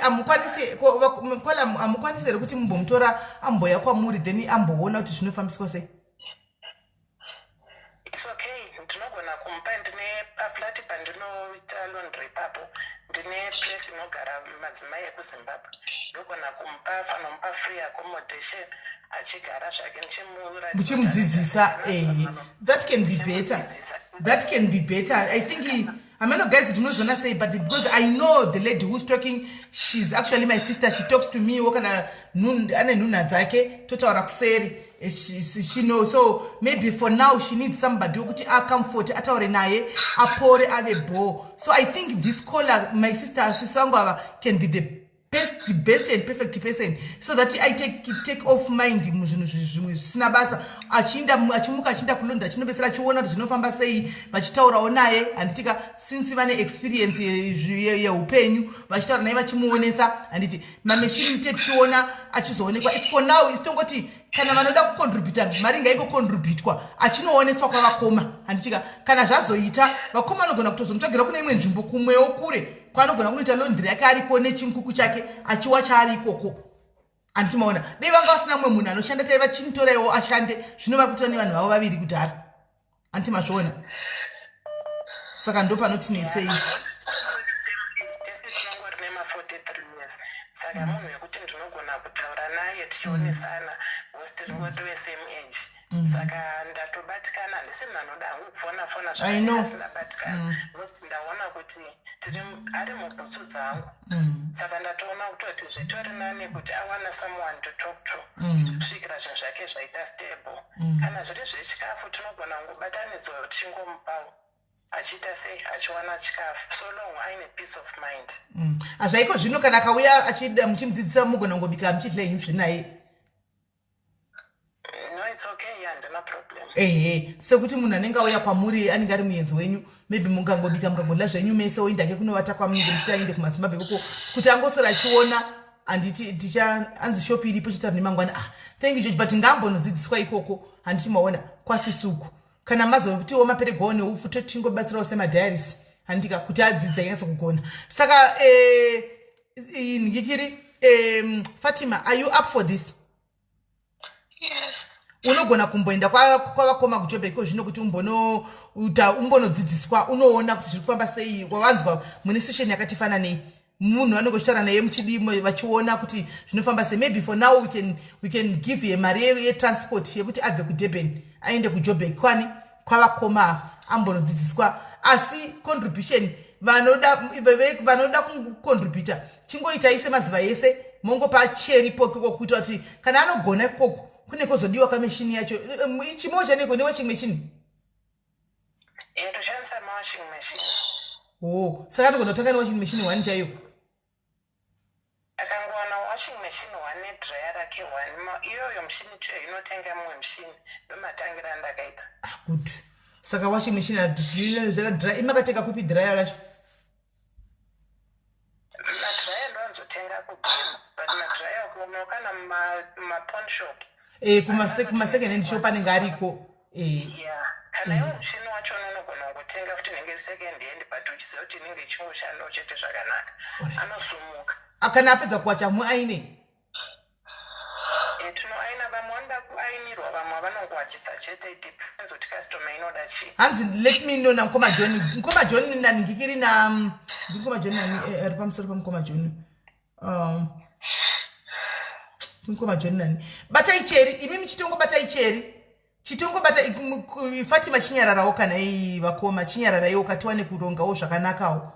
kola hamukwanisi here kuti mumbomutora amboya kwamuri, then amboona kuti zvinofambiswa sei? It's okay, ndinogona kumupa. Ndine paflat pandinoita laundry ipapo, ndine place inogara madzimai ekuZimbabwe. Ndogona kumupa, fanomupa free accommodation, achigara zvake, ndichimuratidza. Muchimudzidzisa, ehe, that can be better, that can be better, I think. Hameno guys, tinozviona sei? But because I know the lady who's talking, she's actually my sister. She talks to me wo kana ane nhunha dzake, totaura kuseri. She know. So maybe for now she needs somebody wekuti acomfort, ataure naye, apore, ave bo. So I think this caller, my sister, sisi vangu ava, can be the best and perfect person so that I take off mind muzvinhu zvimwe zvisina basa, achiinda, achimuka, achiinda kulaundry, achinobetsera, achiona kuti zvinofamba sei, vachitaurawo naye, handitika? Since vane experience yeupenyu, vachitaura naye, vachimuonesa, handiti? Mameshini te tichiona achizoonekwa. For now isitongoti kana vanoda kucontributa mari, ngaingocontributwa, achinooneswa kwavakoma, handitika? Kana zvazoita, vakoma vanogona kutozomutsvagira kune imwe nzvimbo kumwewo kure kwaanogona kunoita laundry yake ariko nechinkuku chake, achiwacha ari ikoko, handiti maona? Dei vanga vasina mumwe munhu anoshanda, taiva chinitoraiwo ashande. Zvino vari kutora nevanhu vavo vaviri kudhara, handiti mazviona? Saka ndo panotinetsei. Tese tinongori nema43 years, saka munhu wekuti ndinogona kutaura naye tichionesana because tiringoti wesame age. Saka ndatobatikana, handisi munhu anoda hangu kufona fona. I know. Zvakandabatikana because ndaona kuti tiri ari mubhutsu dzangu. Saka ndatoona kutoti zvitori nani kuti awana someone to talk to kusvikira zvinhu zvake zvaita stable. Kana zviri zvechikafu, tinogona kungobatanidzwa tichingomupawo, achiita sei, achiwana chikafu, so long aine peace of mind. Hazvaiko zvino, kana akauya achida, muchimudzidzisa, mugona kungobika muchidya henyu zvinaye. No, it's okay, handina problem. Ehe, sekuti munhu anenge auya kwamuri anenge ari muenzi wenyu, maybe mukangobika, mukangodya zvenyu mese, oindake kunovata kwamunenge muchiti aende kumaZimbabwe koko, kuti angoswera achiona, handiti? Ticha anzi shop iripo chitaru nemangwana. Ah, thank you, George, but ngaambonodzidziswa ikoko, handiti maona? Kwasisuku, kana mazotiwo maperegawo neupfu, totingobatsirawo semadiaries, handika? Kuti adzidze, anyatso kugona. Saka ngikiri, Fatima, are you up for this? Yes. Unogona kumboenda kwavakoma kuJoburg iko zvino kuti umbonodzidziswa, unoona kuti zviri kufamba sei. Wavanzwa mune session yakati fananei, munhu anenge uchitaura naye muchidimo, vachiona kuti zvinofamba sei. Maybe for now we can give ye mari yetransport yekuti abve kuDurban aende kuJoburg kwani kwavakoma, ambonodzidziswa. Asi contribution, Vanoda vanoda kucontributa, chingoitai semazuva ese, mongopa cheri pokiko kuitira kuti kana anogona ikoko kune kozodiwa kameshini yacho. Chimo chaneko newashing machine. Toshandisa mawashing machine. Oh, saka anogona kutanga newashing machine one chaiyo. Akangowana washing machine one nedryer rake one, iyoyo mushini two inotenga mumwe mushini, ndomatangira andakaita. Ah, good. Saka washing machine, dry, imakatenga kupi dryer racho? Madryer ndoanzotenga kugame, but madryer ukaonawo kana mumapawn shop. Kumasecond hand shop anenge ariko. Yeah, kana iwo mushini wacho unogona kungotenga futi inenge second hand, but uchiziva kuti inenge ichingoshandawo chete zvakanaka, anosumuka. Ah, kana apedza kuwacha muaine? Tinoaina. Vamwe vanoda kuainirwa, vamwe vanongowachisa chete. It depends kuti customer inoda chii. Hanzi let me know namukoma John, mukoma John naningikiri na ndimukoma John nani, ari pamusoro pamukoma John, mukoma John nani. Batai cheri imi muchitongo, batai cheri chitongo, bata Fatima. Chinyararawo kana ii vakoma, chinyararaiwo katiwane kurongawo zvakanakawo,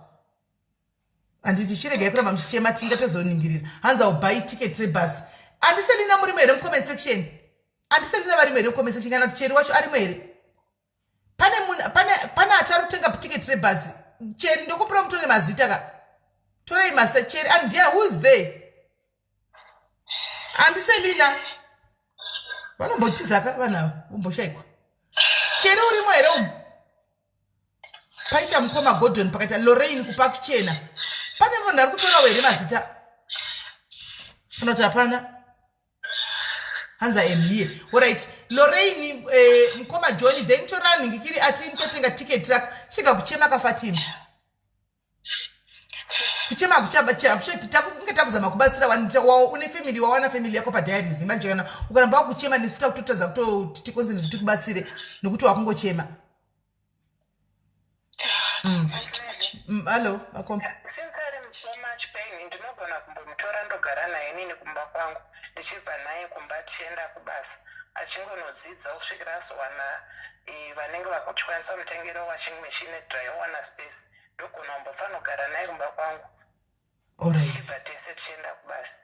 handiti? Chiregai kuramba muchichema, tingatozoningirira. Hanzi I'll buy ticket rebus. Andiselina murimo here mucomment section? Andiselina varimo here mucomment section, kana kuti cheri wacho arimo here? Pane ati ari kutenga ticket rebhasi. Cheri, ndokupura mutore mazita ka, torai mazita. Cheri andiya, who is there? Andiselina vanombotizaka vanhu ava, vomboshayikwa. Cheri urimo here umu? Paita mukoma Gordon, pakaita Lorraine kupa kuchena. Pane munhu ari kutorawo here mazita, kana kuti hapana? Hanzi I am here. Alright, Lorraine, mukoma John, then tora nhingikiri ati ndichatenga ticket rako. Chega kuchema kaFatima, kuchema hakuchakunge takuzama kubatsira wao. Une family, wawana family yako padiaries manje. Kana ukaramba wakuchema, nesu takutotadza kutoti ticoncentrate tikubatsire nekuti wakungochema. Hallo makoma. Since ari so much pain, ndinogona kumbomutora ndogara naye nini kumba kwangu, ndichibva naye kumba tichienda kubasa, achingonodzidza kusvikira azowana vanenge vakuchikwanisa mutengero washing machine, dryer, owana space. Ndogona kumbofanogara naye kumba kwangu, tichibva tese tichienda kubasa.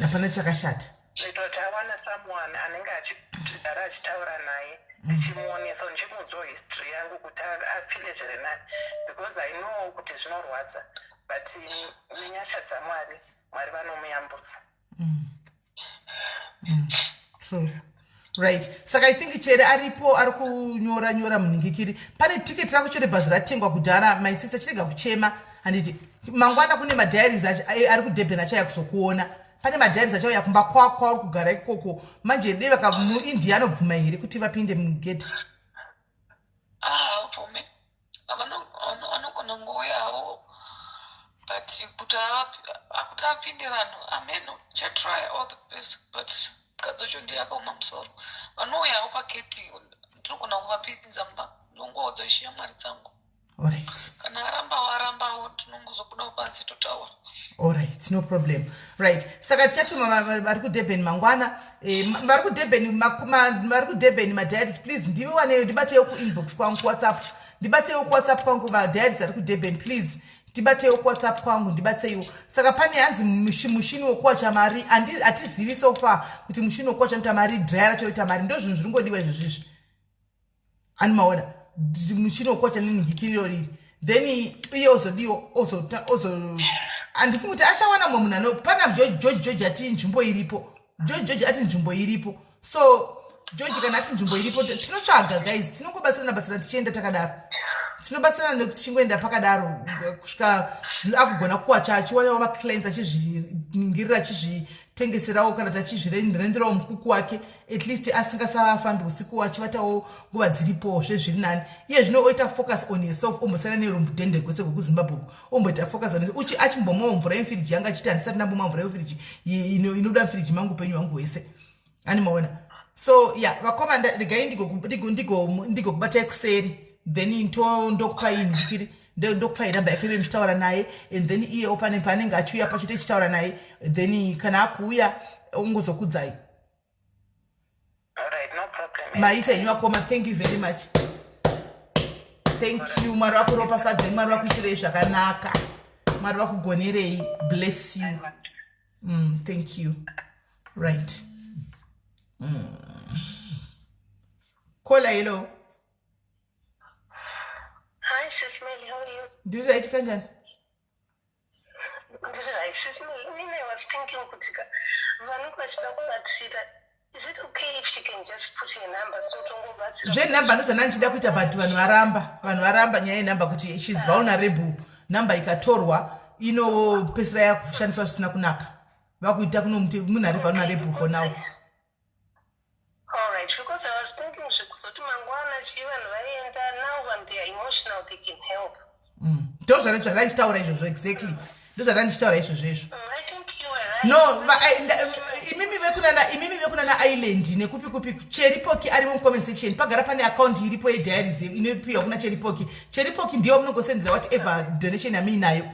Hapana chakashata. Kuita kuti awane someone anenge achigara achitaura naye, ndichimuonesa, ndichimuudzawo history yangu kuti afile zviri nani, because I know kuti zvinorwadza, but nenyasha dzaMwari, Mwari vanomuyambutsa. True. Right, saka I think chere aripo, ari kunyora nyora munhingikiri. Pane tiketi rako chere bhazi ratengwa kudhara. My sister, chirega kuchema, handiti? Mangwana kune madiaries ari kuDurban achauya kuzokuona. Pane madiaries achauya kumba kwako kwauri kugara ikoko. Manje dei vaka muIndia anobvuma here kuti vapinde mugedhi? Haabvume. Vanogona ngouyawo, but kuti apinde vanhu, ameno. Chatry all the best, but mukadzi wacho ndiye akaoma musoro. Vanouyawo pagedhi, ndinogona kuvapinza mumba, ndongoudza shamwari dzangu. Kana arambawo, arambawo, tinongozobudawo panze totaura. Alright, no problem. Right, saka tichatuma vari kuDurban mangwana. Vari kuDurban, vari kuDurban madiaries, please ndiwaneyo, ndibatewo kuinbox kwangu kuWhatsApp, ndibatewo kuWhatsApp kwangu. Madiaries ari kuDurban, please ndibatewo kuWhatsApp kwangu, ndibatseiwo. Saka pane hanzi mushini wokuwacha mari. Hatizivi so far kuti mushini wokuwacha noita mari, dryer racho roita mari. Ndo zvinhu zviri ngodiwa izvozvizvi, ani maona? Mushini wokuwacha nenhingikiriro riri, then iye ozodiwo ozo handifungi kuti achawana mumwe munhu ano. Pana George, George ati nzvimbo iripo. George, George ati nzvimbo iripo. So George kana ati nzvimbo iripo, tinotsvaga guys, tinongobatsirana batsirana tichienda takadaro. Tinobatsirana nekuti tichingoenda pakadaro kusvika akugona kuwacha, achiwanawo maclients, achizviningirira, achizvitengeserawo, kana kuti achizvirenderawo mukuku wake, at least asingasafambi usiku, achivatawo nguva dziripo zvezviri nani. Iye zvino oita focus on herself, ombosiyana nerumudhende gwese gwekuZimbabwe uku, omboita focus on uchi achimbomwawo mvura yemufiriji yanga achiti handisati ndambomwa mvura yemufiriji inoda mufiriji mangu upenyu hwangu hwese, ani maona? So yeah, vakoma, regai ndigokubatai kuseri, then ndokupai nhikiri, ndokupai namba yake ive muchitaura naye, and then iye opane paanenge achiuya pacho tichitaura naye, then kana akuuya ongozokudzai. Alright, no problem. Maita henyu vakoma, thank you very much. Thank you. Mwari vakuropafadzei, Mwari vakuitirei zvakanaka, Mwari vakugonerei. Bless you. Thank you. Right. Caller, hello. Hi, Sis Melly, how are you? Ndiri right, kanjani? Ndiri right, Sis Melly. Inini I was thinking kuti ka vanhu vachida kubatsira, is it okay if she can just put her number so tongobatsira? Zvenhamba ndozvana ndichida kuita, but vanhu varamba, vanhu varamba nyaya yenhamba kuti she's vulnerable. Nhamba ikatorwa inopesera yakushandiswa zvisina kunaka, vakuita kunomuti munhu ari vulnerable for now. All right, because I was thinking zvekuzoti mangwana chii vanhu vaenda, now when they are emotional they can help. Ndo zvana ndichitaura izvozvo, exactly, ndo zvana ndichitaura izvozvo izvo. I think you were right. No, imimi vekunana Island nekupi kupi, Cheripoki arimo mucomment section. Pagara pane account iripo yediaries inopiwa kuna Cheripoki. Cheripoki ndiyo munongosendera whatever donation yamuinayo,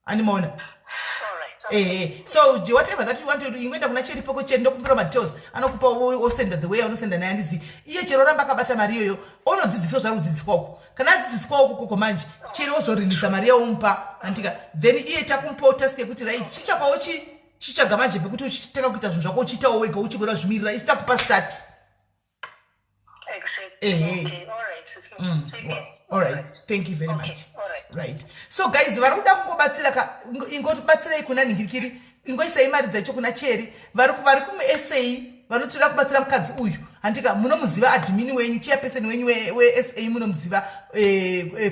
andimaona? All right. Okay. Ehe, so whatever that you want to do, ingoenda kuna Cheripoko, Cheri ndokumbira madetails, anokupa, osenda the way anosenda naye. Handizi iye chero oramba akabata mari iyoyo, onodzidziswa zvari kudzidziswa uko. Kana adzidziswa uko koko manje, Cheri ozoreleasa mari yaumupa, handika? Then iye takumupawo task yekuti right, chitsvakawo chitsvaga manje pekuti uchitanga kuita zvinhu zvako, uchiitawo wega, uchigona zvimirira, isi takupa start. Exactly. Ehe. Okay. All right, Sis Melly. Take care. All right, thank you very Okay, much. all right. Right, so guys, vari kuda kungobatsira ka, ingobatsirai kuna ningirikiri, ingoisai mari dzacho kuna Cheri. Vari kumusa vanotoda kubatsira mukadzi uyu, handika? Munomuziva admin wenyu, chairperson wenyu weSA, munomuziva,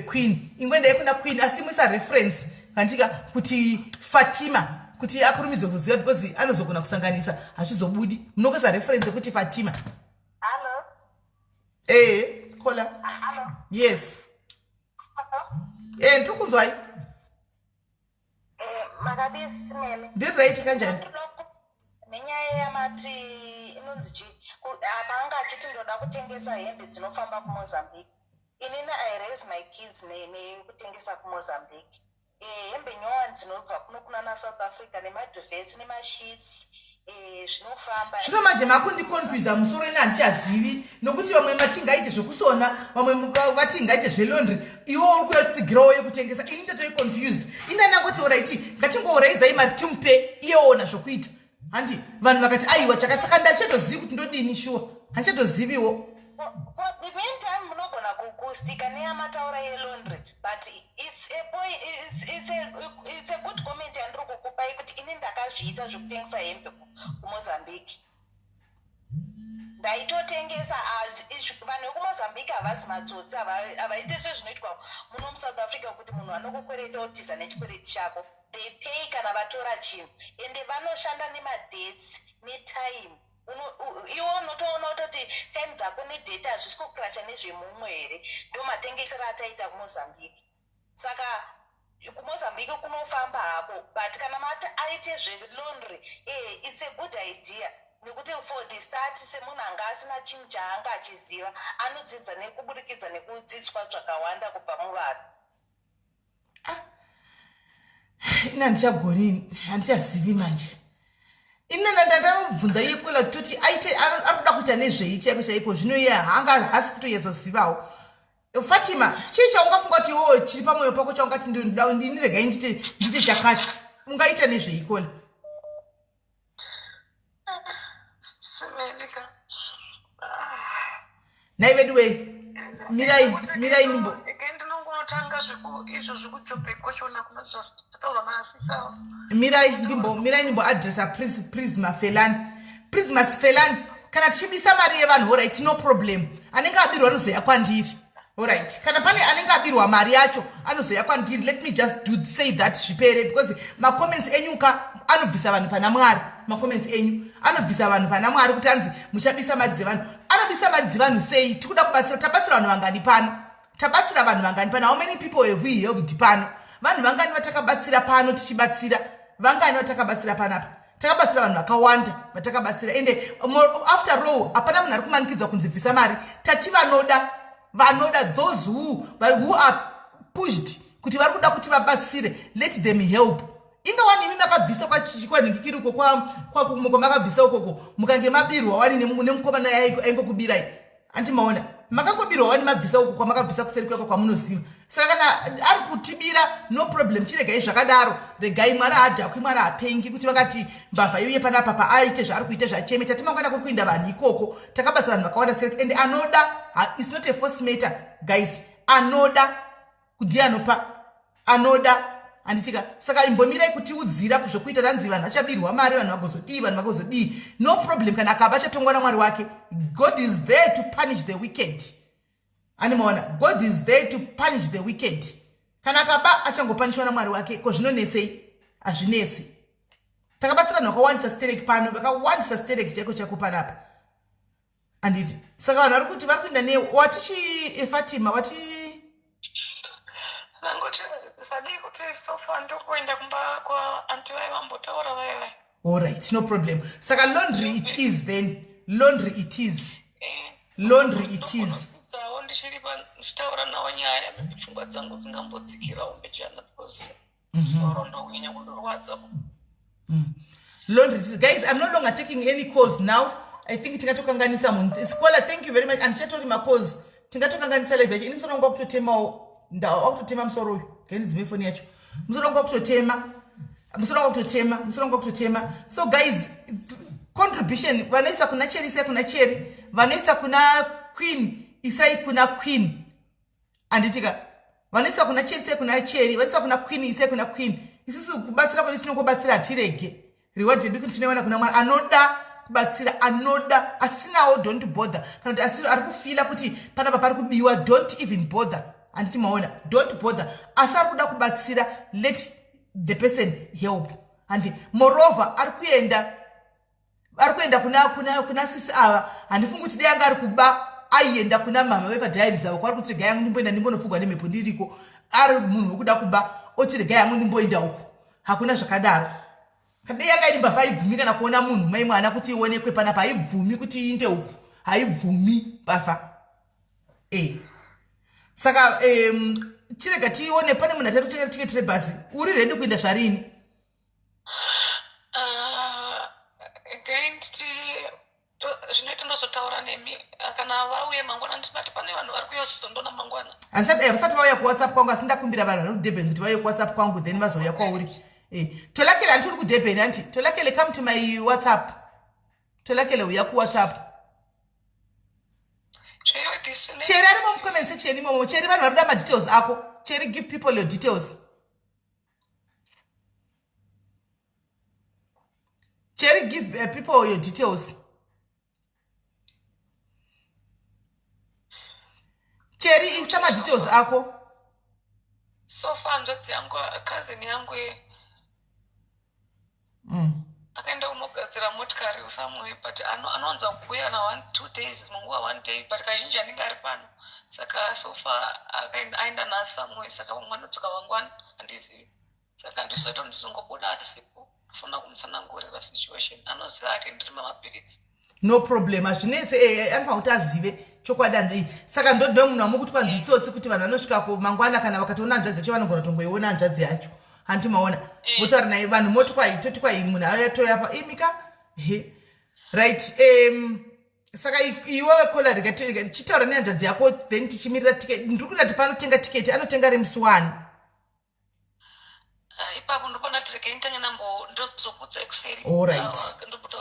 Queen. Ingoendai kuna Queen, asi muisa reference, handika, kuti Fatima, kuti akurumidze kuzoziva, because anozogona kusanganisa, hazvizobudi. Munongoisa reference yekuti Fatima. Hello. Caller. Hello. Yes. Hello. Ndiri kunzwai. Makadii, Sis Melly? Ndiri right, kanjani? Nenyaya yamati inonzi chi apa anga achiti ndoda kutengesa hembe dzinofamba kuMozambique. Inini I raise my kids nekutengesa kuMozambique. Hembe nyowani dzinobva kuno kunana South Africa, nemaduvets nemasheets, zvinofamba. Zvino manje makundiconfusa musoro, ine handichazivi, nokuti vamwe mati ngaite zvekusona, vamwe vati ngaite zvelaundry, iwo uri kuyatsigirawo yekutengesa. Ini ndatoi confused. Ini andangoti alright, ngatingouraizai mari timupe, iye oona zvokuita, handi? Vanhu vakati aiwa chaka, saka ndachatozivi kuti ndodini, shuwa handichatoziviwo. For the meantime munogona kustika neyamataura yelaundry, but it's a good comment yandiri kukupai kuti ini ndakazviita zvekutengesa hembe kuMozambique. Ndaitotengesa. Vanhu vekumozambique havasi matsotsi, havaite sezvinoitwa muno muSouth Africa kuti munhu anokukwereta otiza nechikwereti chako. They pay kana vatora chinhu, ende vanoshanda nemadates netime. Iwe unotoona kutoti time dzako nedate hazvisi kuclasha nezvemumwe here. Ndo matengesero ataita kuMozambique. Saka kuMozambique kunofamba hako, but kana mati aite zvelaundry, it's a good idea, nekuti for the start, semunhu anga asina chinhu chaanga achiziva, anodzidza nekuburikidza nekudzidziswa zvakawanda kubva muvanhu. Ini handichagoni, handichazivi manje. Ini ndandanobvunza iye caller kutoti aite ari kuda kuita nezvei chaiko chaiko. Zvino iye haanga hasi kutonyatsozivawo. Fatima, chii chaungafunga kuti iwewo chiri pamwoyo pako chaungati ndinoda, ndini regai ndite chakati? Ungaita nezvei, caller? Sis Melly ka. Nhai vedu wei, mirai, mirai ndimbo Eke ndinongotanga izvo zvekuJobek kwachona kuna zvataurwa naasisawo. Mirai ndimbo addressa Prisma Felani. Prisma Felani, kana tichibisa mari yevanhu, alright, no problem. Anenge abirwa anozoya kwandiri, alright? Kana pane anenge abirwa mari yacho anozoya kwandiri. Let me just do say that zvipere, because macomments enyu ka anobvisa vanhu pana Mwari. Macomments enyu anobvisa vanhu pana Mwari, kuti anzi muchabisa mari dzevanhu. Anobisa mari dzevanhu sei? Tikuda kubatsira. Tabatsira vanhu vangani pano? Tabatsira vanhu vangani pano? How many people have we helped pano? Vanhu vangani vatakabatsira pano? Tichibatsira vangani vatakabatsira panapa? Takabatsira vanhu vakawanda vatakabatsira. Ende after all, hapana munhu ari kumanikidzwa kunzi bvisa mari. Tati vanoda, vanoda, those who are pushed kuti vari kuda kuti vabatsire, let them help. Inga wani imi makabvisa kwanhingikiri uko kwamakabvisa ukoko, mukange mabirwa wani nemukomana aingokubirai, andimaona? Makangobirwa wani mabvisa uku kwamakabvisa kuseri kweko kwamunoziva. Saka kana ari kutibira, no problem, chiregai zvakadaro. Regai, Mwari haadhakwi, Mwari hapengi kuti vakati mbavha iuye panapa paaite zvaari kuita zvacheme. Tati mangwana kuri kuinda vanhu ikoko, takabatsira vanhu vakawanda sterek. And anoda, it's not a force matter, guys. Anoda ndiye anopa, anoda, handitika? Saka imbomirai kutiudzira zvokuita. Ranzi vanhu vachabirwa mari, vanhu vagozodii, vanhu vagozodii. No problem, kana akaba achatongwa naMwari wake. God is there to punish the wicked. Animaona, God is there to punish the wicked. Kana akaba achangopanishwa naMwari wake. Ko zvinonetsei? Hazvinetsi. Takabatsira vanhu vakawandisa sterek pano, vakawandisa sterek chaiko chaiko panapa, handiti? Saka vanhu vari kuti vari kuenda ne wati chi Fatima wati Nangoti zvadii kuti so far ndokuenda kumba kwaanti vai vambotaura vai vai. Allright, no problem. Saka laundry it is then, laundry it is. Laundry it is. Dzawo ndichiri ndichitaura nawo nyaya, maybe pfungwa dzangu dzingambodzikirawo mbijana because musoro ndokunyanya kundorwadza. Laundry it is. Guys, I'm no longer taking any calls now. I think tingatokanganisa munhu. Scholar, thank you very much. Andichatori macalls, tingatokanganisa live yacho. Ini musoro wangu wakutotemawo, wakutotema musoro uyu. Gaindidzime foni yacho. Musoro wangu wakutotema, musoro wangu wakutotema, musoro wangu wakutotema. So guys, contribution, vanoisa kuna Cheri isai kuna Cheri, vanoisa kuna Queen isai kuna Queen, handitika? Vanoisa kuna Cheri isai kuna Cheri, vanoisa kuna Queen isai kuna Queen. Isusu kubatsira kwedu tinongobatsira, hatirege. Reward yedu tinoiwana kuna Mwari. Anoda kubatsira anoda, asinawo don't bother. Kana kuti asi ari kufeela kuti panapa pari kubiwa, don't even bother, handiti maona? Don't bother. Asi ari kuda kubatsira, let the person help. Handi moreover ari kuenda kuna sisi ava. Handifungi kuti dai anga ari kuba aienda kuna mama vepadiaries avo kwaari kuti regai yangu ndimboenda ndimbonofugwa nemhepo ndiriko. Ari munhu wekuda kuba oti regai yangu ndimboenda uko? Hakuna zvakadaro. Kadai yanga iri mbavha haibvumi kana kuona munhu mai mwana kuti ionekwe panapa. Haibvumi kuti iinde uku, haibvumi mbavha e. Saka chirega tione pane munhu atari kutenga tiketi rebhasi. Uri ready kuenda zvarini? Again zvinoita ndozotaura nemi kana vauye mangwana. Ndibati pane vanhu vari kuuya zondona mangwana. Vasati vauya kuWhatsApp kwangu, asi ndakumbira vanhu vari kuDurban kuti vauye kuWhatsApp kwangu, then vazouya kwauri. Tolakele, handiti uri kuDurban? Hanti Tolakele, come to my WhatsApp. Tolakele, uya kuWhatsApp. Cheri arimo mucomment section imomo. Cheri, vanhu vari kuda madetails ako. Cheri, give people your details. Cheri, give people your details. Cheri, isa madetails ako. So far hanzvadzi yangu, cousin yangu akaenda kunogadzira motikari somewhere, but anowanza kuuya na 1, 2 days, munguva one day, but kazhinji anenge ari pano. Saka so far aenda nhasi somewhere, saka vamwe vanodzoka mangwana, handizivi. Saka ndizoita ndizongobuda asipo, ndofana kumutsanangurira situation. Anoziva ake ndiri mamapiritsi. No problem, hazvinetse. Anofanira kuti azive chokwadi handei. Saka ndodo munhu wamukuti kwanzi itsotsi kuti vanhu vanosvikako mangwana, kana vakatoona hanzvadzi yacho, vanogona kutongoiona hanzvadzi yacho, hanti maona? Votaura naye vanhu, moti kwai, toti kwai munhu ayatoyapa imika he. Right, saka iwewe kola, chitaura nehanzvadzi yako, then tichimirira tiketi. Ndiri kuda kuti panotenga tiketi, anotenga remusi wani? Ipapo ndopona tirege nditange nambo ndozokudzai kuseri. Allright,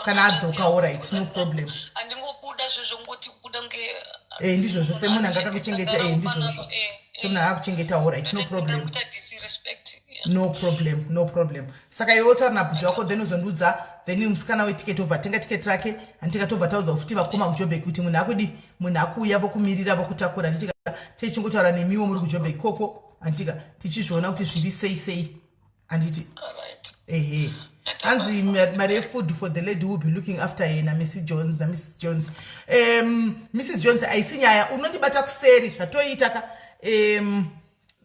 kana adzoka. Allright, no problem. Handingobuda zvezvo ngoti kubuda nge Ndizvozvo, semunhu anga akakuchengeta. Ndizvozvo, semunhu akakuchengeta. Allright, no problem. No problem, no problem. Saka iwe utaura nabhudhi wako, then uzondiudza. Then musikana wetiketi obva atenga tiketi rake, handitikatobva taudza futi vakoma kuJobek kuti munhu akudi, munhu akuuya, vokumirira, vokutakura, handitika? Tichingotaura nemiwo muri kuJobek ikoko, handitika? Tichizviona kuti zviri sei sei, handiti? Ehe, hanzi mari yefood for the lady will be looking after her naMrs Jones, naMrs Jones. Mrs Jones, haisi nyaya, unondibata kuseri zvatoita ka.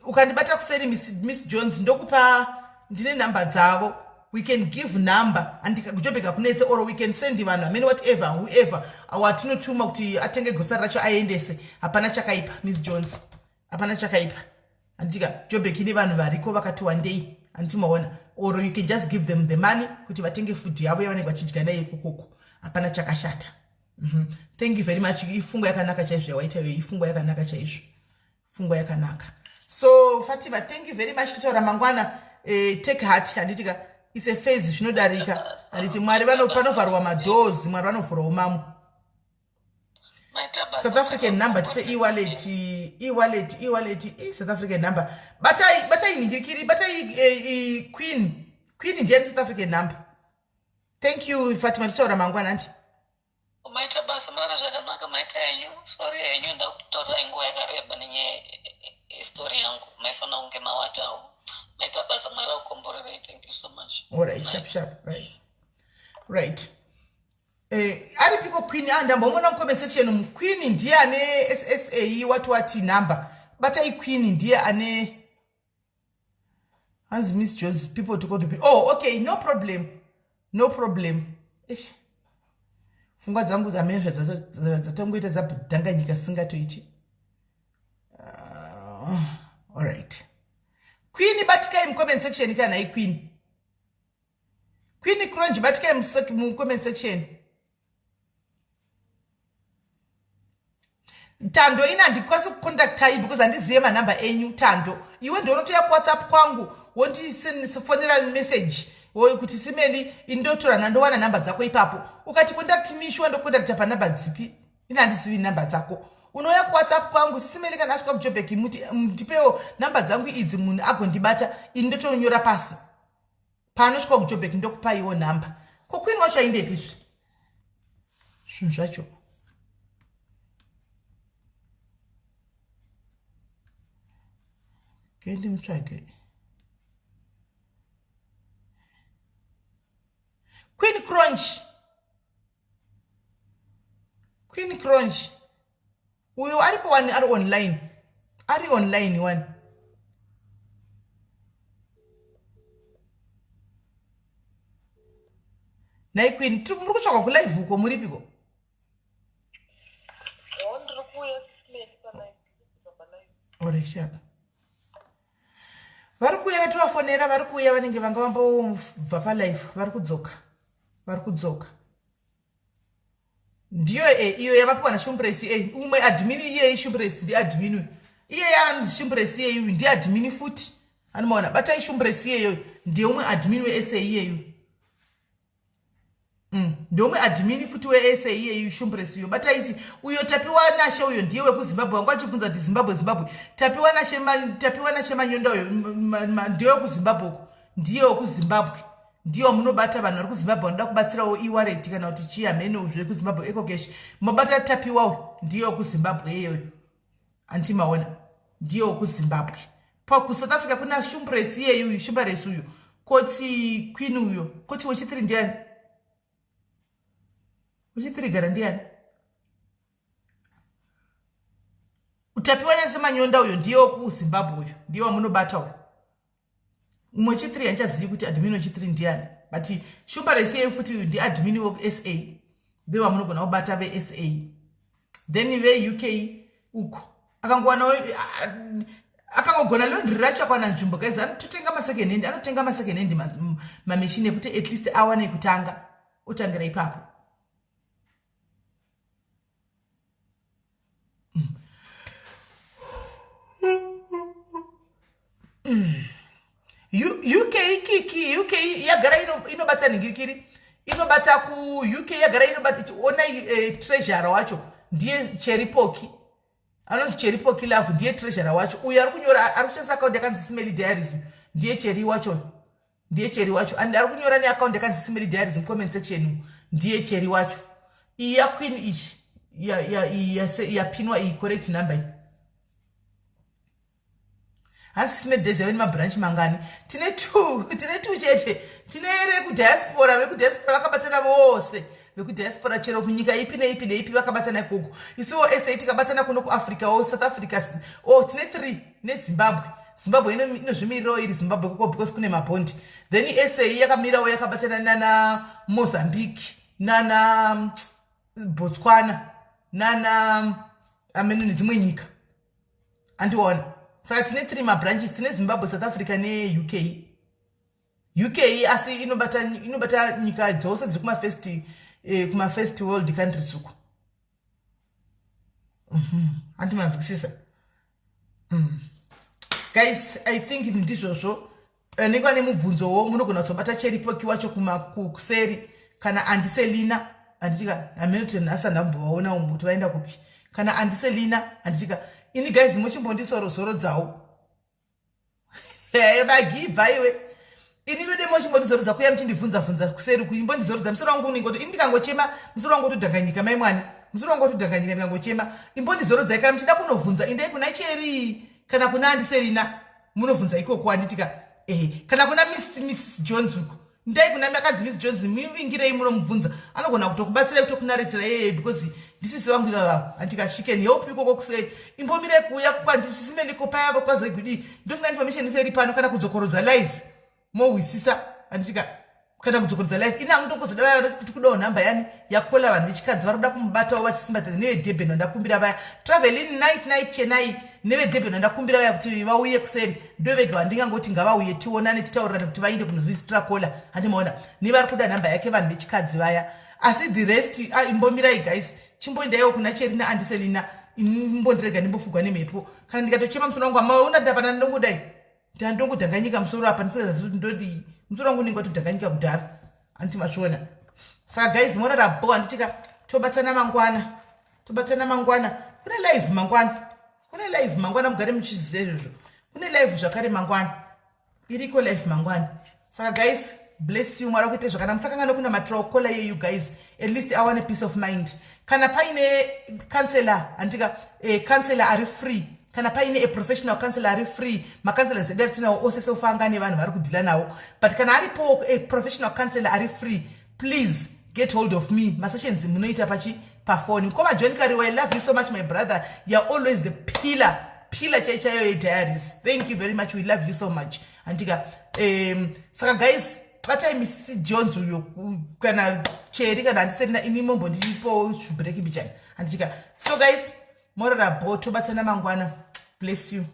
Ukandibata kuseri, Miss Jones, ndokupa, ndine nhamba dzavo. We can give number andikujobheka kunetse, or we can send vanhu amene, whatever, whoever watinotuma kuti atenge gosari racho aendese. Hapana chakaipa, Miss Jones, hapana chakaipa, handitika? Jobek ine vanhu variko vakati wandei, handiti maona? Or you can just give them the money kuti vatenge food yavo yavanenge vachidya naye ikokoko. Hapana chakashata. Thank you very much. Ifungwa yakanaka chaizvo yawaita iyoyi, ifungwa yakanaka chaizvo, fungwa yakanaka. So Fatima, thank you very much. Totaura mangwana. Take heart, handiti ka? It's a phase, zvinodarika, handiti? Mwari panovharwa madoors, Mwari vanovhurawo mamwe. South African number, tise e-wallet, e-wallet, e-wallet, i-South African number. Batai, batai ningirikiri, batai Queen. Queen ndiani South African number? Thank you Fatima, totaura mangwana, anti. Maita basa, mara zvakanaka, maita henyu. Sorry henyu, ndakutorai nguva yakareba nenyaya yestory yangu. Maifanira kunge mawatawo. Maita basa, Mwari akukomborerei. Thank you so much. Alright, sharp sharp. Right. Aripiko Queen? Ah, ndambomona mucomment section umu. Queen ndiye ane SSA wati wati number. Batai Queen, ndiye ane. Hanzi Miss Jones, people to contribute. Oh, okay, no problem, no problem. Eish, pfungwa dzangu dzamezva dzatangoita dzadhanganyika singatoiti. Alright, Queen, batikai mucomment section kana i Queen. Queen Cronge, batikai mucomment section. Tando, ina handikwanisi kucontactai because handizive manhamba enyu. Tando, iwe ndounotoya kuWhatsApp kwangu, wondifonera message kuti simeli indotora nandowana nhamba dzako ipapo. Ukati contact me, shuwa ndocontacta panhamba dzipi? Ina handizivi nhamba dzako. Unouya kuWhatsApp kwangu, simeli kana asvika kuJobek, muti ndipewo nhamba dzangu idzi, munhu agondibata. Ini ndotonyora pasi, paanosvika kuJobek ndokupaiwo nhamba. Ko Queen wacho aindepizve? Zvinhu zvacho kendi mutsvage Queen Cronch. Queen Cronch uyo aripo wani, ari online, ari online wani. Nhai Queen, muri kutsvagwa kulive uko, muripiko? Oh, ndiri kuuya Simeli palive, palive. Alright, vari kuuya, vativafonera, vari kuuya. Vanenge vanga vambobva palive, vari kudzoka, vari kudzoka. Ndiyo iyo yavapiwa naShumpresi umwe admin iyei. Shumpresi ndiadmin uyu, iyeye anonzi Shumpresi iyeyu ndiadmin futi, anomaona. Batai Shumpresi iyeyo, ndiye umwe admin weSA iyeyu. Ndomwe admin futi weSA iyeyu, Shumpresi uyo. Bataisi uyo Tapiwa Nashe, uyo ndiye wekuZimbabwe. Wanga achibvunza kuti Zimbabwe, Zimbabwe. Tapiwa Nashe, Tapiwa Nashe Manyonda uyo ndiye wekuZimbabwe uko, ndiye wekuZimbabwe, ndiye wamunobata. Vanhu vari kuZimbabwe vanoda kubatsirawo e-wallet kana kuti chii, hamene zvekuZimbabwe, EcoCash, mobata Tapiwa uyu, ndiye wekuZimbabwe iyeyo, anti maona? Ndiye wekuZimbabwe. PakuSouth Africa kuna Shumpresi iyeyu uyu, Shumbaresi uyu, koti Queen uyo, koti wechithree ndiani? Wechithree gara ndiani? Utapiwa Nyasemanyonda uyo, ndiye wekuZimbabwe uyo, ndiye wamunobata uyo. Umwe wechithree handichazivi kuti admin wechithree ndiani, but Shumbaresi iyeyu futi uyu ndiadmin wekuSA, ndiye wamunogona kubata veSA. Then veUK uko, akangowanawo, akangogona laundry racho, akawana nzvimbo, guys, anototenga masecond hand, anotenga masecond hand mamachine ekuti at least awane kutanga, otangira ipapo. UK kiki, UK yagara inobata nhingirikiri, inobata kuUK yagara inobata. Onai treasurer wacho ndiye Cheripoki, anonzi Cheripoki Love, ndiye treasurer wacho. Uyo ari kunyora, ari kushandisa akaunti yakanzi Simeli Diaries, ndiye Cheri wacho, ndiye Cheri wacho. And ari kunyora neakaunti yakanzi Simeli Diaries mucomment section, ndiye Cheri wacho. Iyi yaQueen ichi yapinwa iyi, correct number iyi. Hanzi Simeli Days yave nemabranch mangani? Tine two, tine two chete. Tine rekudiaspora, vekudiaspora vakabatana vose, vekudiaspora chero kunyika ipi neipi neipi vakabatana ikoko. Isuwo SA tikabatana kuno kuAfrica o South Africa o tine three neZimbabwe. Zimbabwe inozvimirirawo iri Zimbabwe koko because kune mabhondi. Then SA yakamirawo yakabatana nana Mozambique, nana Botswana, nana amene nedzimwe nyika, andiona. Saka tine three mabranches: tine Zimbabwe, South Africa neUK. UK asi inobata nyika dzose dziri kumafirst world countries uko. Handi manzwisisa? Guys, I think ndizvozvo. Vanenge vane mubvunzowo munogona kuzobata Cheripoki wacho kuseri kana Andiselina, handitika? Hamene kuti nhasi handambovaona umu kuti vaenda kupi. Kana Andiselina, handitika? Ini guys, mochimbondisorozodzawo bagibva iwe. Ini vede mochimbondizorodza kuya muchindibvunza bvunza kuseri kuimbondizorodza musoro wangu unenge ini ndikangochema musoro wangu otodhanganyika. Mai mwana, musoro wangu otodhanganyika ndikangochema. Imbondizorodzai. Kana muchida kunovhunza, indai kuna Cheri kana kuna Andiselina, munovhunza ikoko, handitika? Ehe, kana kuna Miss Jones uko. Ndai kuna akanzi Miss Jones, muvingirei munomubvunza. Anogona kutokubatsirai kutokunaretera iyeye because ndisisi vangu ivavavo, handika? She can help ikoko kuseri. Imbomirai kuuya kwandisimeliko paya kwazoigudii. Ndofunga information iseri pano kana kudzokorodza live mohwisisa, handitika? Kana kudzokorodza live ini hangu tongozoda vaya vanoti tikudawo nhamba yani yakola. Vanhu vechikadzi vari kuda kumubatawo vachisimbatidza neveDurban vandakumbira vaya, Travelin Night Night Chenai, neveDurban vandakumbira vaya kuti vauye kuseri. Ndo vega vandingangoti ngavauye tionane titaurirane kuti vainde kunozvisitira kola, handimaona? Nevari kuda nhamba yake, vanhu vechikadzi vaya. Asi the rest, ah, imbomirai guys. Chimboendaiwo kuna Cheri naAndiselina. Imbondirega ndimbofugwa nemhepo. Kana ndikatochema musoro wangu amaona ndapana ndongodai ndandongodhanganyika musoro apa ndisingazivi kuti ndodii. Musoro wangu unenge watodhanganyika kudhara, handiti mazviona? Saka guys, morara bo, handitika? Tobatsana mangwana, tobatsana mangwana. Kune live mangwana, kune live mangwana, mugare muchiziva izvozvo. Kune live zvakare mangwana, iriko live mangwana. Saka guys, bless you. Mwari akuite zvakanaka. Musakangana kunamatirawo kola yeyu guys, at least awane peace of mind. Kana paine counselor, handika, counselor ari free, kana paine a professional counselor ari free. Macounselors edu atinawo ose sofanga nevanhu vari kudhila navo, but kana aripo a professional counselor ari free, please get hold of me. Masessions munoita pachi pafoni. Mukoma John Kariwa, I love you so much, my brother. You're always the pillar, pillar chai chaiyo yediaries. Thank you very much, we love you so much, handika? Saka guys, batai Miss Jones uyo kana Cheri kana Handiserina. Ini mombondipo zvibreak mbichana, handitika? So guys, morara bo, tobatsana mangwana. Bless you.